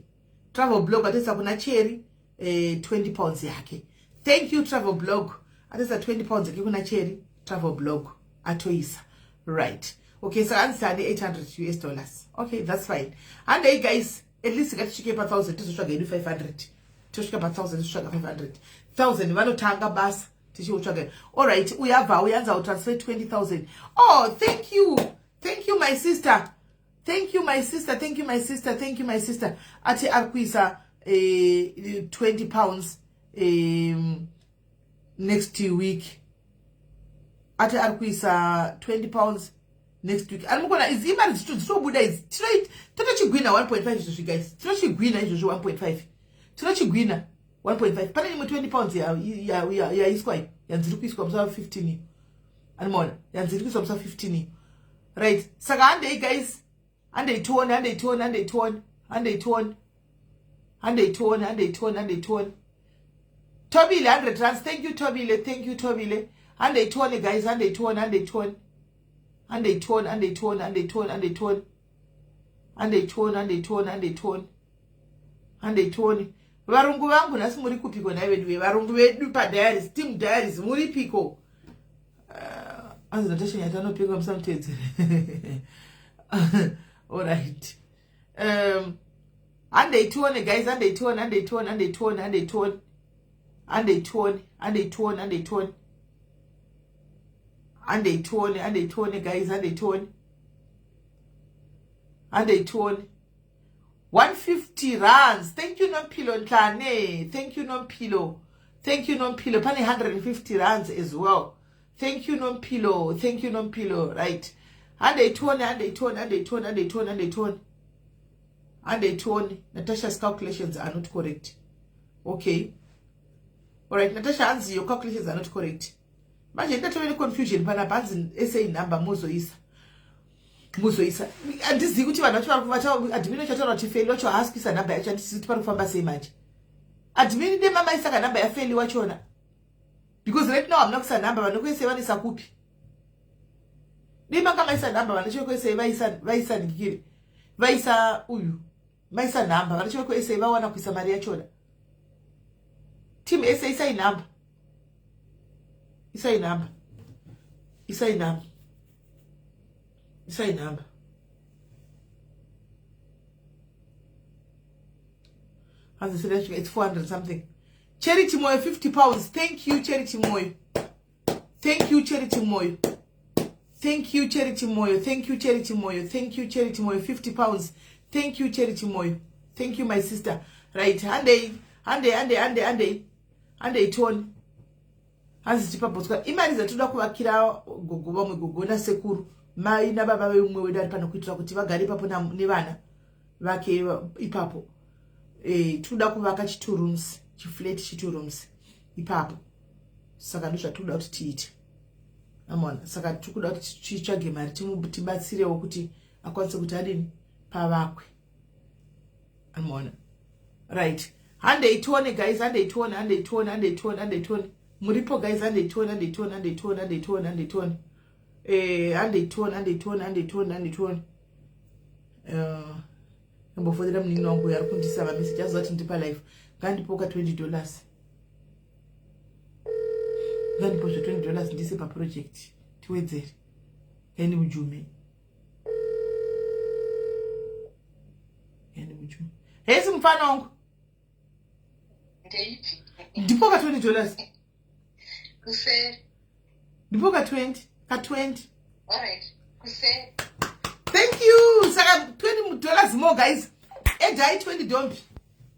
Travel blog atoisa kuna Cheri, 20 pounds yake. Thank you, travel blog. Atoisa 20 pounds yake kuna Cheri. Travel blog atoisa. Right, okay, saka andisane 800 US dollars. Okay, that's fine. Handei guys. At least ngatisvike pa 1000 tizotsvaga yedu 500. Tosvika pa 1000 tizotsvaga 500. 1000 vanotanga basa tichiotsvaga. All right, uyu abva auya anzi transfer 20,000. Oh, thank you. Thank you my sister. Thank you my sister. Thank you my sister. Thank you my sister. Ati ari kuisa 20 pounds next week. Ati ari kuisa 20 pounds next week. Ari mukona idzi imari dzitobuda idzi. Totochigwina 1.5 izvozvi guys. Tinochigwina izvozvi 1.5. Tinochigwina 1.5. Pane imwe 20 pounds yaiswa iyi. Yanziri kuiswa musi wa 15. Animona yanziri kuiswa musi wa 15. Right. Saka handei guys. Handei tione, handei tione, handei tione. Handei tione. Handei tione, handei tione, handei tione. Tobile 100 rands. Thank you Tobile. Thank you Tobile. Handei tione guys, handei tione, handei tione. Handei tione, handei tione, handei tione, handei tione. Handei tione, handei tione, handei tione. Handei tione. Varungu vangu nhasi muri kupiko nhai vedu ve varungu vedu pa diaries, team diaries muri piko. Anzi Natasha Nyati anopenga musamuteedzere. All right. Handei tione guys, handei tione, handei tione, handei tione, handei tione. Handei tione, handei tione, handei tione. Handei tione, handei tione guys, handei tione. Handei tione. 150 rands. Thank you Nompilo Ntlane. Thank you Nompilo. Thank you Nompilo. Pane 150 rands as well. Thank you Nompilo. Thank you Nompilo. Right. Handei tione, handei tione, handei tione, handei tione, handei tione. Handei tione. Natasha's calculations are not correct. Okay. All right, Natasha hanzi your calculations are not correct. Manje ndatove neconfusion panapa hanzi SA number mozoisa. Muzoisa. Handizivi kuti vanhu vacho vari kuvata admin wacho ataura kuti Feli wacho haasi kuisa nhamba yacho handisizi kuti pari kufamba sei manje. Admin ndema maisa ka nhamba yaFeli wachona. Because right now hamuna kuisa nhamba vanhu kwese vanoisa kupi? Dai manga maisa nhamba vanhu vacho kwese vaisa vaisa ndikiri. Vaisa uyu. Maisa nhamba vanhu vacho kwese vawana kuisa mari yachona. Team SA isai nhamba. Isai nhamba. Isai nhamba. Isai nhamba. Hanzi siri yasvika it's 400 something. Charity Moyo 50 pounds. Thank you Charity Moyo. Thank you Charity Moyo. Thank you Charity Moyo. Thank you Charity Moyo. Thank you Charity Moyo 50 pounds. Thank you Charity Moyo. Thank you my sister. Right, handei, handei, handei, handei, handei. Handei tione. Hanzi tipa Botswana. Imari dzatoda kuvakira gogo vamwe gogo nasekuru. Mai nababa veumwe wedu ari pano kuitira kuti vagare ipapo nevana vake ipapo. Tinoda kuvaka chi 2 rooms, chi flat chi 2 rooms ipapo. Saka ndozvatinoda kuti tiite. Amona, saka tikuda kuti titsvage mari tibatsirewo kuti akwanise kuti adini pavakwe. Amona. Right. Handei tione guys, handei tione, handei tione, handei tione, handei tione. Muripo guys, handei tione, handei tione, handei tione, handei tione, handei tione. Handei tione, handei tione, handei tione, handei tione. Ndimbofonera munin'ina wangu uyo ari kundisa mameseji aziva kuti ndiri palive. Ngandipoka $20. Ngandipo zve $20 ndiise paproject tiwedzere. Ngaende mujume. Ngaende mujume. Hesi mufana wangu. Ndeipi? Ndipoka $20. Kuseri. Ndipoka 20. Ka 20. All right. Kuseri. Thank you. Saka $20 more guys. Edai 20 dombi.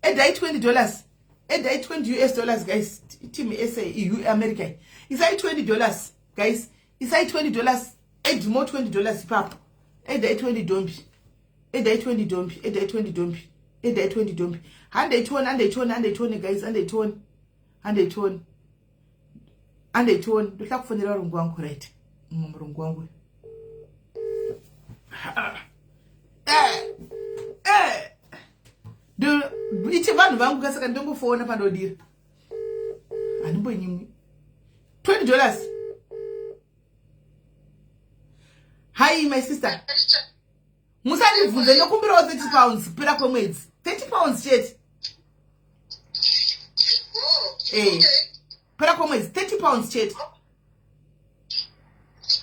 Edai $20. Edai 20 US dollars guys. Team SA EU America. Isai $20 guys. Isai $20. Add more $20 ipapo. Edai 20 dombi. Edai 20 dombi. Edai 20 dombi. Edai 20 dombi. Handei tione, handei tione, handei tione guys, handei tione. Handei tione. Handei tione. Ndoda kufonera varungu vangu right. Mumwe murungu wangu. Ichi vanhu vangu kasaka ndongofona pandodira. Handimbonyimwi. $20. Hi my sister. Musandibvunze ndokumbirawo 30 pounds kupera kwemwedzi. 30 pounds chete. Kupera kwemwedzi 30 pounds chete.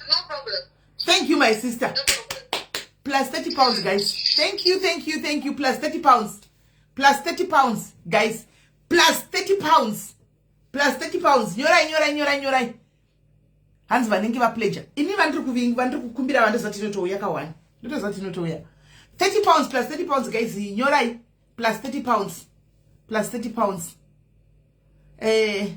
No problem. Thank you my sister. No problem. Plus 30 pounds, guys. Thank you, thank you, thank you. Plus 30 pounds. Plus 30 pounds, guys. Plus 30 pounds. Plus 30 pounds. Nyorai, nyorai, nyorai, nyorai. Hanzi vanenge vapledger. Ini vandiri kuvinga, vandiri kukumbira vandoziva tinotouya ka one. Ndotoziva tinotouya. 30 pounds plus 30 pounds, guys. Nyorai. Plus 30 pounds. Plus 30 pounds. Eh.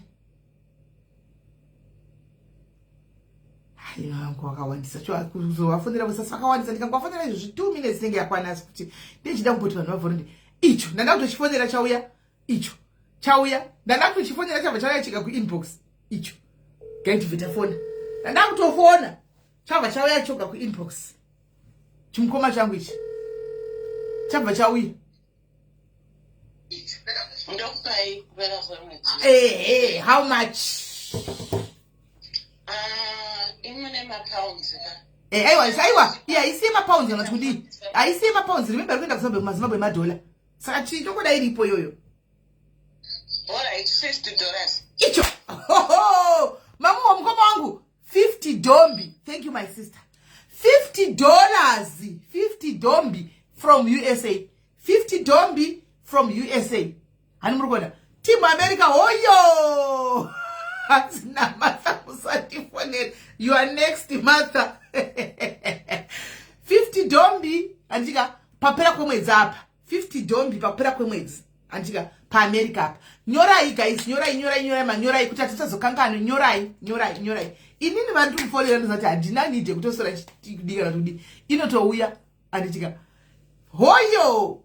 Hangu wakawandisa kuzovafonera vosasi vakawandisa ndikangovafonera izvozvi 2 minutes inenge yakwana asi kuti ndichida kumboti vanhu vavhore icho ndanda kutochifonera chauya icho chauya ndanda kutochifonera chabva chauya chika kuinbox icho gaitibve tafona ndanda kutofona chabva chauya choga kuinbox chimukoma changu ichi chabva chauya Ndokupai kupera kwemwedzi. Ehe, how much? Ah, imune mapounds ka. Eh, aiwa, aiwa, iya haisi yemapounds kana kuti kudii? Haisi yemapounds, remember iri kuenda kuZimbabwe kumaZimbabwe madhola. Saka chii chokuda iripo iyoyo? Alright, $50. Icho. Hoho! Mamuwa mukoma wangu 50 dombi. Thank you my sister. $50, 50 dombi from USA. 50 dombi from USA. Hani muri kuona? Team America hoyo! Hazina Martha musandifonere. You are next Martha. 50 dombi andika papera kwemwedzi apa. 50 dombi papera kwemwedzi. Andika paAmerica apa. Nyorai guys, nyorai nyorai nyorai manyorai kuti hatisazokanganwe. Nyorai, nyorai, nyorai. Inini vantu kufonera ndozati handina need yekutosora kudii kana kudii. Inotouya anditika hoyo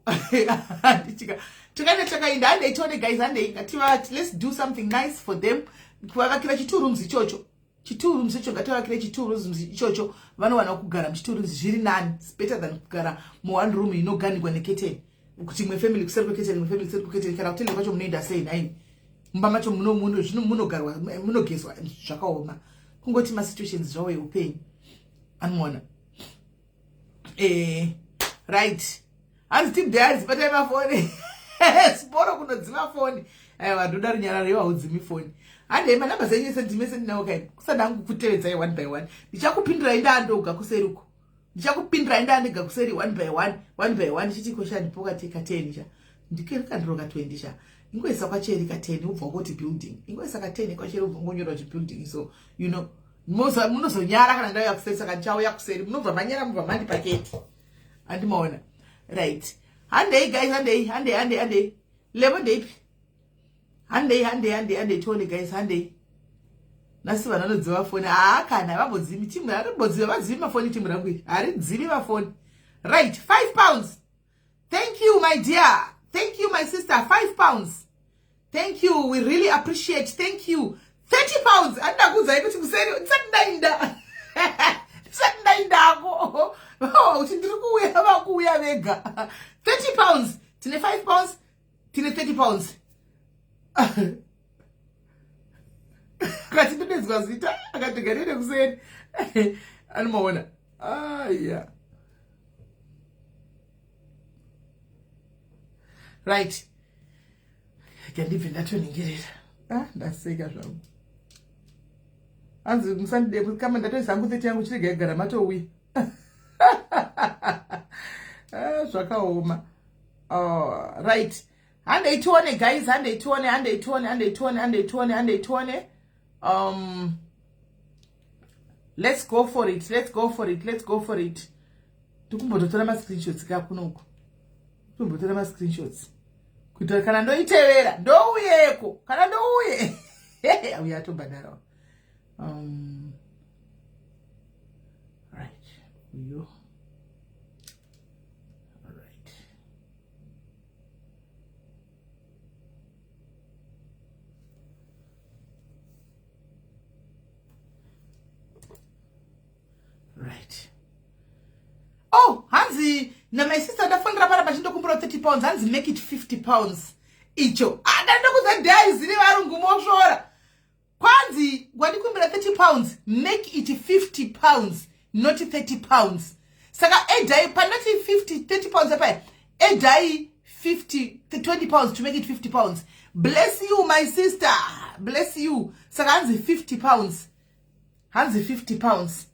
anditika takaenda takaenda handei tione guys handei ngativa let's do something nice for them kuvavakira chi two rooms ichocho chi two rooms icho ngativavakire chi two rooms ichocho vanowana kugara muchi two rooms zviri nani it's better than kugara mu one room inoganikwa neketeni kuti imwe family kuseri kweketeni imwe family kuseri kweketeni kana kutende kwacho munoenda sei nhaini mumba macho munogarwa munogezwa zvakaoma kungoti masituations zvawo eupenyu anoona eh, right hanzi team diaries batai mafoni sporo kunodzima foni aiwa ndoda runyararo iwa haudzimi foni handei manamba zenyu ese ndimese ndinawo kai kusada hangu kutevedzai one by one ndichakupindurai ndaandoga kuseri uko ndichakupindurai ndaandega kuseri one by one one by one chiti kosha ndipoka teka ten cha ndikekandiro ka 20 cha ingoisa kwacheri ka 10 ubva wangoti building ingoisa ka 10 kwacheri ubva wangonyora kuti building so you know munozonyara kana ndauya kuseri saka ndichauya kuseri munobva manyara mubva mandipa keti andimaona right handei guys handei handei handei handei levo ndeipi handei handei handei handei tione guys handei nhasi vanhu vanodziva foni haa kana vambodzimi timu harimbodziva vadzivi mafoni timu rangu iri haridzivi mafoni right 5 pounds thank you my dear thank you my sister 5 pounds thank you we really appreciate thank you 30 pounds andida kuudzai kuti kuseri ndisati ndainda ndisati ndaindako kuti ndiri kuuya vakuuya vega 30 pounds tine 5 pounds tine 30 pounds akati ndodedzwa zita akati garire kuseri anomaona aya ah, right rega ndibve ndatonyengerera ah, ndaseka zvangu hanzi musandide kama ndatoisa hangu 30 yangu chirega igara matouya ah, zvakaoma oh, right handei tione guys handei tione handei tione handei tione handei tione handei tione let's go for it let's go for it let's go for it tikumbototora mascreenshots ka kunoku tombotora mascreenshots kuitira kana ndoitevera ndouyeko kana ndouye auya atobhadharawo right uyo right right oh hanzi na my sister ndafonera pana pachindokumbira 30 pounds hanzi make it 50 pounds icho adandokuza ndaizive varungu mosvora kwanzi wandikumbira 30 pounds make it 50 pounds not 30 pounds saka edai pandati 50 30 pounds apaya edai 50 20 pounds to make it 50 pounds bless you my sister bless you saka hanzi 50 pounds hanzi 50 pounds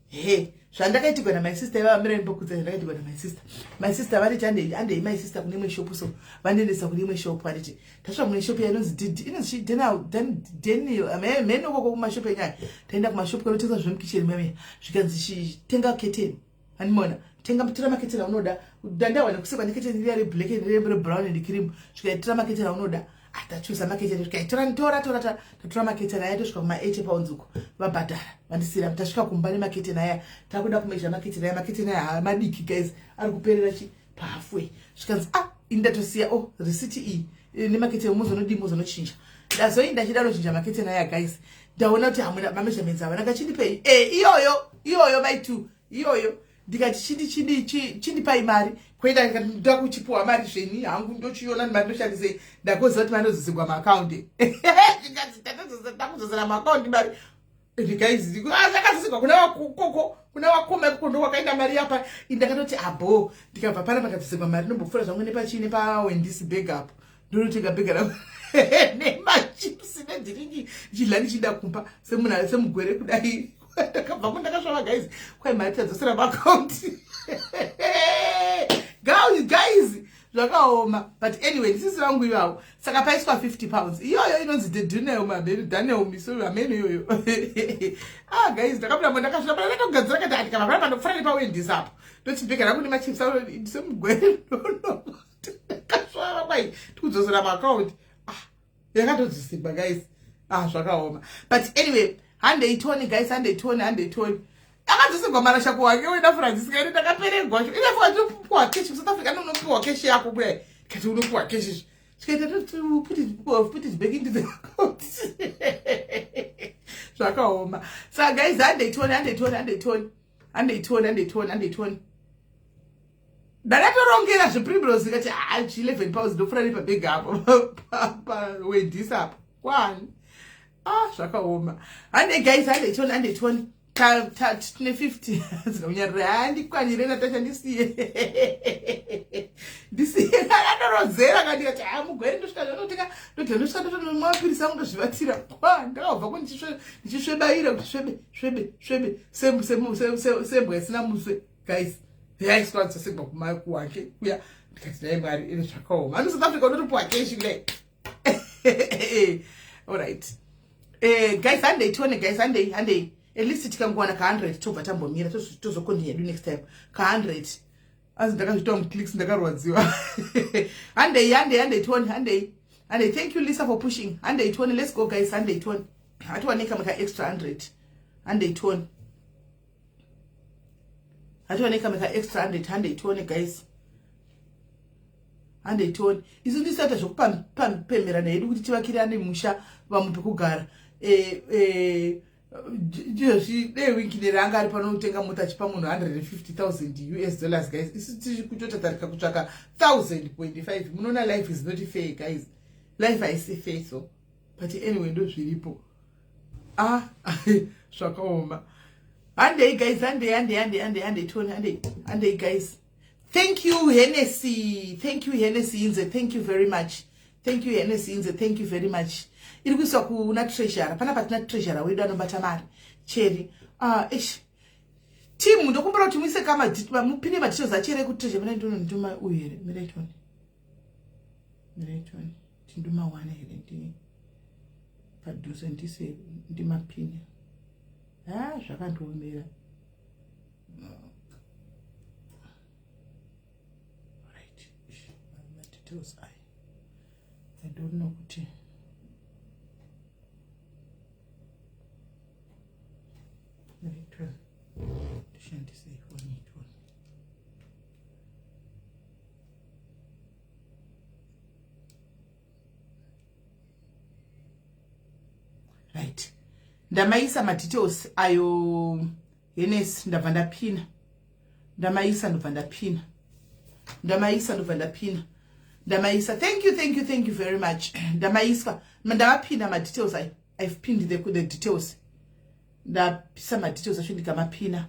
he Zvandakaitigwa namy sister ivava, mirai ndibokudza zvandakaitigwa namy sister. My sister variti andei, my sister, kune imwe shop. So vandiendesa kune imwe shop. Handiti tasvika kune shop yainonzi did inonzi Daniel mhene ukoko kumashopu enyaya. Taenda kumashopu kanotengesa zvemukitchen mame. Zvikanzi chitenga keteni, andimona, tenga, tora maketeni aunoda. Ndandawana kusekwa neketeni riya reblack, rebrown and cream. Zvikaitora maketeni aunoda. Tachuza maketeni. Zvikaitora, tora, tora, tora. Tatora maketeni aya, tosvika kuma8 pounds uko, vabhadhara, vandisira. Tasvika kumba nemaketeni aya, takuda kumeasure maketeni aya. Maketeni aya madiki guys, ari kuperera chi pahalfway. Zvikanzi, ah, ini ndatosiya o oh, risiti iyi nemaketeni, muzonodii, muzonochinja. Ndazoinda chida nochinja maketeni aya guys, ndaona kuti hamuna mameasurements ava. Ndakachindipei e iyoyo iyoyo maitu iyoyo. Ndikati chindi chindi chindipai mari kwenda. Ndikati ndoda kuchipiwa mari zveni hangu, ndochiona mari ndoshandisei. Ndakoziva kuti mari ndozodzigwa maakaunti. Ndikati ndakudzosera maakaunti mari. Guys, zvakazosirwa kuna vakoko, kuna vakoma ikoko, ndo kwakaenda mari yapa. Ndakatoti abo, ndikabva pana pakadzosirwa mari, ndombopfuura zvangu nepachii, nepaWendy's bag apo, ndonotenga bhega rangu nemachips nedrink, ndichidla ndichienda kumba semunhu semugwere kudai. Ndakabvamo ndakasvava guys, kwai mari tadzosera maakaunti. Guys, zvakaoma. But anyway, ndisisi vangu ivavo. Saka paiswa £50 iyoyo inonzi the Daniel Daniel Miso hameno iyoyo. Ah guys, ndakabudamo ndakasvika pana ndakagadzira kati andikabva pana pandopfuura nepaWendy's apo, ndoti bhega rangu nemachips semugwere. Ndakasvava, kwai tikudzosera maakaunti. Ah, yakatodzisigwa guys. Ah, zvakaoma. But anyway, handei tione guys, handei tione, handei tione. Akadzoserwa marasha kuwake wena Francisca. Ine ndakaperegwa cho inefuka tinopuwa cash muSouth Africa, unopuwa cash yako kudai, kati unopuwa cash izvi. Tikaita put it back into the account. Zvakaoma. Saka guys, handei tione, handei tione, handei tione, handei tione, handei tione, handei tione. Ndakatorongera zveprimrose, ikati £11, ndopfuura nepabhegi apo paWendy's apo kwani. Ah, zvakaoma. Handei guys, handei tione, handei tione. Tine 50 dzinokunyarira. Handikwanire Natasha, ndisiye, ndisiye. Ndakatorodzera kandikati ha mugwere, ndosvika ndonotenga, ndodya, ndosvika ndotonomwa mapirisi angu, ndozvivatira. Kwa ndakabva ko ndichisvebaira kuti svebe svebe svebe sembwa isina muswe guys. Yaiswa dzosekwa kuwake kuya. Ndikati dai Mwari ine zvakaoma. Ano South Africa unotopiwa cash kudai. Alright guys, handei tione guys, handei, handei. At least tikangowana ka100 tobva tambomira, tozocontinue yedu next time. Ka100 anzi ndakazvitawo muclicks, ndakarwadziwa. Handei, handei, handei tione, handei, handei. Thank you Lisa for pushing. Handei tione, let's go guys, handei tione. Hatiwanei kamwe kaextra 100. Handei tione, hatiwanei kamwe kaextra 100. Handei tione guys, handei tione. Isu ndisaita zvokupemherana hedu kuti tivakirane musha, vamwe pekugara. Izvozvi dei Wicknell anga ari panotenga mota achipa munhu 150 000 US dollars guys, isu tiri kutotatarika kutsvaka 1000.5. Munoona, life is not fair guys, life haisi fair. So but anyway, ndo zviripo. Ah, zvakaoma. Handei guys, handei, handei, handei, handei, handei tione, handei, handei guys. Thank you Hennessy, thank you Hennessy Inze, thank you very much. Thank you Hennessy Inze, thank you very much. Iri kuiswa kuna treasurer panapa, tina treasurer wedu anobata mari cheri. Ah, ish team, ndokumbira kuti muise kama mupine madetails achere kutreasure. Mina ndino nduma uyu here? Mirai tione, mirai tione, tinduma wane here? Ndi padhuze, ndise ndimapine. Ah, zvakandiomera. Right, madetails aya, I don't know kuti right, ndishandise ifoni itoni. Right, ndamaisa madetails ayo Henesi, ndabva ndapina, ndamaisa, ndobva ndapina, ndamaisa, ndobva ndapina, ndamaisa. Thank you, thank you, thank you very much. Ndamaiswa, ndavapina madetails ayo. I've pinned the details. Ndapisa madetails acho, ndikamapina,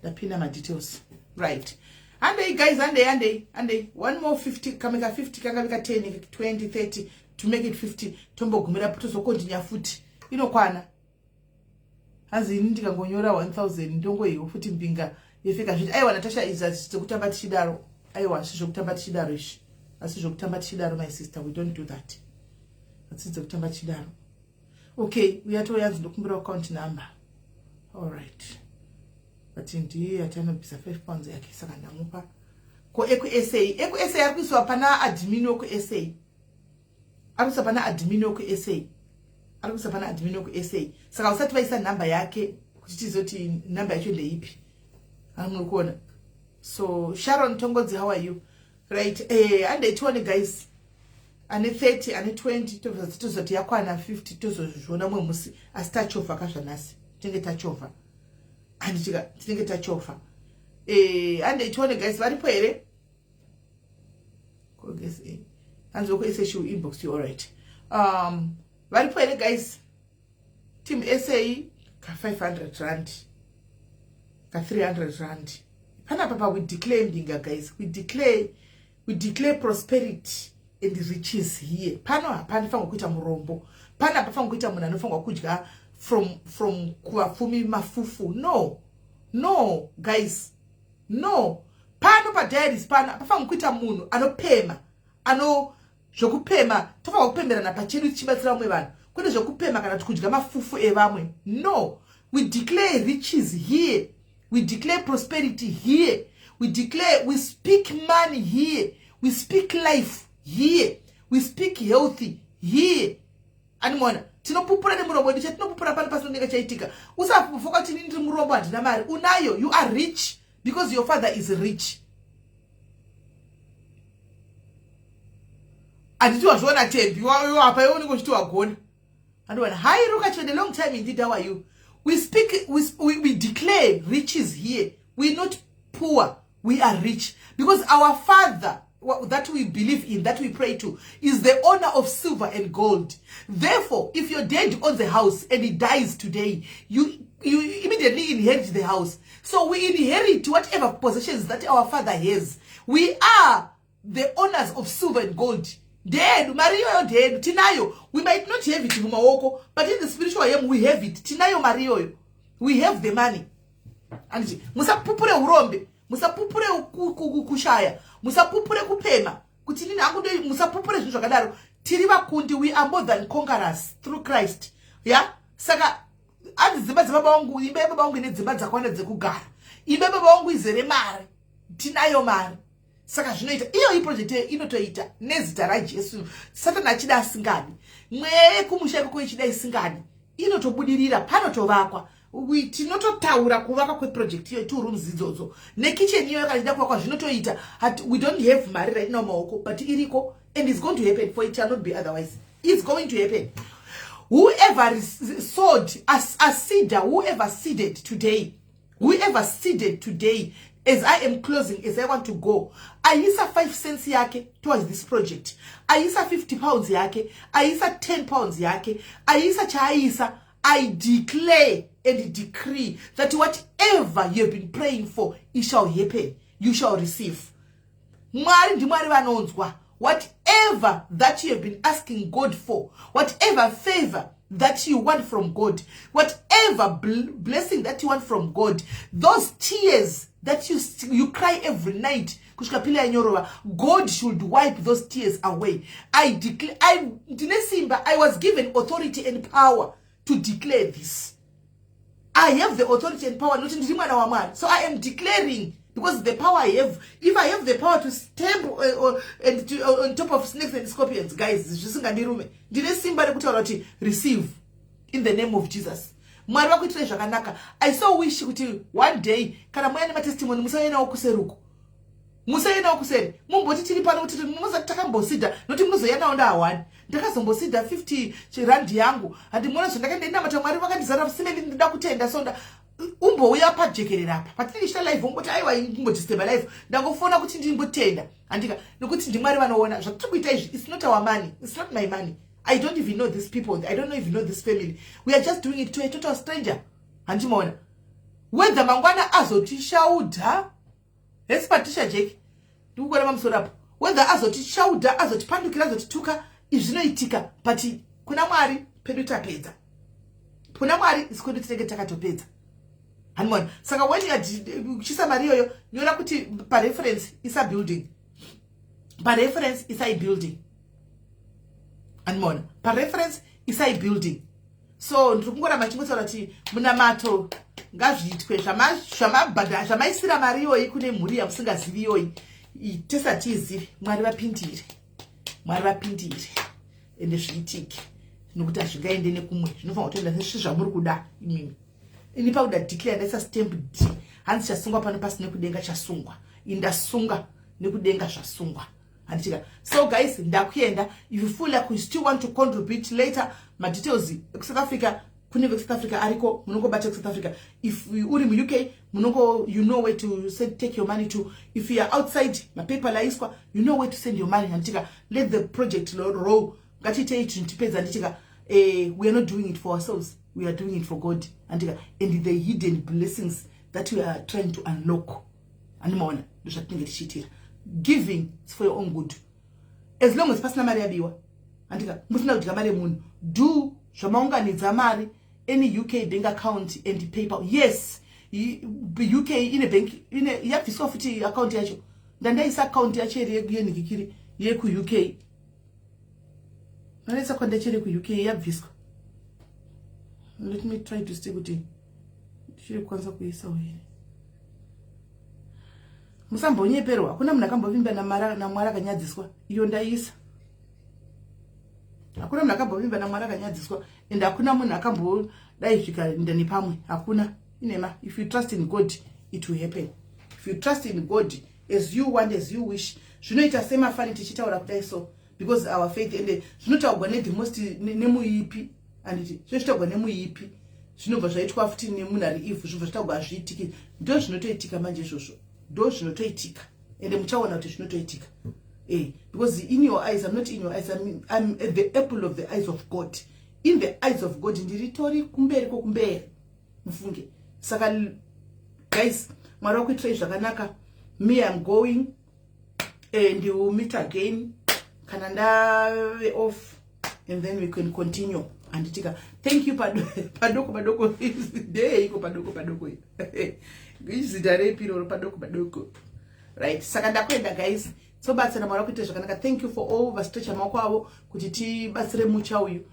ndapina madetails. Right, handei guys, handei, handei, handei. One more 50, kamwe ka 50, kangave ka 10, 20, 30 to make it 50. Tombogumira, tozocontinue futi, inokwana. Hanzi ini ndikangonyora 1000 ndongoiwo futi mbinga yefeka zviti. Aiwa Natasha, izvi hazvisi zvekutamba tichidaro. Aiwa, hazvisi zvekutamba tichidaro izvi, asi zvekutamba tichidaro, my sister, we don't do that. Hatisi dzekutamba tichidaro. Okay, uyatoyanzi ndokumbira account number. Allright, but ndiye yatanobvisa £5 yake, saka ndamupa. Ko ekuSA, ekuSA ari kuiswa pana admin wekuSA, ari kuisa pana admin wekuSA, ari kuisa pana admin wekuSA. Saka usati vaisa nhamba yake kuti tizoti nhamba yacho ndeipi, amuri kuona? So Sharon Tongodzi, how are you? Right, andei tione guys, ane 30, ane 20, tobva tozoti yakwana 50, tozozviona mumwe musi. Asi tachovha kazvanhasi, tinenge tachovha, handitika? Tinenge tachovha. Andei tione guys, varipo here? Hanzi wekuSA, she will inbox you. Alright, varipo here guys? Team SA, ka 500 rand, ka 300 rand panapa pa. We declare mbinga guys, we declare prosperity and riches here. Pano hapanifanirwa kuita murombo, pano hapafanirwa kuita munhu anofanirwa kudya from kuvapfumi mafufu. No, no guys, no. Pano padiaries pano hapafanirwa kuita munhu anopema, ano zvekupema. Tofanirwa kupemberana pachedu tichibatsira vamwe vanhu, kwete zvekupema kana kuti kudya mafufu evamwe. No, we declare riches here, we declare prosperity here, we declare, we speak money here, we speak life here, we speak healthy here. Animona, tinopupura nemuromo wedu. Chatinopupura pano pasina ndinge chaitika. Usafoka kuti ini ndiri murombo, handina mari. Unayo, you are rich because your father is rich. Handiti wazviona, Tembi? Apa iwe unenge uchiti wagona. Andiwana, hi Rukachende, long time indeed, how are you? We speak, we declare riches here. We're not poor, we are rich because our father that we believe in, that we pray to, is the owner of silver and gold. Therefore, if your dad owns a house and he dies today, you immediately inherit the house. So we inherit whatever possessions that our father has. We are the owners of silver and gold. Ndeyedu mari iyoyo, ndeyedu, tinayo. We might not have it mumaoko, but in the spiritual realm we have it. Tinayo mari iyoyo, we have the money. Anditi musapupure urombe, musapupure kushaya, musapupure kupema kuti nini hangu. Musapupure zvinhu zvakadaro. Tiri vakundi, we are more than conquerors through Christ. Ya yeah? Saka hanzi dzimba dzebaba vangu, imba yebaba vangu ine dzimba dzakawanda dzekugara, imba yebaba vangu izere mari, tinayo mari. Saka zvinoita iyo iproject inotoita nezita raJesu. Satani achida asingadi, mweya yekumusha ikoko ichida isingadi, inotobudirira. Panotovakwa, tinototaura kuvakwa kweproject iyo, two rooms idzodzo nekitchen iyoyo. Kana ichida kuvakwa, zvinotoita. We don't have mari right now maoko, but iriko and it's going to happen, for it shall not be otherwise. It's going to happen. Whoever sowed a seed, whoever seeded today, whoever seeded today, as I am closing, as I want to go, aisa 5 cents yake towards this project, aisa £50 yake, aisa £10 yake, aisa chaaisa, I declare and decree that whatever you have been praying for, it shall happen. You shall receive. Mwari ndiMwari vanonzwa. Whatever that you have been asking God for, whatever favor that you want from God, whatever blessing that you want from God, those tears that you cry every night kusvika pillow yanyorova, God should wipe those tears away. I declare, ndine simba. I was given authority and power to declare this. I have the authority and power nokuti ndiri mwana waMwari. So I am declaring because the power I have, if I have the power to stamp on top of snakes and scorpions, guys, zvisingandirume, ndine simba rekutaura kuti receive in the name of Jesus. Mwari vakuitirai zvakanaka. I so wish kuti one day kana mouya nematestimony, musaenawo kuseruko, musaendawo kuseri, mumboti tiri pano kuti musati takamboseeda, nokuti munozoya nawo ndahawani, ndakazomboseeda 50 rand yangu, handimuona zvandakaenda inamata, Mwari vakandizara simendi, ndida kutenda. So umbouya pajekerera apa patinenge tichita live, umboti aiwa, imbodisturba live, ndangofona kuti ndimbotenda, handika? Nokuti ndiMwari vanoona zvatiri kuita izvi. It's not our money, it's not my money. I don't even know these people, I don't even know this family. We are just doing it to a total stranger, handimaona? Whether mangwana azotishaudha, hesi Patricia Jack, ndikukona pamusoro apo, whether azotishaudha, azotipandukira, azotituka, izvi zvinoitika, but kuna Mwari pedu tapedza. Kuna Mwari isu kwedu tinenge takatopedza, hanimona? Saka when you are uchisa mari iyoyo, nyora kuti pareference isa building, pareference isai building, hanimona? Pareference isai building. So ndiri kungoramba chingotaura kuti munamato ngazviitwe zvamaisira mari iyoyi kune mhuri yamusingazivi iyoyi, tisatiizivi. Mwari vapindire, Mwari vapindire, ende zviitike, nokuti hazvingaende nekumwe, zvinofanira kutoenda sezvamuri kuda imimi. Ini pakuda declare ndaisa stamp D, hanzi chasungwa pano pasi nekudenga chasungwa. Indasunga nekudenga, zvasungwa, handitika? So guys, ndakuenda. If you feel like you still want to contribute later, madetails ekuSouth Africa kune vekuSouth Africa ariko, munongobata kuSouth Africa. If uri muUK, munongo you know where to send, take your money to. If you are outside, maPayPal aiswa, you know where to send your money, handitika? Let the project roll. Ngatiitei chinhu tipedza, handitika? We are not doing it for ourselves, we are doing it for God, handitika? And the hidden blessings that we are trying to unlock, handimaona? Ndozvatinenge tichiitira. Giving is for your own good, as long as pasina mari yabiwa, handika? Musina kudya mari yemunhu. Do zvamaunganidza mari, any UK bank account and PayPal. Yes, UK ine bank ine yabviswa futi account yacho. Ndandaisa account yacho iri yenhikikiri yekuUK, ndandaisa account yacho iri yekuUK, yabviswa. Let me try to see kuti ndichiri kukwanisa kuisawo here. Musambonyeperwa, hakuna munhu akambovimba naMwari akanyadziswa. Iyo ndaisa, hakuna munhu akambovimba naMwari akanyadziswa, and hakuna munhu akambodai zvikaenda nepamwe, hakuna inema. If you trust in God, it will happen. If you trust in God as you want, as you wish, zvinoita semafani tichitaura kudai so, because our faith, ende zvinotaurwa nethe most nemuipi, handiti? Zvinochitaurwa nemuipi, zvinobva zvaitwa futi nemunhu ari evil, zvinobva zvitaurwa, hazviitiki. Ndo zvinotoitika manje izvozvo, ndo zvinotoitika, ende muchaona kuti zvinotoitika, because in your eyes, I'm not in your eyes, I'm at the apple of the eyes of God. In the eyes of God ndiritori kumberi kwokumberi, mufunge. Saka guys, Mwari wakuitirai zvakanaka. Me, I'm going and we will meet again kana ndave off, and then we can continue, handitika? Thank you. Padoko padoko ndeyeiko? Padoko padoko izita repi iroro? Padoko padoko, right? Saka ndakuenda, guys. Tobatsira. Mwari wakuitira zvakanaka. Thank you for all vastretcha maoko avo kuti tibatsire mucha uyu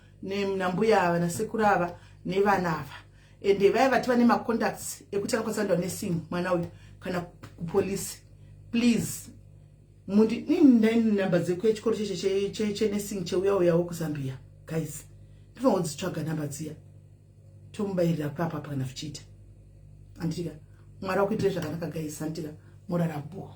nambuya ava, nasekuru ava, nevana ava. Ende vaya vati vane macontacts ekuti anokwanisa kuenda nursing mwana uyu kana kupolisi, please mundi nini namba dzekuchikoro chenursing cheuya uyawo kuZambia. Guys, ndifanira kudzitsvaga namba dziya, tomubayirira papapa kana zvichiita, handitika? Mwari wakuitire zvakanaka, guys, handitika? Murara bo.